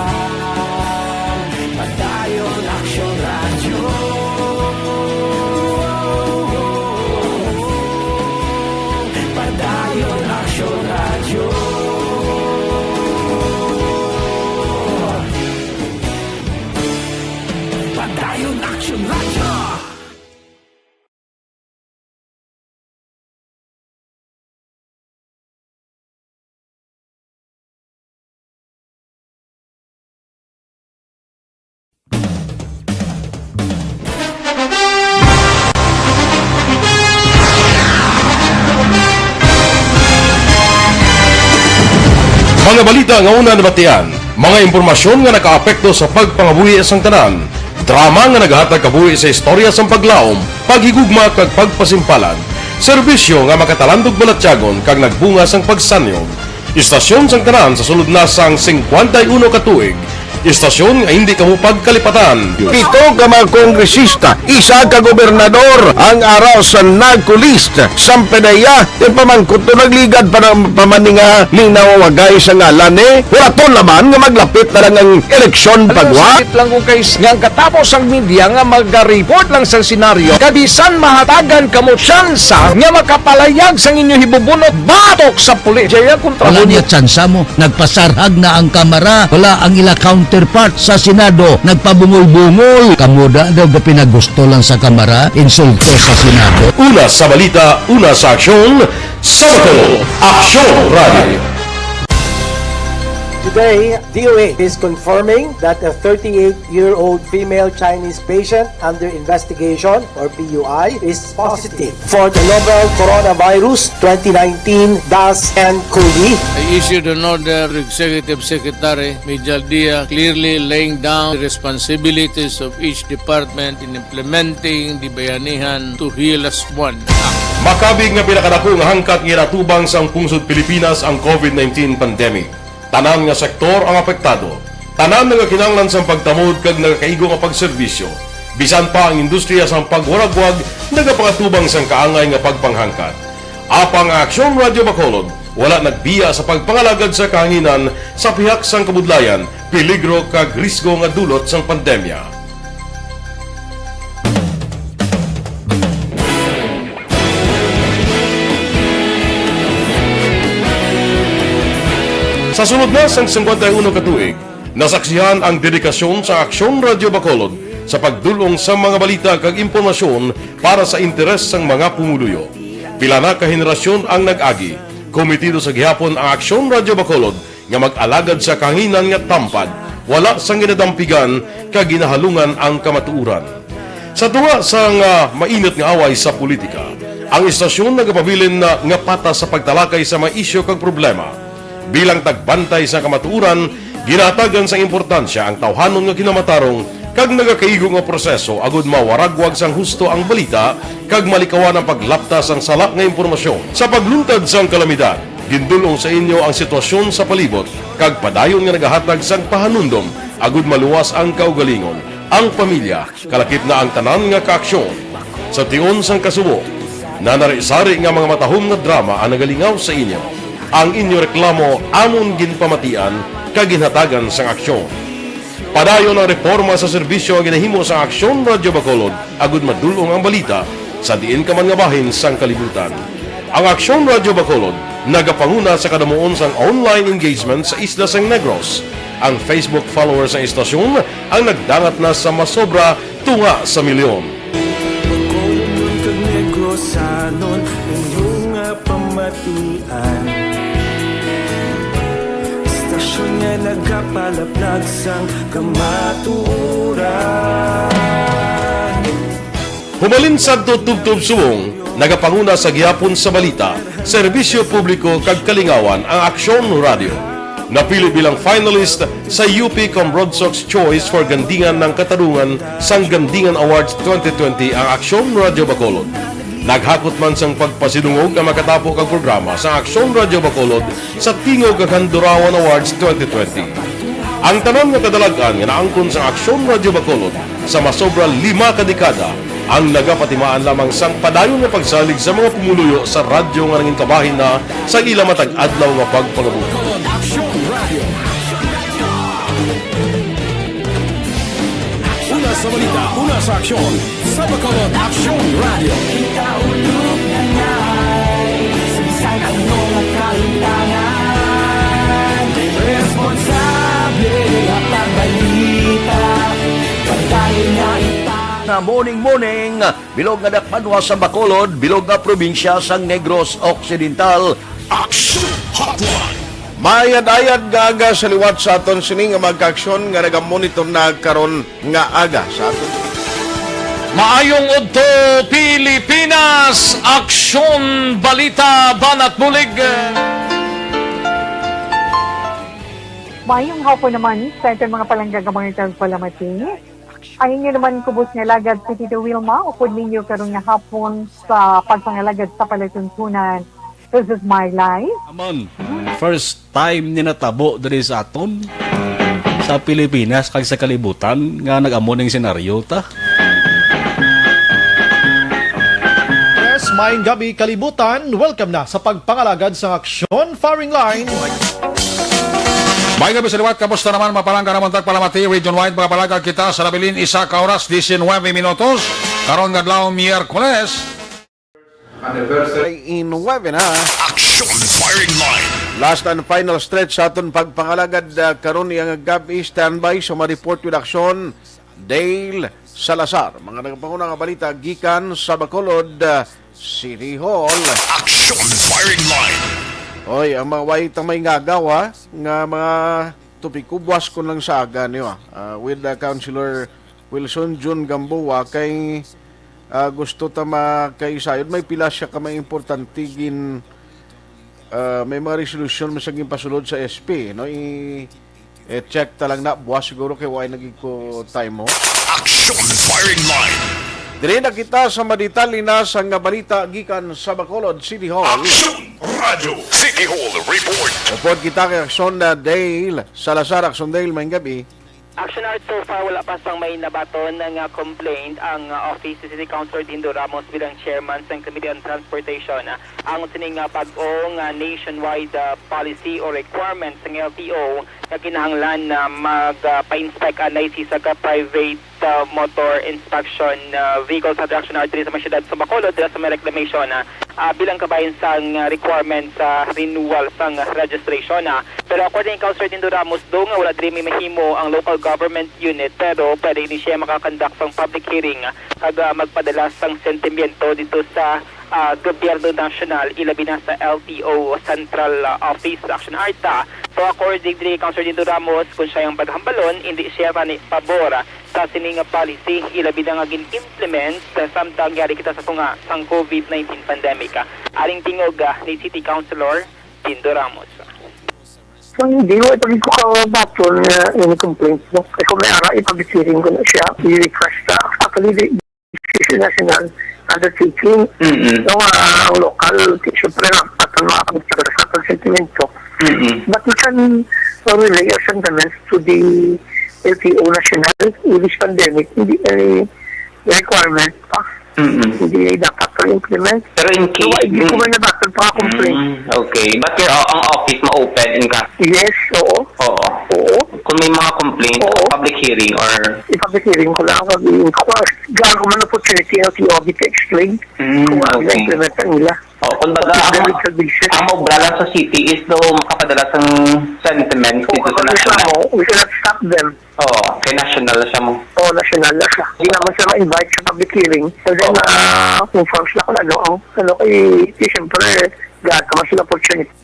Padayon Aksyon Radyo. Padayon Aksyon Radyo. Padayon Aksyon Radyo. Mga balita nga una nabatian, mga impormasyon nga nakaapekto sa pagpangabuhi sang tanan, Drama nga nagahatag kabuhi sa istorya sang paglaom, paghigugma, kag pagpasimpalan. Serbisyo nga makatalandog balatyagon kag nagbunga sang pagsanyog. Istasyon sang tanan sa sulod na sang singkwenta y uno ka tuig. Istasyon nga hindi kamo pagkalipatan. Pito ka mga kongresista, isa ka gobernador ang ara sa NAGCO list. Sampanaya, ti pamangkot to nagligad pa na, pa man ni nga ning nawawagay sa ngalan ni. Wala to laman nga maglapit na lang ang eleksyon. Alam mo, pagwa. Sakit lang kung kay s-, nga ang katapos ang media nga magareport lang sa senaryo, kabisan mahatagan kamo tsansa nga makapalayag sang inyo hibubunot batok sa pulis. Jaya kontra. Wala mo niya tsansa mo. Nagpasarhag na ang Kamara. Wala ang ila counterpart sa Senado. Nagpabungol-bungol. Kamo da daw ga pinagusto lang sa Kamara, insulto sa Senado. Una sa balita, una sa aksyon, sa Bacolod, Aksyon Radio. Today, D O A is confirming that a thirty-eight-year-old female Chinese patient under investigation, or P U I, is positive for the novel coronavirus twenty nineteen dash N cov. I issued an order to Executive Secretary Mijal Dia, clearly laying down the responsibilities of each department in implementing the Bayanihan to Heal Us One Act. Makabig nga pinakadako nga hangkat nga ginatubang sang pungsod Pilipinas ang covid nineteen pandemic. Tanan nga sektor ang apektado. Tanan nagakinahanglan sang pagtamod kag nagakaigo nga pagserbisyo. Bisan pa ang industriya sang pagwaragwag nagapangatubang sang kaangay nga pagpanghangkat. Apang ang Aksyon Radio Bacolod wala nagbiya sa pagpangalagad sa kahanginan sa pihak sang kabudlayan, peligro kag risgo nga dulot sang pandemya. Sa sulod na sang singkwenta y uno ka tuig, nasaksihan ang dedikasyon sa Aksyon Radio Bacolod sa pagdul-ong sa mga balita kag impormasyon para sa interes sang mga pumuluyo. Pila na ka henerasyon ang nag-agi. Kometido sa gihapon ang Aksyon Radio Bacolod nga mag-alagad sa kahanginan nga tampad, wala sang ginadampigan kag ginahalungan ang kamatuoran. Sa tunga sang, ah, mainit nga away sa politika, ang istasyon nagapabilin na nga patas sa pagtalakay sa mga isyu kag problema. Bilang tagbantay sa kamatuoran, ginahatagan sang importansya ang tawhanon nga kinamatarong kag nagakaigo nga proseso agud mawaragwag sang husto ang balita kag malikawan ang paglapta sang sala nga impormasyon. Sa pagluntad sang kalamidad, gindul-ong sa inyo ang sitwasyon sa palibot kag padayon nga nagahatag sang pahanumdom agud maluwas ang kaugalingon, ang pamilya, kalakip na ang tanan nga kaaksyon. Sa tion sang kasubo, nanari-sari nga mga matahom nga drama ang nagalingaw sa inyo. Ang inyo reklamo amon ginpamatian kag ginhatagan sang aksyon. Padayon ang reporma sa serbisyo nga ginahimo sang Aksyon Radio Bacolod agud madul-ong ang balita sa diin ka man nga bahin sang kalibutan. Ang Aksyon Radio Bacolod nagapanguna sa kadamuon sang online engagement sa isla sang Negros. Ang Facebook followers sang istasyon ang nagdangat na sa masobra tunga sa milyon. Bacolodnon kag Negrosanon, inyo nga pamatian. Istasyon nga nagapalaplag sang kamatuoran. Humalin sadto tubtob subong, nagapanguna sa gihapon sa balita, serbisyo publiko kag kalingawan ang Aksyon Radio. Napili bilang finalist sa U P Cambrodsoc's Choice for Gandingan ng Katarungan sang Gandingan Awards twenty twenty ang Aksyon Radio Bacolod. Naghakot man sang pagpasidungog ang makatapo kag programa sang Aksyon Radio Bacolod sa Tingog kag Handurawan Awards twenty twenty. Ang tanan nga kadalag-an nga naangkon sang Aksyon Radio Bacolod sa masobra lima ka dekada ang nagapatimaan lamang sang padayon nga pagsalig sa mga pumuluyo sa radyo nga nangin kabahin na sa ila matag adlaw nga pagpangabuhi. Aksyon Radio. Una sa balita, una sa aksyon. Sa Bacolod Aksyon Radio. Kita ulog na ngay, sa bisan ano nga kahitangan. Responsable nga pagbalita, pagdali na ita. Na morning, morning. Bilog nga dakpanwa sa Bacolod, bilog nga probinsya sang Negros Occidental. Action Hotline. Maayad-ayad nga aga sa liwat sa aton sini nga mga kaaksyon nga nagamonitor na karon nga aga sa aton. Maayong udto, Pilipinas! Aksyon, balita, banat bulig. Maayong hapon naman sa aton mga palangga nga mga tagpalamati. Ang inyo naman kubos nga alagad si Tito Wilma, upod ninyo karon nga hapon sa pagpangalagad sa palatuntunan. This is my life. Amon, first time ni natabo diri sa aton, sa Pilipinas kag sa kalibutan nga nag-amo ning senaryo ta. Yes, maayong gabi, kalibutan. Welcome na sa pagpangalagad sang Aksyon Firing Line. May gabi sa liwat, kamusta naman? Mapalangga naman tagpalamati, region-wide, mga palagad kita sa nabilin, isa ka oras, diecinuebe minutos. Karon nga adlaw, Miyerkules. Anniversary in webinar. Action Firing Line. Last and final stretch sa aton pagpangalagad, ah, karon iyang gab-i, standby sa ma-report with action, Dale Salazar. Mga nagpanguna nga balita gikan sa Bacolod, ah, City Hall. Action Firing Line. Oy, ang mga way ta may ngagaw, ha, nga mga topiko, buwas ko lang sa aga niyo, ah. Ah, with, ah, Councilor Wilson Jun Gamboa kay, ah, gusto ta makaisayod. May pila siya ka mga importante gin, ah, may mga resolusyon man siya ginpasulod sa S P, no? I, eh, check ta lang na, buwas siguro kay wala na gid ko time mo. Action Firing Line. Diri na kita sa madetalye na sa nga balita gikan sa Bacolod City Hall. Action Radio City Hall Report. Upod kita kay Action na Dale Salazar. Action Dale, maayong gabi. Action Art, so far, wala pa sang may nabaton nga complaint ang, uh, office ni City Councilor Dindo Ramos bilang chairman sang Committee on Transportation. Ang sining, uh, bag-o nga nationwide, uh, policy o requirement sang L T O nga kinahanglan na mag, uh, pa-inspect anay sa isa ka private, uh, motor inspection, uh, vehicle sa Action Art diri sa may siyudad sa Bacolod, dira sa may reclamation, uh, ah, bilang kabahin sang, ah, requirement sa renewal sang registration, ah. Pero according kay Councilor Dindo Ramos, do nga wala diri may mahimo ang local government unit, pero pwede ini siya makakonduct sang public hearing, ah, kag, ah, magpadala sang sentimiento dito sa, ah, gobyerno nasyonal, ilabi na sa L T O Central, ah, Office Action Art, ah. So, according diri kay Councilor Dindo Ramos, kung siya ang paghambalon, hindi siya tani pabor, ah, sa sini nga policy, ilabi na nga gin-implement sa samtang yari kita sa tunga sang COVID nineteen pandemic. Aring tingog, ah, ni City Councilor Dindo Ramos. So, hindi mo ipagid ko ka baton nga any complaints mo. Kay kung may ara, ipag-hearing ko na siya, i-request sa, actually, di, decision national undertaking. Mm-mm. No, ah, ang local, siyempre, na, at ang mga pagkakasal, sentimento. Mm-mm. But we can, uh, relay our sentiments to the L T O national with this pandemic. Hindi any requirement pa. Mm-mm. Hindi dapat pa-implement. Pero in So, case, hindi ko mm. man nabaton pa complaint. Mm, okay. But your, uh, ang office ma-open in ka? Yes, oo. Oo. Oo. Kung may mga complaint, Oo. public hearing or Ipag-hearing ko lang, pag-inquire. Gago man opportunity, L T O, to explain Mm, kung ano okay. implement ang nila. Oh, kumbaga, It's ang, very convincing. ang maobra lang sa city is daw makapadala sang sentiments Oo, dito sa ang national. reklamo, we cannot stop them. Oo, kay national na siya mo. Oo, national na siya. Di naman siya ma-invite sa public hearing. And then, Oo. ah, confirm sila kung ano ang, ano, kay, di, siyempre, gato man sila opportunity.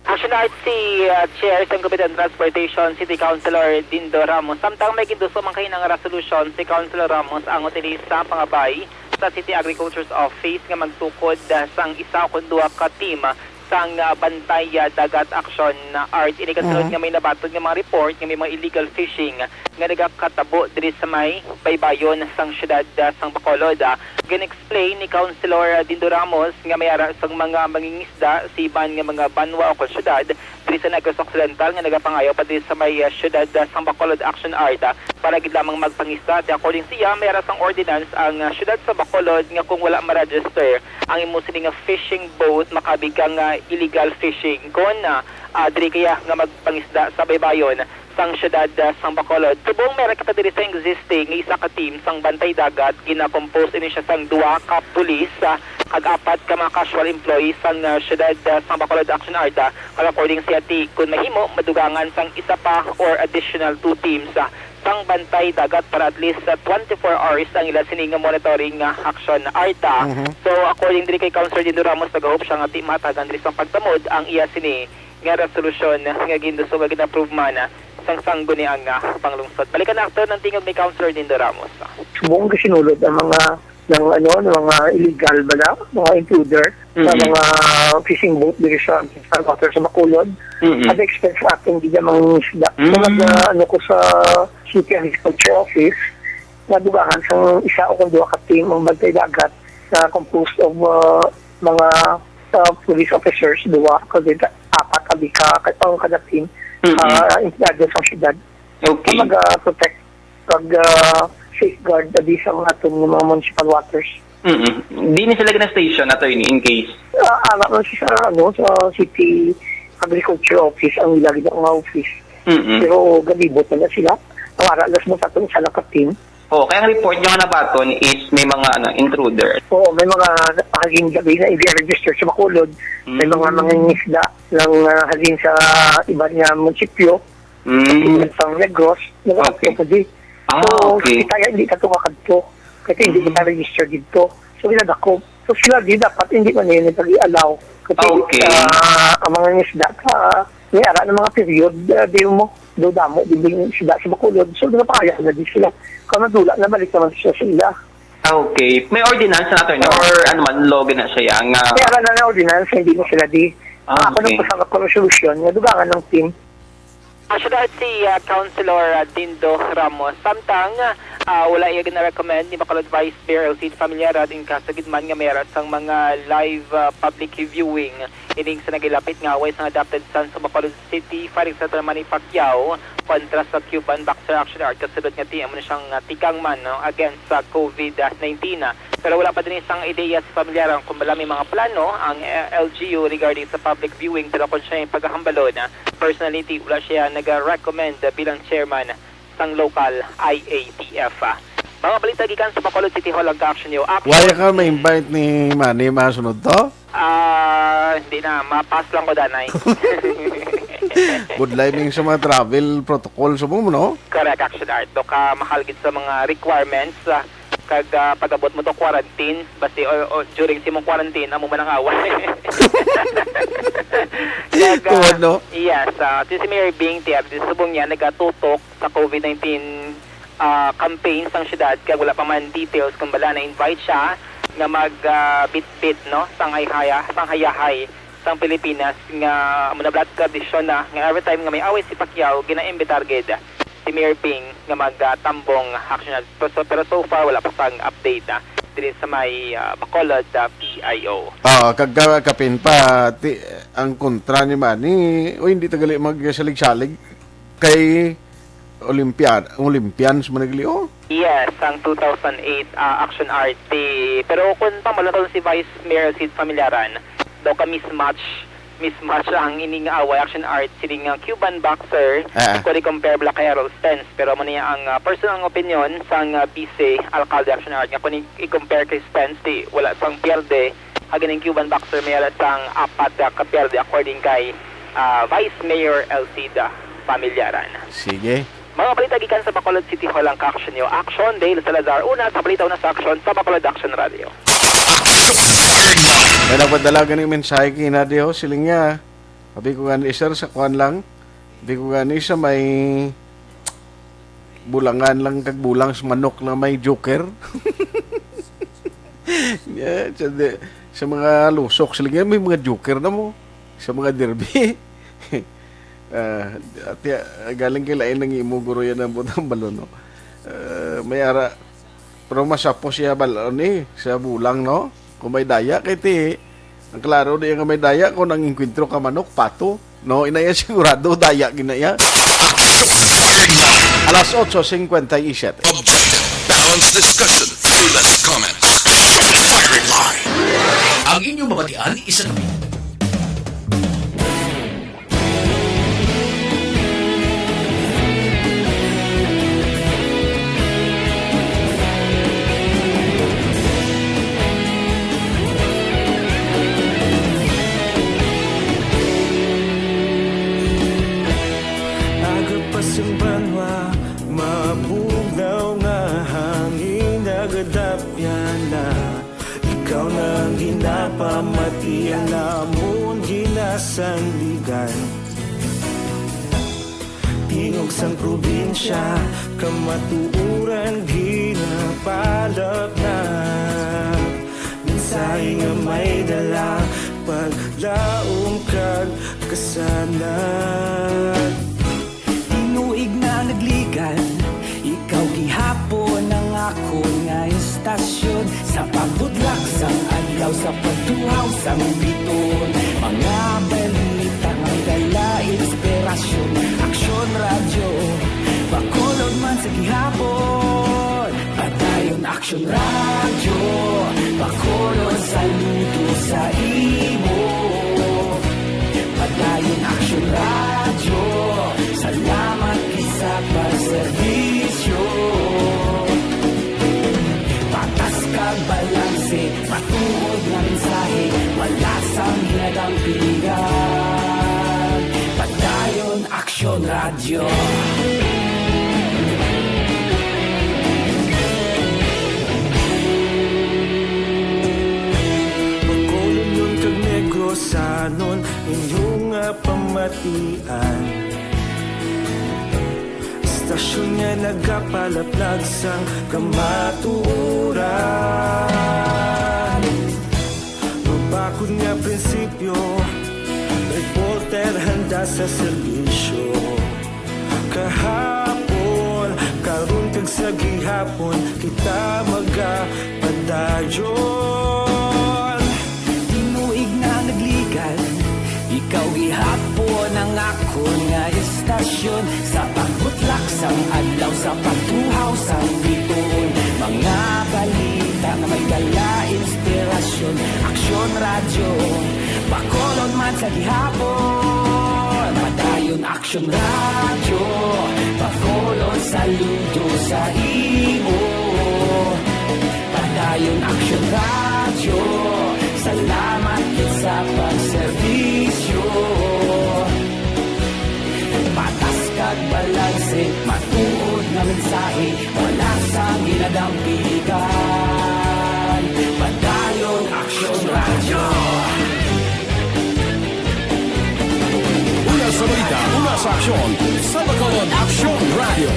Action Art si, ah, Chair sang Committee on Transportation, City Councilor Dindo Ramos. Samtang may ginduso man kayo ng resolusyon si Councilor Ramos ang utilisa pangabay sa City Agriculture's Office nga magtukod, ah, sang isa o kon duha ka team sang, ah, Bantay, ah, Dagat Action, ah, Art. Ini kasunod Mhm. nga may nabaton nga mga report nga may mga illegal fishing nga nagakatabo diri sa may baybayon sang siyudad, ah, sang Bacolod, ah. Gin-explain ni Councilor, ah, Dindo Ramos nga may ara sang mga mangingisda sa iban nga mga banwa o kon siyudad diri sa Negros Occidental nga nagapangayo pa diri sa may, ah, siyudad, ah, sang Bacolod Action Art, ah, para gid lamang magpangisda. Di according siya, may ara sang ordinance ang, ah, siyudad sa Bacolod nga kung wala ma-register ang imo sini nga fishing boat, makabig kang, ah, illegal fishing. Kon, ah, ah, diri kaya nga magpangisda sa baybayon sang siyudad, ah, sang Bacolod. Subong may ra kita diri sa existing nga isa ka team sang Bantay Dagat, gina-compose ini siya sang duha ka pulis, ah, kag apat ka mga casual employees sang, ah, siyudad, ah, sang Bacolod Action Art, ah, kag according siya ti, kun mahimo, madugangan sang isa pa or additional two teams, ah, sang Bantay Dagat para at least, ah, twenty-four hours ang ila sini nga monitoring, ah, action, Art, ah. Mhm. So, according diri kay Councilor Dindo Ramos, nagahop siya nga di matagan diri sang pagtamod ang iya sini nga resolusyon nga ginduso nga gin-approve man sang sangguniang, ah, panglungsod. Balikan na ato ang tingog ni Councilor Dindo Ramos. Subong kasinulod ang mga, ng, ano, ng mga illegal ba na, mga intruder, sa Mm-mm. mga fishing boat diri sa, sa water sa Bacolod. Mm-mm. At the expense sa ating di na mga isda. So, Mm. nag, ah, ano ko sa City Agriculture Office, Nadugangan sang isa o kung duha ka team ang Bantay Dagat na composed of, ah, mga, ah, police officers, duha, kundi apat abi ka, ka, ang kada team, Mm-mm. ah, empleyado sa syudad. Okay. Ang mag-protect, pag, ah, safeguard abi sa mga aton nga mga municipal waters. Mm-mm. Di ni sila gina-station, attorney, in case? Ah, ara man sa, ano, sa City Agriculture Office ang ila gid nga office. Mm-mm. Pero galibot na, na sila. Ang ara lang sa aton isa lang ka team. Oh, kaya ang report nga nabaton is may mga, ano, intruder. Oo, may mga halin gabi na hindi registered sa Bacolod. May mga Mm. mangingisda ng, ah, halin sa iban nga munisipyo, Mm. sa Negros, nagakadto Okay. pa di. Ah, So, okay. kita nga hindi ka to kakadto. Kasi hindi Mm. kita registered dito. So, ginadakop. So, sila di dapat, hindi man yun yung pag-i-allow. Kasi, Okay. ah, ang mga isda ka, may ara ng mga period, ah, di mo, do damo, di yung isda sa Bacolod. So, nagapakaya na di sila. Kung nadula, nabalik naman siya sa ila. Ah, okay. May ordinance na, attorney, Oo. or ano man, law na siya nga May ara na na ordinance, hindi na sila di. Ah, Ako okay. nagpasang ako ng solusyon, nga dugangan ng team. Actually, si, ah, Councilor, ah, Dindo Ramos, samtang, ah, wala iya gina-recommend ni Bacolod Vice Mayor Elcid Familiaran in case gid man nga may ara sang mga live, ah, public viewing ining sa nagilapit nga away sang adopted son sa Bacolod City, Fighting Senator Manny Pacquiao, kontra sa Cuban Boxer Action Art, kasulod nga ti-, amo na siyang, ah, tikang man, no, against sa COVID nineteen. Pero wala pa din isang ideya sa Familiaran kung bala may mga plano ang, eh, L G U regarding sa public viewing, pero kung siya yung paghahambalon, ah, personally, wala siya nag-recommend bilang chairman sang local I A T F. Mga balita gikan sa Bacolod City Hall ang ka-action niyo. Action. Wala ka ma-invite ni Manny masunod to? Ah, hindi na. Mapas lang ko, danay. Budlay ming sa mga travel protocol sa mo, no? Correct, Action Art. Do ka mahal gid sa mga requirements, ah, kag, ah, pag-abot mo to quarantine, basi, o, o, during si mong quarantine, amo man ang away. Kag, ah, Tuod, no? Yes, ah, si, si Mayor Bing, tiar, di subong niya, nagatutok sa COVID nineteen, ah, campaign sang syudad, kag wala pa man details kung bala na-invite siya nga mag, ah, bitbit, no, sang hayhaya, sang hayahay sang Pilipinas nga amo na bala tradisyon na nga every time nga may away si Pacquiao, ginaimbitar gid si Mayor Bing nga magtambong, Action Art. Pero so, pero so far, wala pa sang update, ah, diri sa may, ah, Bacolod, ah, P I O. Ah, kag ka-, kapin pa, ti-, ang kontra ni Manny, o hindi tagali magsalig-salig kay Olympian, Olympians man nagli, oh. Yes, ang two thousand eight, ah, Action Art. Pero kung pamalaton si Vice Mayor Cid Familiaran, daw ka mismatch, mismatch ang ining away, Action Art, sining, ah, Cuban boxer, Ah. kung i-compare bala kay Errol Spence. Pero amo niya ang, ah, personal nga opinion sang, ah, Vice Alcalde, Action Art, nga kung i-, i-compare kay Spence, di wala sang pierde. Ang ining Cuban boxer may ara sang apat ka pierde, according kay, ah, Vice Mayor Elcida Familiaran. Sige. Mga balita gikan sa Bacolod City Hall ang ka-action niyo. Action, Dale Salazar, una sa balita, una sa action sa Bacolod Action Radio. May nagpadala ganing mensahe kina Dio, siling niya. Sabi ko gani, sir, sa kuan lang. Sabi ko gani, sa may bulangan lang kag bulang sa manok na may joker. Yeah, sa, di-, sa mga lusok, sila nga may mga joker na mo. Sa mga derby. Ah, ati, ah, galing kay lain ang imo guro yan ang butang balon, no? Ah, may ara, pero masapo siya balon eh, sa bulang, no? Kung may daya, kay ti, ang klaro di nga may daya, kung ang inkwentro ka manok, pato. No, inaya sigurado, daya ginaya. Action! Alas otso cincuenta y siete. Objective, balanced discussion, fearless comments. Firing line. Ang inyong mabatian, isa ka Aga pa sang banwa, mabugnaw nga hangin nagadapyan na. Ikaw na ang ginapamati, ang amon ginasandigan. Tingog sang probinsya, kamatuoran ginapalapnap. Mensahe nga may dala, paglaom kag kasanag. Tinuig na nagligan, ikaw gihapon ang Nga istasyon sa pagbudlak sang adlaw, sa pagtuhaw sang biton, mga balita nga may dala inspirasyon. Aksyon Radyo, Bacolod man sa gihapon. Padayon Aksyon Radyo, Bacolod saludo sa imo. Padayon Aksyon Radyo, salamat gid sa pagserbisyo. Patas kag balanse, matuod nga mensahe, wala sang ginadampigan. Padayon Aksyon Radyo. Bacolodnon kag Negrosanon, inyo nga pamatian. Istasyon nga nagapalaplag sang kamatuoran. Mabakod nga prinsipyo, reporter handa sa serbisyo. Kahapon, karon kag sa gihapon, kita magapadayon. Tinuig na nagligan, ikaw gihapon ang akon nga istasyon. Sa pagbutlak sang adlaw, sa pagtuhaw sang biton, mga balita nga may dala inspirasyon. Aksyon Radyo, Bacolod man sa gihapon. Padayon Aksyon Radyo, Bacolod saludo sa imo. Padayon Aksyon Radyo, salamat gid sa pagserbisyo. Patas kag balanse, matuod nga mensahe, wala sang ginadampigan. Padayon Aksyon Radyo. Una sa balita, una sa aksyon, sa Bacolod Aksyon Radyo.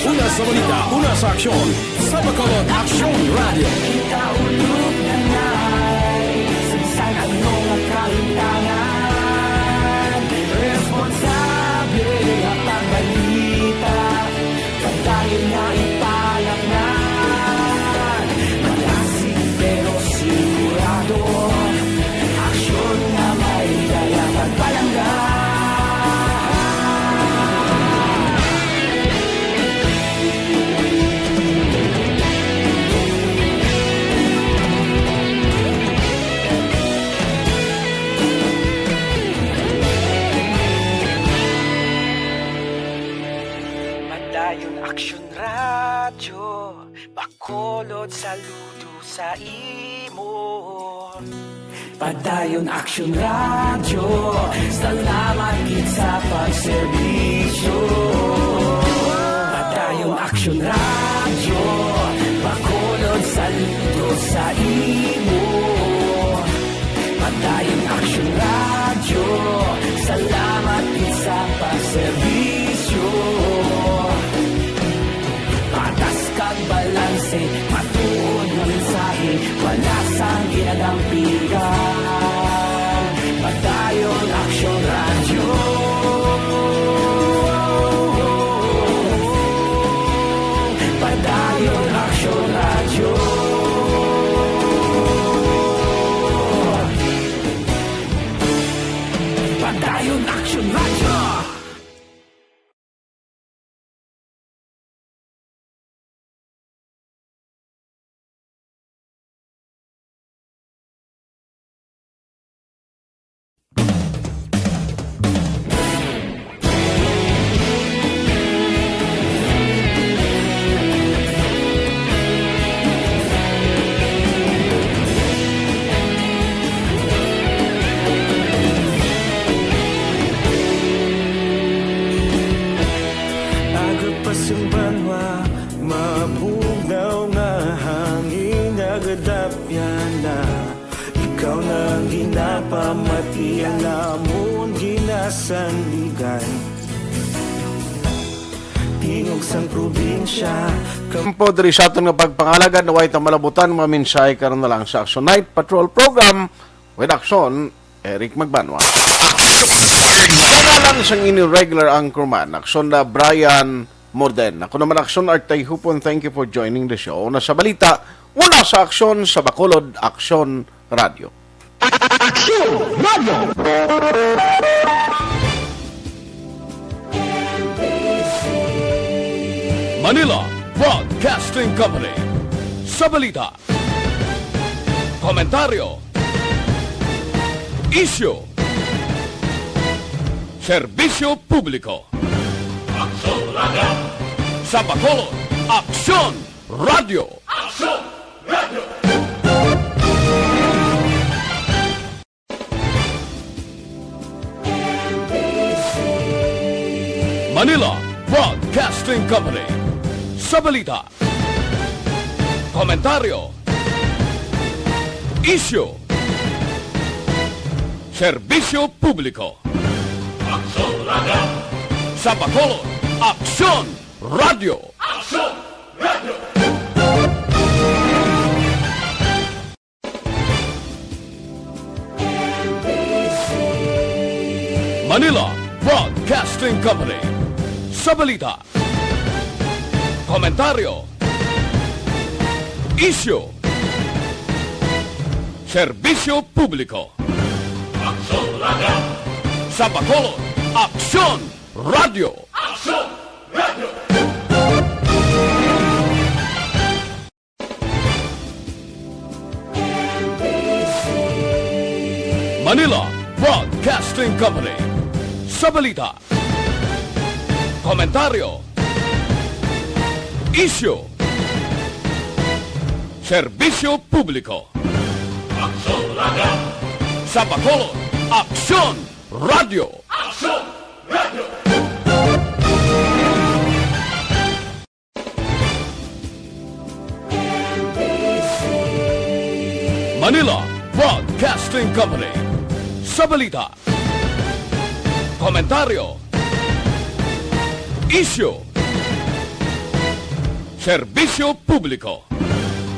Una sa balita, una sa aksyon, sa Bacolod Aksyon Radyo. Kita ulog na ngay, sa bisan ano nga kahintangan, responsable nga pagbalita. Padayon nga ipalaknag, malasig pero sigurado. Aksyon nga may dala pagpalangga. Padayon Aksyon Radyo, Bacolod saludo sa imo. Padayon Aksyon Radyo, salamat gid sa pagserbisyo. Padayon Aksyon Radyo, Bacolod saludo sa imo. Padayon Aksyon Radyo, salamat gid sa pagserbisyo. Patas kag balanse, matuod nga mensahe, wala sang ginadampigan. Padayon Aksyon Radyo. Padayon Aksyon Radyo. Padayon Aksyon Radyo. Aga pa sing banwa, mabugnaw nga hangin, nagadapyan na. Ikaw na ang ginapamatian namon, ginasandigan. Tingog sang probinsya, kam- Kampo diri sa aton nga pagpangalagad, naway ta malabutan mga mensahe karon na lang sa Action Night Patrol Program with Action Eric Magbanwa. Sa ngalan sang inyo regular anchorman, Aksyon na Brian Morden. Ako naman, Aksyon Art Tayhupon. Thank you for joining the show. Una sa balita, una sa aksyon sa Bacolod, Aksyon Radio. Aksyon Radio! Manila Broadcasting Company. Sa balita, komentaryo, isyu, serbisyo publiko. Aksyon Radio. Sa Bacolod, Aksyon Radio. Aksyon Radio. Manila Broadcasting Company. Sa balita, komentaryo, isyu, serbisyo publiko. Aksyon Radio. Sa Bacolod, Aksyon Radio. Aksyon Radio. Manila Broadcasting Company. Sa balita, komentaryo, isyu, serbisyo publiko. Aksyon Radio. Sa Bacolod, Aksyon Radio. Aksyon Radio. Manila Broadcasting Company. Sa balita, komentaryo, isyu, serbisyo publiko. Aksyon Radio. Sa Bacolod, Aksyon Radio. Aksyon Radio. Manila Broadcasting Company. Sa balita, komentaryo, isyu, serbisyo publiko.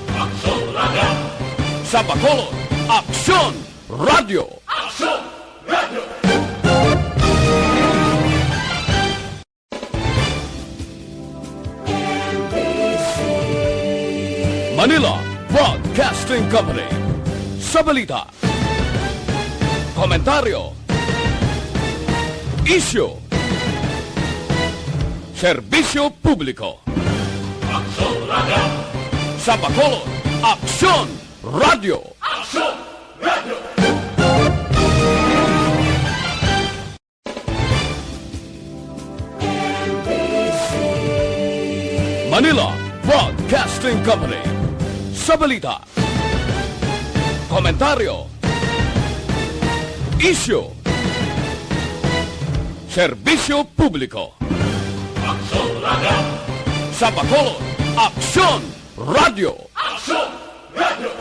Aksyon Radio. Sa Bacolod, Aksyon Radio. Aksyon Radio. Manila Broadcasting Company. Sa balita, komentaryo, isyu, serbisyo publiko. Aksyon Radio. Sa Bacolod, Aksyon Radio. Aksyon Radio. Manila Broadcasting Company. Sa balita, komentaryo, isyu, serbisyo publiko. Aksyon Radio. Sa Bacolod, Aksyon Radio. Aksyon Radio.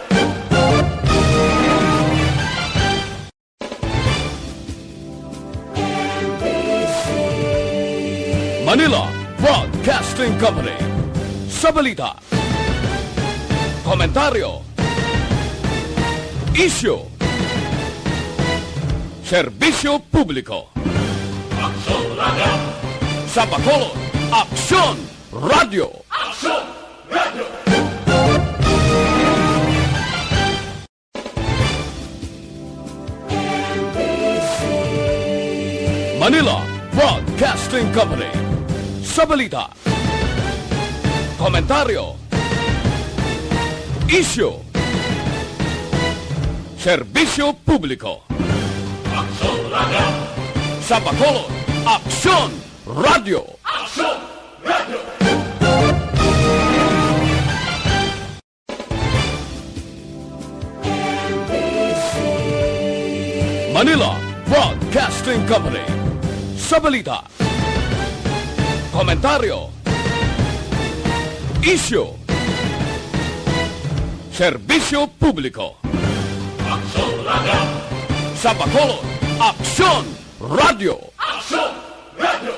Manila Broadcasting Company. Sa balita, komentaryo, isyu, serbisyo publiko. Aksyon Radio. Sa Bacolod, Aksyon Radio. Aksyon Radio. Manila Broadcasting Company. Sa balita, komentaryo, isyu, serbisyo publiko. Aksyon Radio. Sa Bacolod, Aksyon Radio. Aksyon Radio. Manila Broadcasting Company. Sa balita, komentaryo, isyu, serbisyo publiko. Aksyon Radio. Sa Bacolod, Aksyon Radio. Aksyon Radio.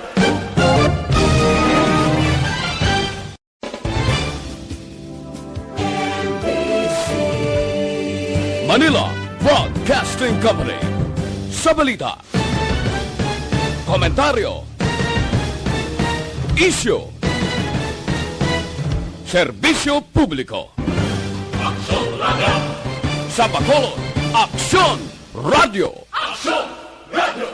Manila Broadcasting Company. Sa balita, komentaryo, Serbisyo Publiko. Aksyon Radio. Sa Bacolod, Aksyon Radio. Aksyon Radio.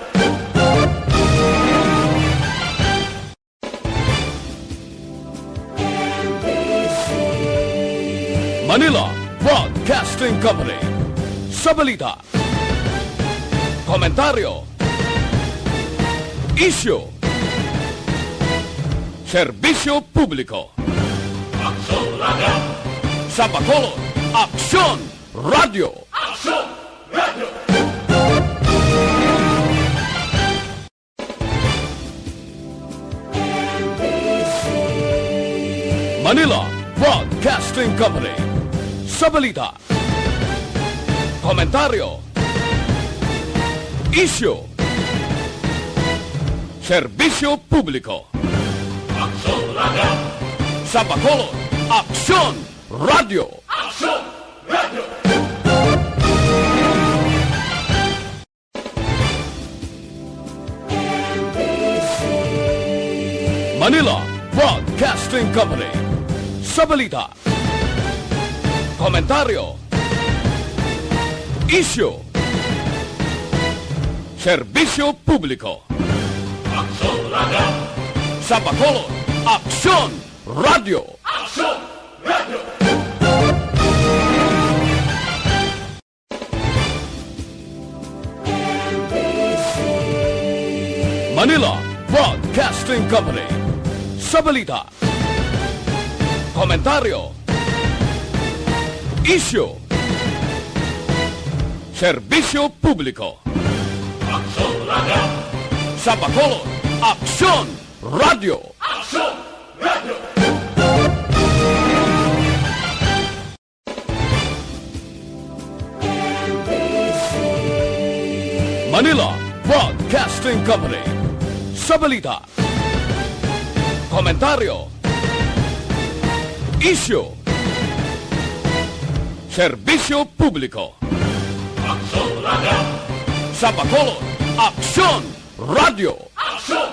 Manila Broadcasting Company. Sa balita, komentaryo, isyu, serbisyo publiko. Aksyon Radio. Sa Bacolod, Aksyon Radio. Aksyon Radio. Manila Broadcasting Company. Sa balita, komentaryo, isyu, serbisyo publiko. Aksyon Radio. Sa Bacolod, Aksyon Radio. Aksyon Radio. Manila Broadcasting Company. Sa balita, komentaryo, isyu, serbisyo publiko. Aksyon Radio. Sa Bacolod, Aksyon Radio. Aksyon Radio. Manila Broadcasting Company. Sa balita, komentaryo, isyu, serbisyo publiko. Aksyon Radio. Sa Bacolod, Aksyon Radio. Aksyon Radio. Manila Broadcasting Company. Sa balita, komentaryo, isyu, serbisyo publiko. Aksyon Radio. Sa Bacolod, Aksyon Radio. Aksyon